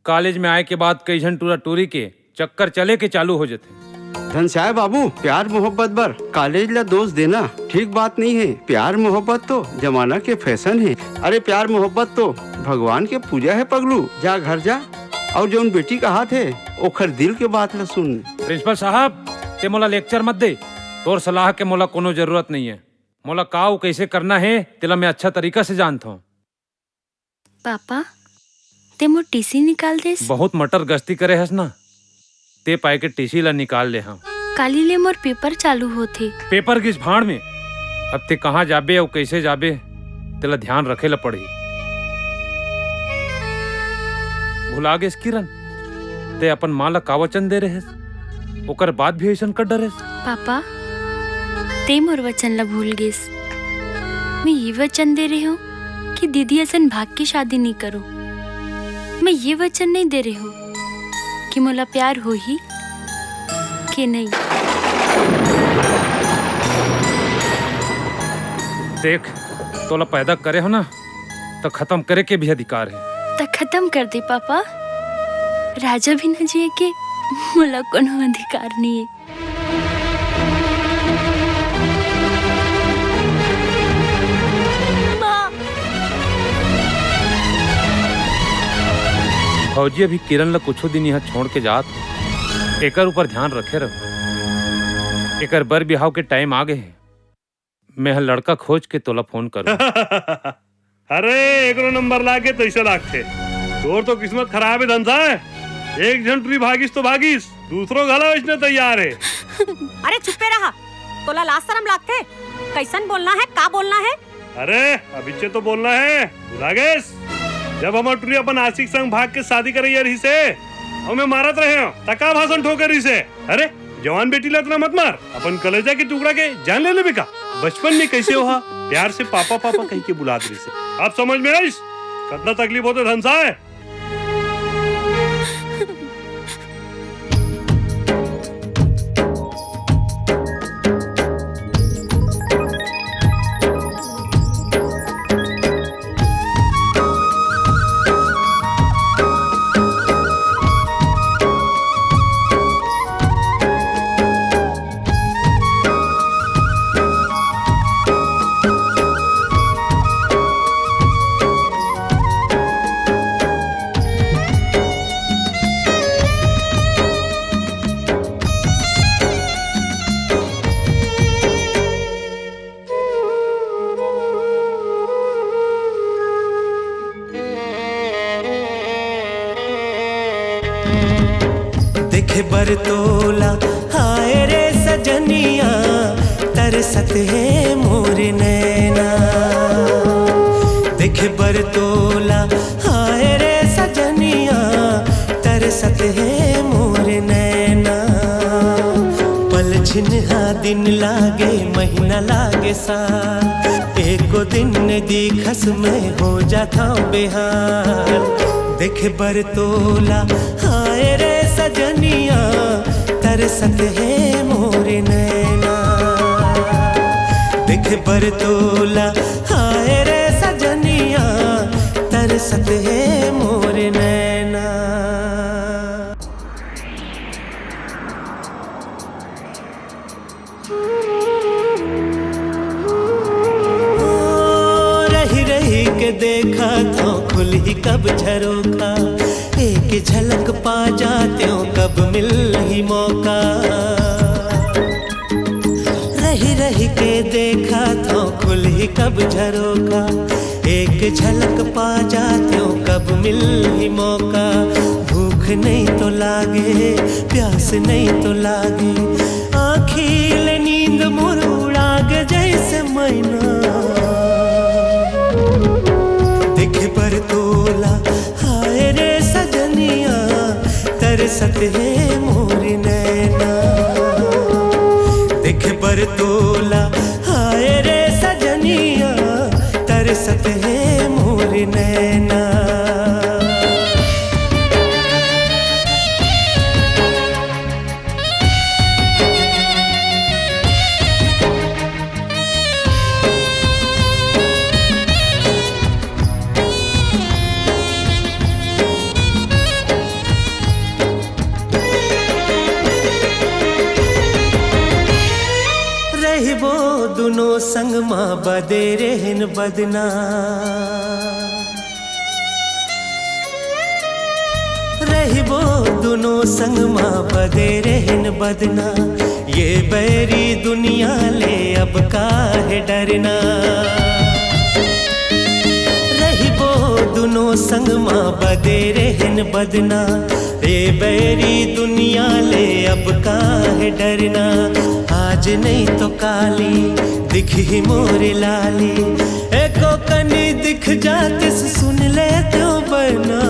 कॉलेज में आए के बाद कई झन टूरा टूरी के चक्कर चले के चालू हो जथे। धनसाय बाबू, प्यार मोहब्बत बर कॉलेज ला दोष देना ठीक बात नइ हे। प्यार मोहब्बत तो जमाना के फैशन हे। अरे, प्यार मोहब्बत तो भगवान के पूजा हे पगलू। जा घर जा, अउ जउन बेटी कहात हे ओखर दिल के बात ला सुन। प्रिंसिपल साहब, तें मोला लेक्चर मत दे। तोर सलाह के मोला कोनो जरूरत नइ हे। मोला का अउ कइसे करना हे, तेला मैं अच्छा तरीका से जानत हंव। पापा, तें मोर टीसी निकाल देस। बहुत मटर गश्ती करे हस ना, तें पाय के टीसी ला निकाल ले हंव। काली ले मोर पेपर चालू होथे। पेपर गिस भाड़ में। अब तें कहाँ जाबे अउ कइसे जाबे, तेला ध्यान रखे ला पड़ही। भुला गेस किरण, तें अपन माँ ला का वचन दे रहेस, ओकर बाद भी अइसन कर डरेस। पापा, तें मोर वचन ला भूल गेस। मैं ये वचन दे रहेंव कि दीदी असन भाग के शादी नइ करों। मैं ये वचन नइ दे रहेंव कि मोला प्यार होही के नइ। देख, तोला पैदा करे हों ना, त खतम करे के भी अधिकार हे। त खतम कर दे पापा, राजा बिना जिए के मोला कोनो अधिकार नइ हे। माँ। भौजी अभी किरण ला कुछू दिन इहाँ छोड़ के जात, एकर ऊपर ध्यान रखे रहो। एकर बर बिहाव के टाइम आ गे हे। मैं ह लड़का खोज के तोला फोन करूँ। अरे, एकरो नंबर लागे तइसे लागथे। तोर तो किस्मत खराब हे धनसाय। एक झन टुरी भागिस तो भागिस, दूसरो घला वइसने तैयार हे। अरे चुप्पे रहा, तोला लाज शरम लागथे? कइसन बोलना हे, का बोलना हे? अरे अभिच्चे तो बोलना हे, भुला गेस? जब हमर टुरी अपन आशिक संग भाग के शादी करइया रहिसे, अउ मैं मारत रहेंव, त का भाषण ठोके रहिसे? अरे जवान बेटी ला अतना मत मार, अपन कलेजा के टुकड़ा के जान ले लेबे का? बचपन में कइसे ओहा प्यार से पापा पापा कहिके बुलात रहिसे। अब समझ में आइस कतना तकलीफ होथे धनसाय। देखे बर तोला हाय रे सजनिया, तरसत हे मोर नैना। देखे बर तोला हाय रे सजनिया, तरसत हे मोर नैना। पल छिनहा दिन लागे, महीना लागे साल, एको दिन नइ दिखस मैं हो जाथंव बेहाल। देखे बर तोला हाय रे सजनिया, तरसत हे मोर नैना। बर तोला हाय रे सजनिया, तरसत हे मोर नैना। ओ, रही रही के देखा थो खुलही कब झरोखा, एक झलक पा जात्यों कब मिलही मौका। रही रही के देखा थो खुलही कब झरोखा, एक झलक पा जात्यों कब मिलही मौका। भूख नहीं तो लागे, प्यास नहीं तो लागे, आँखी ले नींद मोर उड़ा गे जैसे मैना। देखे बर तोला हाय रे सजनिया, तरसत हे मोर नैना। देखे बर तोला हाय रे सजनिया, तरसत हे मोर नैना। रहिबो दुनो संग मा बदे रेहेन बदना। रहिबो दुनो संग मा बदे रेहेन बदना, ये बैरी दुनिया ले अब काहे डरना। रहिबो दुनो संग मा बदे रेहेन बदना, ये बैरी दुनिया ले अब काहे डरना। आज नहीं तो काली दिखही मोर लाली, एको कनी दिख जातिस सुन लेत्यों बना।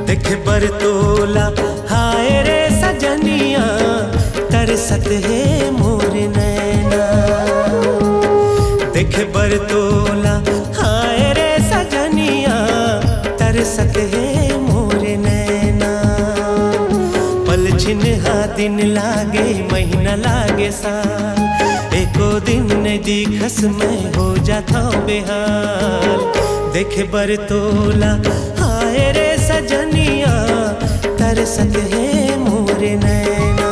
देखे बर तोला हाय रे सजनिया, तरसत हे मोर नैना। देखे बर तोला हाय रे सजनिया, तरसत हे मोर नैना। पलछिन हा दिन लागे, महीना लागे साल, एको दिन नहीं दिखस मैं हो जाथों बेहाल। देखे बर तोला हाय रे सजनिया, तरसत हे मोर नैना।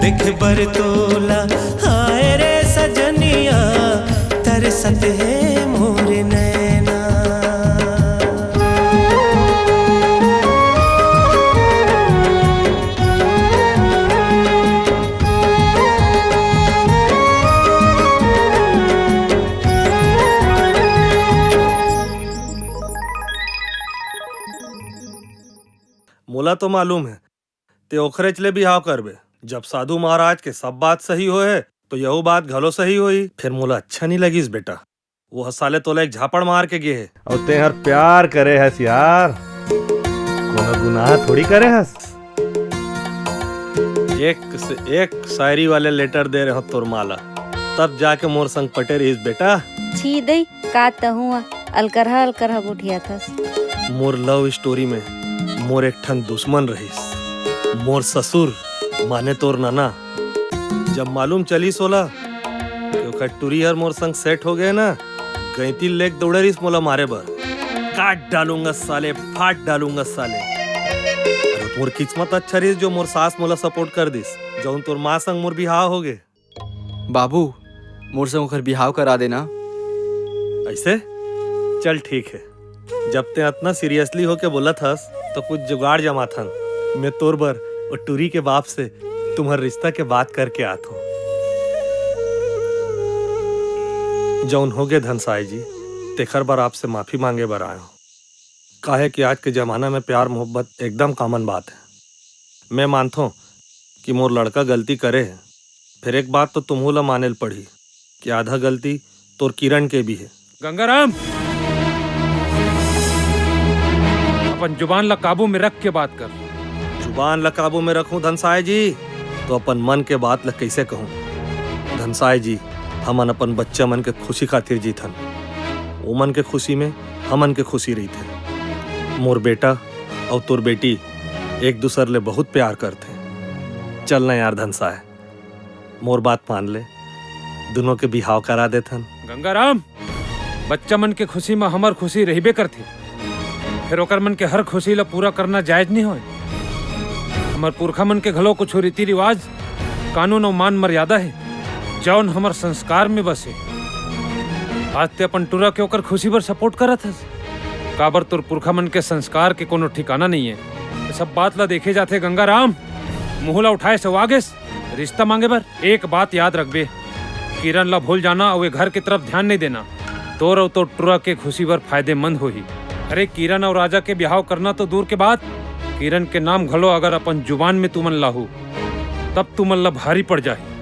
देखे बर तोला हाय रे सजनिया, तरसत हे मोर नैना। मोला तो मालूम हे, ते ओखरेच ले बिहाव करबे। जब साधु महाराज के सब बात सही होए हे, तो यहू बात घलो सही होही। फेर मोला अच्छा नहीं लगिस बेटा, वो ह साले तोला एक झापड़ मार के गे हे। अउ ते हर प्यार करे हस यार, कोनो गुनाह थोड़ी करे हस। एक से एक शायरी वाले लेटर दे रहे हो तोर माँ ला, तब जाके मोर संग पटे रहिस बेटा। छी दई, का तहूँ अलकरहा अलकरहा गोठियाथस। मोर लव स्टोरी में मोर एक ठन दुश्मन रहिस, मोर ससुर माने तोर नना। जब मालूम चलिस ओला कि ओकर टुरी हर मोर संग सेट हो गे ना, गैंती लेके दौड़े रहिस मोला मारे बर। काट डालूंगा साले, फाट डालूंगा साले। अरे मोर किस्मत अच्छा रहिस जो मोर सास मोला सपोर्ट कर दिस, जौन तोर माँ संग मोर बिहाव हो गे। बाबू, मोर संग ओकर बिहाव करा देना। ऐसे? चल ठीक है, जब ते अतना सीरियसली होके बोलत हस, तो कुछ जुगाड़ जमाथन। मैं तोर बर ओ टुरी के बाप से तुम्हर रिश्ता के बात करके आत हूँ। जौन होगे धनसाय जी, तेखर बर आपसे माफी मांगे बर आयो। काहे कि आज के जमाना में प्यार मोहब्बत एकदम कॉमन बात है। मैं मानथों कि मोर लड़का गलती करे है, फिर एक बात तो तुम्हू ला माने ल पड़ही कि आधा गलती तोर किरण के भी है। गंगाराम, अपन जुबान ला काबू में रख के बात कर। जुबान ला काबू में रखूं धनसाय जी, तो अपन मन के बात ला कैसे कहूं? धनसाय जी, हमन अपन बच्चा मन के खुशी खातिर जीथन, ओमन के खुशी में हमन के खुशी रहिथे। मोर बेटा अउ तोर बेटी एक दूसर ले बहुत प्यार करथे। चल ना यार धनसाय, मोर बात मान ले, दुनों के बिहाव करा देथन। गंगाराम, बच्चा मन के खुशी म हमर खुशी रहिबे करथे, फेर ओकर मन के हर खुशी ल पूरा करना जायज नइ होय। हमर पुरखा मन के घलो कुछ रीति रिवाज, कानून अउ मान मर्यादा हे, जौन हमर संस्कार में बसे। आज ते अपन टुरा के ओकर खुशी बर सपोर्ट करत हस। काबर तोर पुरखा मन के संस्कार के कोनो ठिकाना नइये। ये सब बात ला देखे जाथे गंगाराम, मुंह ला उठाए से आगेस रिश्ता मांगे बर। एक बात याद रखबे, किरण ला भूल जाना अउ ये घर के तरफ ध्यान नइ देना। तोर अउ तोर टुरा के खुशी बर फायदेमंद होही। अरे किरण अउ राजा के बिहाव करना तो दूर के बात, किरण के नाम घलो अगर अपन जुबान में तुमन लाहू, तब तुमन ला भारी पड़ जाही।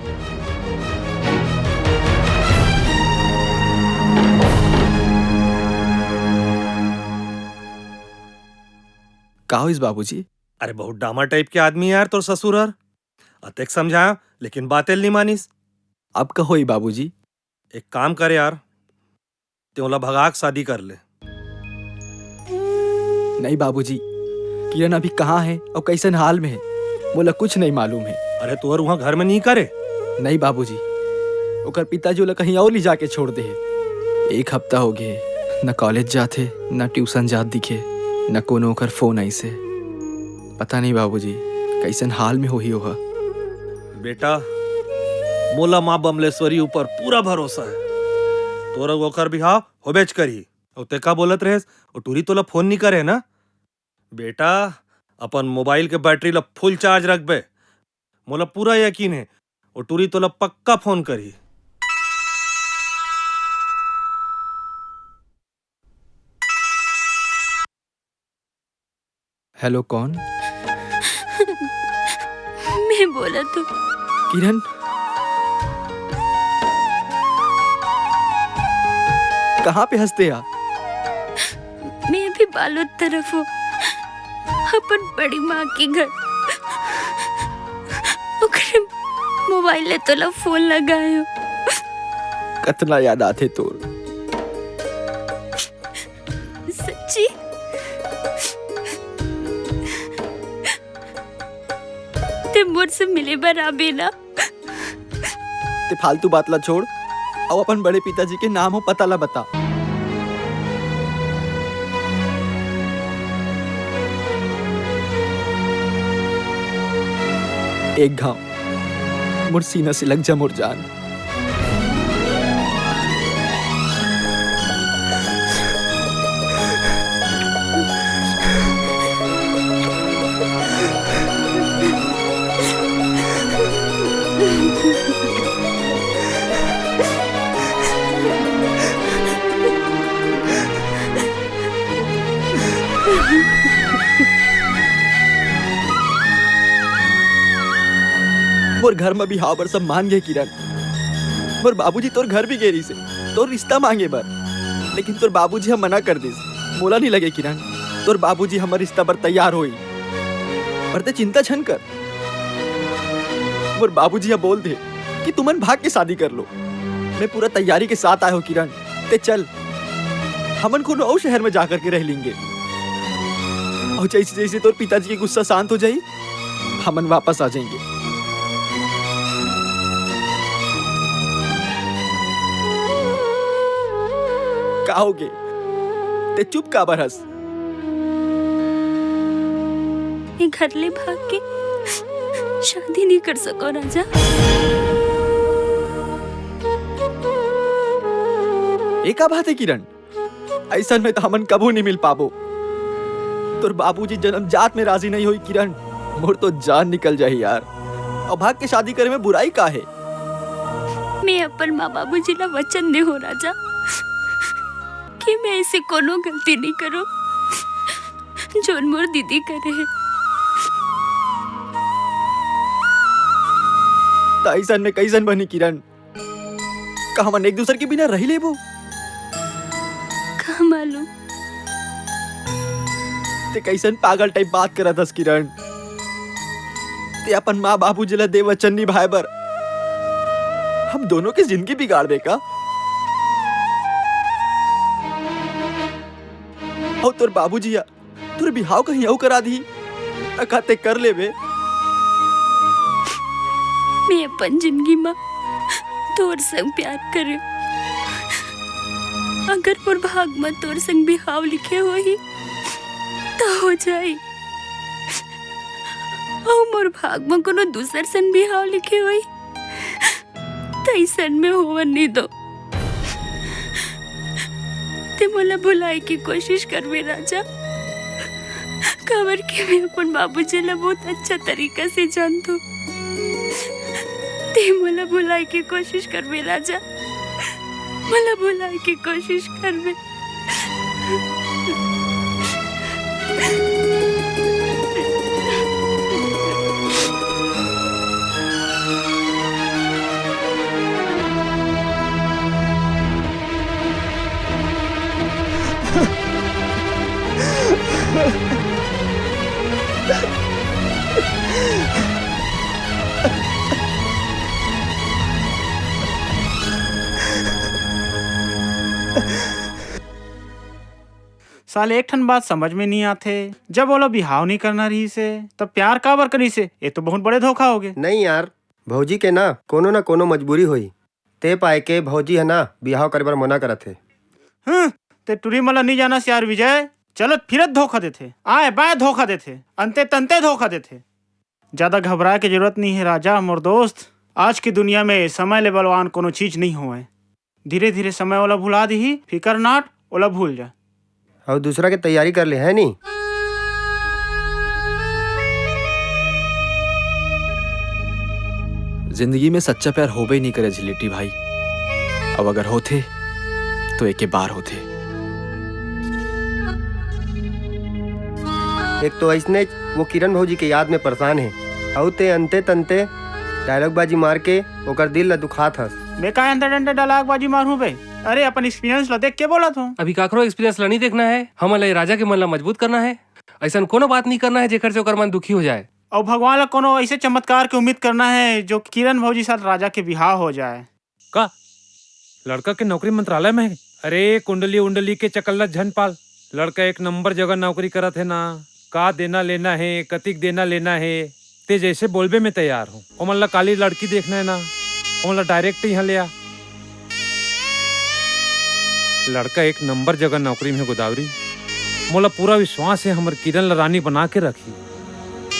का होइस बाबूजी? अरे बहुत डामा टाइप के आदमी हे यार तोर ससुर हर। अतेक समझाया लेकिन बाते ल नइ मानिस। अब का होही बाबूजी? एक काम कर यार, ते ओला भगा के शादी कर ले। नहीं बाबूजी, किरण अभी कहाँ हे अउ कइसन हाल में हे, मोला कुछ नइ मालूम हे। अरे तोहर उहाँ घर में नइ करे? नहीं बाबूजी, ओकर पिताजी ओला कहीं अउ ले जाके छोड़ दे हे। एक हफ्ता होगे, न कॉलेज जाथे, न ट्यूशन जात दिखे, न कोनो ओकर फोन आइस हे। पता नहीं बाबूजी, कइसन हाल में होही ओहा। बेटा, मोला माँ बमलेश्वरी ऊपर पूरा भरोसा हे। तोर अउ ओकर बिहाव होबेच करही। अउ ते का बोलत रहेस, ओ टूरी तोला फोन नइ करे ना? बेटा, अपन मोबाइल के बैटरी ला फुल चार्ज रखबे। मोला पूरा यकीन हे, ओ टूरी तोला पक्का फोन करही। हेलो, कौन? मैं बोलत हूँ। किरण? कहाँ पे हस ते? मैं अभी बालोद तरफ हूँ, अपन बड़ी माँ के घर। ओकरे मोबाइल ले तोला फोन लगायो। कतना याद आथे तोर। सच्ची? ते मोर से मिले बर आबे ना? ते फालतू बात ला छोड़, अउ अपन बड़े पिताजी के नाम अउ पता ला बता। एक घाव मोर सीना से लग जा मोर जान। मोर घर म बिहाव बर सब मान गे किरण। मोर बाबूजी तोर घर भी गे रहिसे, तोर रिश्ता मांगे बर, लेकिन तोर बाबूजी ह मना कर दिस। मोला नहीं लगे किरण, तोर बाबूजी हमर रिश्ता बर तैयार होई। पर ते चिंता झन कर, मोर बाबूजी ह बोल दे कि तुमन भाग के शादी कर लो। मैं पूरा तैयारी के साथ आए हो किरण, ते चल, हमन कोनो अउ शहर में जा करके रह लेंगे। अउ जैसे जैसे तोर पिताजी के गुस्सा शांत हो जाई, हमन वापस आ जाएंगे। का होगे? ते चुप काबर हस? मैं घर ले भाग के शादी नहीं कर सको राजा। ए का बात है किरण? अइसन में तो हमन कभू नहीं मिल पाबो। तोर बाबूजी जन्मजात में राजी नहीं होई किरण, मोर तो जान निकल जाही यार। अउ भाग के शादी करे में बुराई का है? मैं अपन माँ बाबूजी ला वचन दे हो राजा कि मैं ऐसे कोनो गलती नहीं करूँ जोन मोर दीदी करे है। त अइसन में कइसन बनी किरण? का हमन एक दूसर के बिना रह लेबो? का मालूम। ते कइसन पागल टाइप बात करत हस किरण? ते अपन माँ बाबूजी ला दे वचन निभाए बर हम दोनों के जिंदगी बिगाड़ दे का? अउ तोर बाबूजी ह तोर बिहाव कहीं अउ करा दी, त का ते कर लेबे? मैं अपन जिंदगी म तोर संग प्यार करे। अगर मोर भाग म तोर संग बिहाव लिखे होही, त हो जाई। अउ मोर भाग म कोनो दूसर संग बिहाव लिखे होही, त अइसन में होवन नइ दो। ते मोला भुलाए के कोशिश करबे राजा, काबर कि मैं अपन बाबूजी ला बहुत अच्छा तरीका से जानथों। ते मोला भुलाए के कोशिश करबे राजा, मोला भुलाए के कोशिश करबे। साले, एक ठन बात समझ में नहीं आथे। जब ओला बिहाव नहीं करना रहिस हे, तब प्यार काबर करिस हे? ये तो बहुत बड़े धोखा हो गए। नहीं यार, भौजी के ना कोनो ना कोनो मजबूरी होही। ते पाए के भौजी ह ना बिहाव करे बर मना करत हे। हम्म, ते टुरी मन ला नहीं जानस यार विजय, चलत फिरत धोखा देथे, आए बाए धोखा देथे, अंते तंते धोखा देथे। ज्यादा घबराए के जरूरत नहीं है राजा, मोर दोस्त। आज की दुनिया में समय ले बलवान कोनो चीज नहीं होवय। धीरे-धीरे समय ओला भुला दिही, फिकर not, ओला भूल जा। अउ दूसरा के तैयारी कर ले, है नी? जिंदगी में सच्चा प्यार होबे ही नहीं करे झिलिटी भाई। अब अगर होथे, तो एके बार होथे। एक तो अइसने वो किरण भौजी के याद में परेशान हे, अउ ते अंते तंते डायलॉग बाजी मार के ओकर दिल ला दुखात हस। मैं का अंते तंते डायलॉग बाजी मारूं बे? अरे, अपन एक्सपीरियंस ला देख के बोलत हूँ। अभी काकरो एक्सपीरियंस ला नहीं देखना है, हमन ला ये राजा के मन ला मजबूत करना है। अइसन कोनो बात नहीं करना है जेकर से ओकर मन दुखी हो जाए। अउ भगवान ला कोनो ऐसे चमत्कार के उम्मीद करना है जो किरण भौजी साथ राजा के बिहाव हो जाए। का लड़का के नौकरी मंत्रालय में है? अरे, कुंडली उंडली के चक्कर ला झन पाल। लड़का एक नंबर जगह नौकरी करत है ना। का देना लेना है, कतिक देना लेना है, ते जैसे बोलबे मैं तैयार हूँ। ओमन ला काली लड़की देखना है ना, ओमन ला डायरेक्ट यहाँ ले आ। लड़का एक नंबर जगह नौकरी में है गोदावरी। मोला पूरा विश्वास है हमर किरण ला रानी बना के रखी।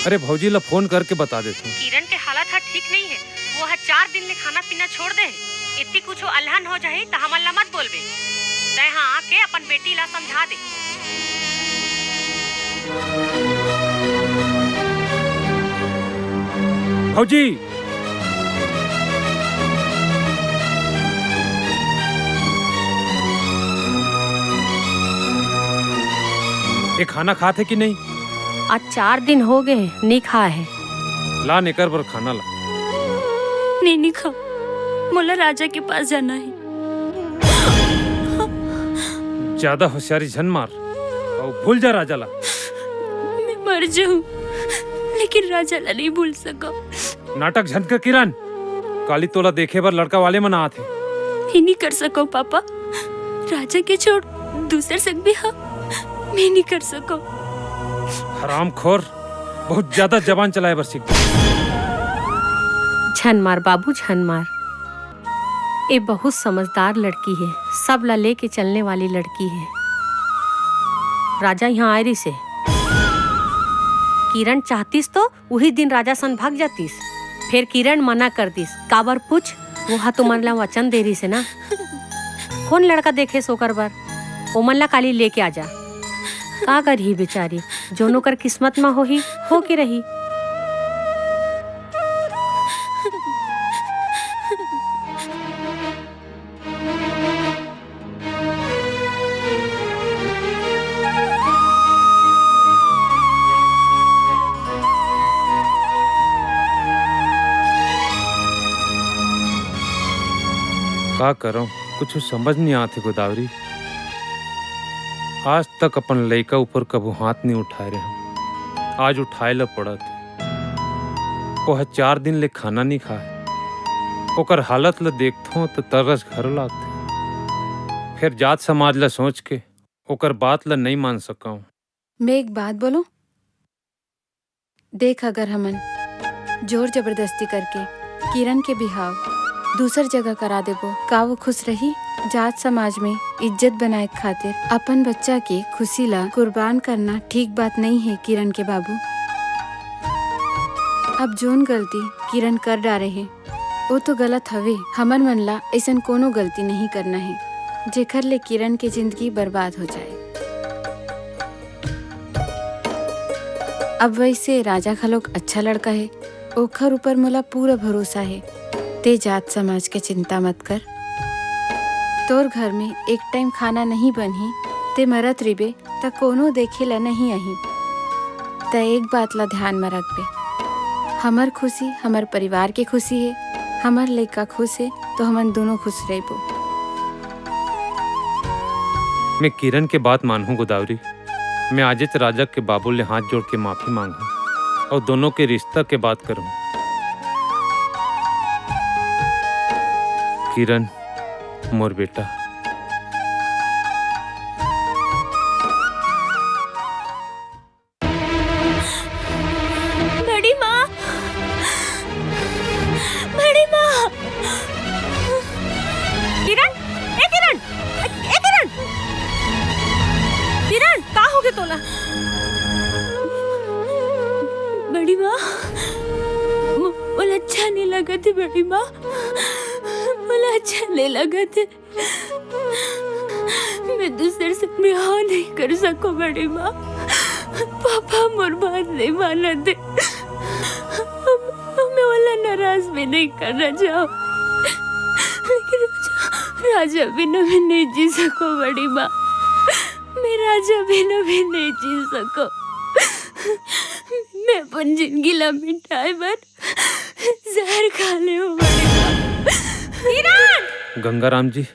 अरे भौजी ला फोन करके बता देथों। किरण के हालत ह ठीक नहीं है, वो ह चार दिन ले खाना पीना छोड़ दे है। इतनी कुछ अलहन हो जाही त हमन ला मत बोलबे। तै हा आके अपन बेटी ला समझा दे। भौजी, ये खाना खात है कि नहीं? आज चार दिन हो गए, नहीं खाए है। ला नेकर बर खाना ला। नहीं, नहीं खा, मोला राजा के पास जाना है। ज्यादा होशियारी झन मार, अउ भूल जा राजा ला। मैं मर जाऊं, लेकिन राजा ला नहीं भूल सका। नाटक झन कर किरण, काली तोला देखे बर लड़का वाले मन आत हे। मैं नहीं कर सको पापा, राजा के छोड़ दूसर संग बिहाव मैं नहीं कर सको। हरामखोर, बहुत ज्यादा जबान चलाए बर सीख। झन मार बाबू, झन मार। ए बहुत समझदार लड़की है, सब ला लेके चलने वाली लड़की है। राजा यहाँ आए रिसे। किरण चाहतीस तो उही दिन राजा सन भाग जातीस। फेर किरण मना कर दिस। काबर पूछ? वो हा तुमन ला वचन दे रिसे ना। कोन लड़का देखेस ओकर बर? ओमन ला काली लेके आ जा। का करही बेचारी, जोन ओकर किस्मत म होही, होके रही। का करंव, कुछु समझ नइ आत हे गोदावरी। आज तक अपन लइका ऊपर कभू हाथ नइ उठाए रहेंव, आज उठाए ल पड़त हे। ओह चार दिन ले खाना नइ खाए, ओकर हालत ल देखथंव त तरस घलो लागथे। फेर जात समाज ल सोच के ओकर बात ल नइ मान सकंव। मैं एक बात बोलूं? देख, अगर हमन जोर जबरदस्ती करके किरण के बिहाव दूसर जगह करा देबो, का वो खुश रही? जात समाज में इज्जत बनाए खातिर अपन बच्चा के खुशी ला कुर्बान करना ठीक बात नहीं हे किरण के बाबू। अब जोन गलती किरण कर डारे हे, वो तो गलत हवे। हमर मन ला अइसन कोनो गलती नहीं करना हे, जेखर ले किरण के जिंदगी बर्बाद हो जाए। अब वइसे राजा घलोक अच्छा लड़का हे, ओखर ऊपर मोला पूरा भरोसा हे। ते जात समाज के चिंता मत कर। तोर घर में एक टाइम खाना नहीं बनही, ते मरत रिबे, त कोनो देखे ला नहीं आही। त एक बात ला ध्यान म रखबे, हमर खुशी हमर परिवार के खुशी हे, हमर लइका खुश हे, तो हमन दोनों खुश रहिबो। मैं किरण के बात मानहूँ गोदावरी। मैं आजेच राजा के बाबू ले हाथ जोड़ के माफी मांगहूँ अउ दोनों के रिश्ता के बात करहूँ। किरण, मोर बेटा। बड़ी माँ, बड़ी माँ। किरण, ए किरण, ए किरण, किरण, का होगे तोला? बड़ी माँ, मो-, मोला अच्छा नहीं लगत हे बड़ी माँ, मोला अच्छा नहीं लगत हे। मैं दूसर से बिहाव नहीं कर सको बड़ी माँ। पापा मोर बात नहीं मानत हे। मैं वाला नाराज भी नहीं करना चाहूँ, लेकिन राजा, राजा बिना मैं नहीं जी सको बड़ी माँ। मैं राजा बिना भी नहीं जी सको। मैं अपन जिंदगी ला मिटाए बर जहर खा ले हूँ बड़ी माँ। किरण! गंगाराम जी,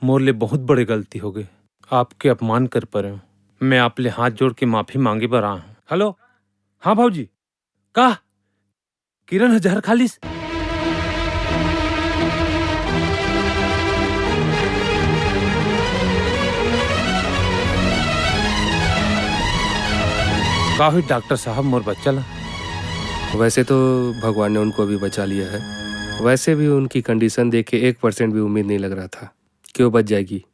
मोर ले बहुत बड़े गलती होगे। आपके अपमान कर परे हूँ। मैं आप ले हाथ जोड़ के माफी मांगे बर आया हूँ। हेलो, हाँ भाऊजी, का? किरण ह जहर खा लिस? का हुई डॉक्टर साहब, मोर बच्चा ला? वैसे तो भगवान ने उनको अभी बचा लिया है, वैसे भी उनकी कंडीशन देख के एक परसेंट भी उम्मीद नहीं लग रहा था कि वो बच जाएगी।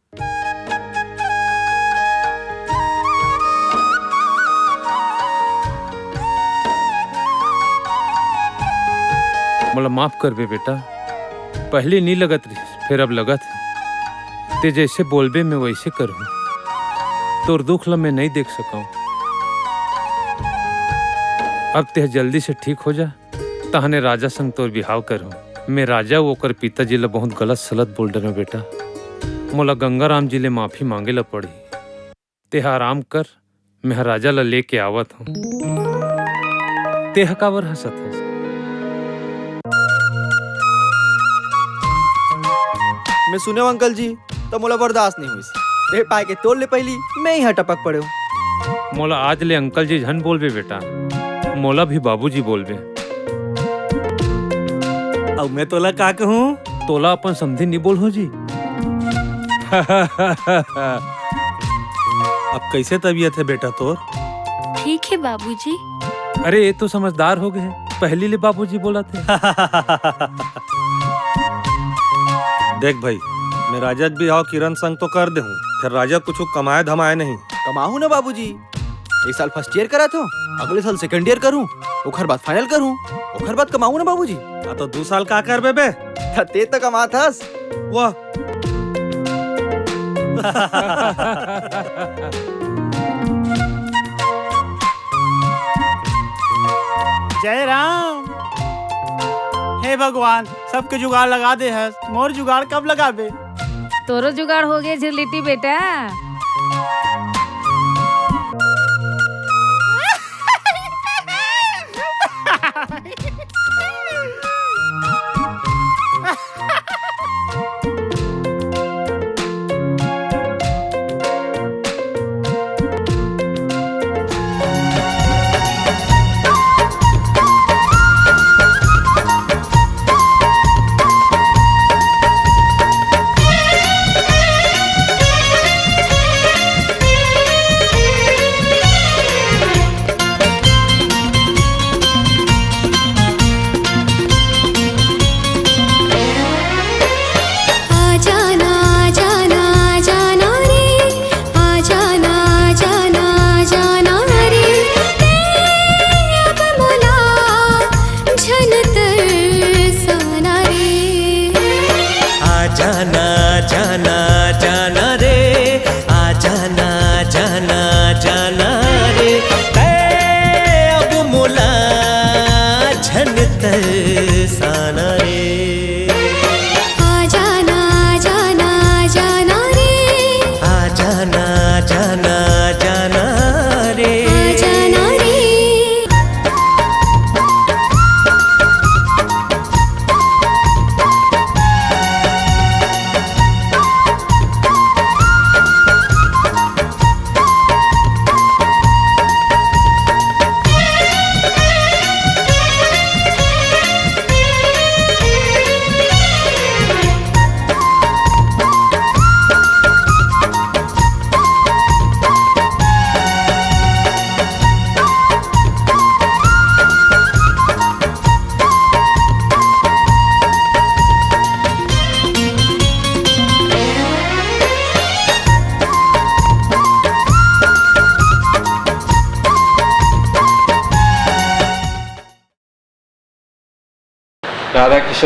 मोला माफ करबे बेटा, पहली नी लगत रहिस, फेर अब लगत हे। ते जैसे बोलबे मैं वैसे करहूँ। तोर दुख ल मैं नइ देख सकंव। अब तेह जल्दी से ठीक हो जा, तहने राजा संग तोर बिहाव करहूँ। मैं राजा अउ ओकर पिताजी ल बहुत गलत सलत बोल डरेंव बेटा। मोला गंगाराम जी ले माफी मांगे ल पड़ही। तेह आराम कर, मैं ह राजा ल लेके आवत हूँ। तेह काबर हंसत हस? मैं सुनेंव अंकल जी, त मोला बर्दाश्त नहीं होइस। तेह पाए के तोर ले पहिली मैं ही ह टपक पड़ेंव। मोला आज ले अंकल जी झन बोलबे बेटा, मोला भी बाबूजी बोलबे। अउ मैं तोला का कहूँ? तोला अपन समधी नी बोलहूँ जी। अब कैसे तबीयत है बेटा तोर? ठीक है बाबूजी। अरे, ये तो समझदार हो गए हैं, पहली ले बाबूजी बोलत हे। देख भाई, मैं राजा के बिहाव किरण संग तो कर देहूँ, फेर राजा कुछ कमाए धमाए नहीं। कमाहूँ ना बाबूजी, ए साल फर्स्ट ईयर करत हूँ, अगले साल सेकंड ईयर करूँ, ओखर बाद फाइनल करूँ, ओखर बाद कमाहूँ ना बाबूजी। हाँ, तो दू साल का करबे बे? त ते त कमात हस। वाह। जय राम। हे भगवान, सबके जुगाड़ लगा दे हस, मोर जुगाड़ कब लगाबे? तोरो जुगाड़ हो गए झिरलिटी बेटा।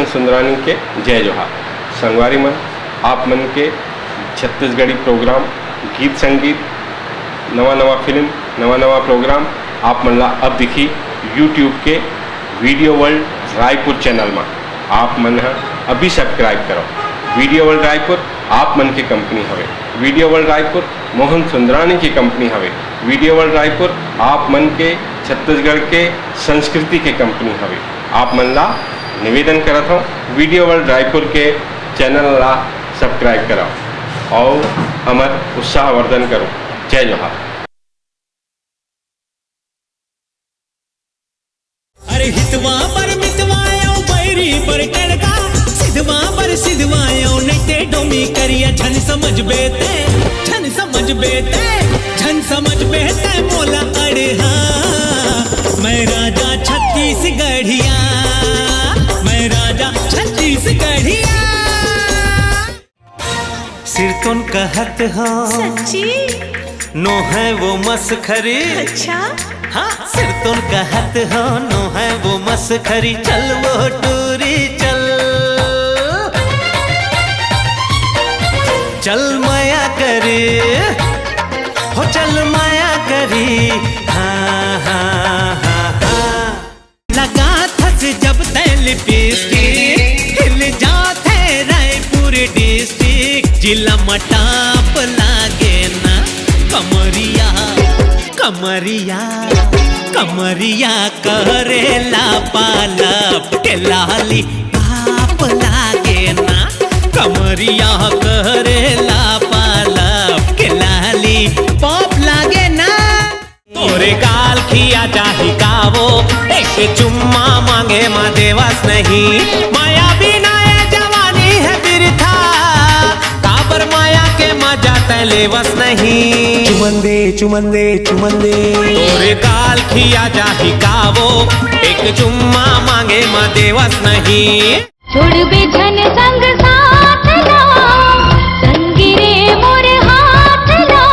सुंदरानी के जय जोहार। संगवारी मन, आप मन के छत्तीसगढ़ी प्रोग्राम, गीत संगीत, नवा नवा फिल्म, नवा नवा प्रोग्राम आप मन ला अब दिखी YouTube के वीडियो वर्ल्ड रायपुर चैनल मा। आप मन ह अभी सब्सक्राइब करो। वीडियो वर्ल्ड रायपुर आप मन के कंपनी हवे। वीडियो वर्ल्ड रायपुर मोहन सुंदरानी के कंपनी हवे। वीडियो वर्ल्ड रायपुर आप मन के छत्तीसगढ़ के संस्कृति के कंपनी हवे। आप मन ला निवेदन करत हव, वीडियो वर्ल्ड रायपुर के चैनल ला सब्सक्राइब करव और हमर उत्साहवर्धन करो। जय जोहार। अरे हितवा बर मितवा अउ बैरी बर कड़का, सिधवा बर सिधवा अउ नइते डोमी करिया, झन समझबे ते, झन समझबे ते, झन समझबे ते मोला अड़हा। मैं राजा छत्तीसगढ़िया, मैं राजा छत्तीसगढ़िया। सिरतोन कहत हो सच्ची? नो है वो मसखरी। अच्छा? हाँ, सिरतोन कहत हो नो है वो मसखरी। चल वो टूरी चल, चल माया करी, हो चल माया करी। हाँ, हाँ, हाँ, हाँ। लगाथस जब तै लिपस्टिक, हिल जाथे रायपुर डिस्ट्रिक्ट। जिला म टॉप लागे ना कमरिया, कमरिया, कमरिया करेला पालप के लाली पाप लागे ना। कमरिया करेला पालप के लाली पाप लागे ना। तोरे गाल खिया जाही कावो, एक चुम्मा मांगे मा देवस नहीं। माया बिना ये जवानी है बिरथा, काबर माया के मजा तै लेवस नहीं। चुमन दे, चुमन दे, चुमन दे। तोरे गाल खिया जाही कावो, एक चुम्मा मांगे मा देवस नहीं। छोड़बे झन संग साथ ला, संगी रे मोर हाथ ला।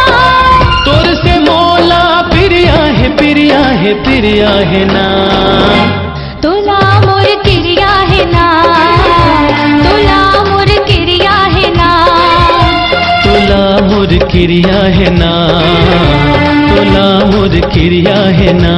तोर से मोला पिरिया हे, पिरिया हे, पिरिया हे ना। तोला मोर किरिया हे ना, तोला मोर किरिया हे ना। तोला मोर किरिया हे ना, तोला मोर किरिया हे ना।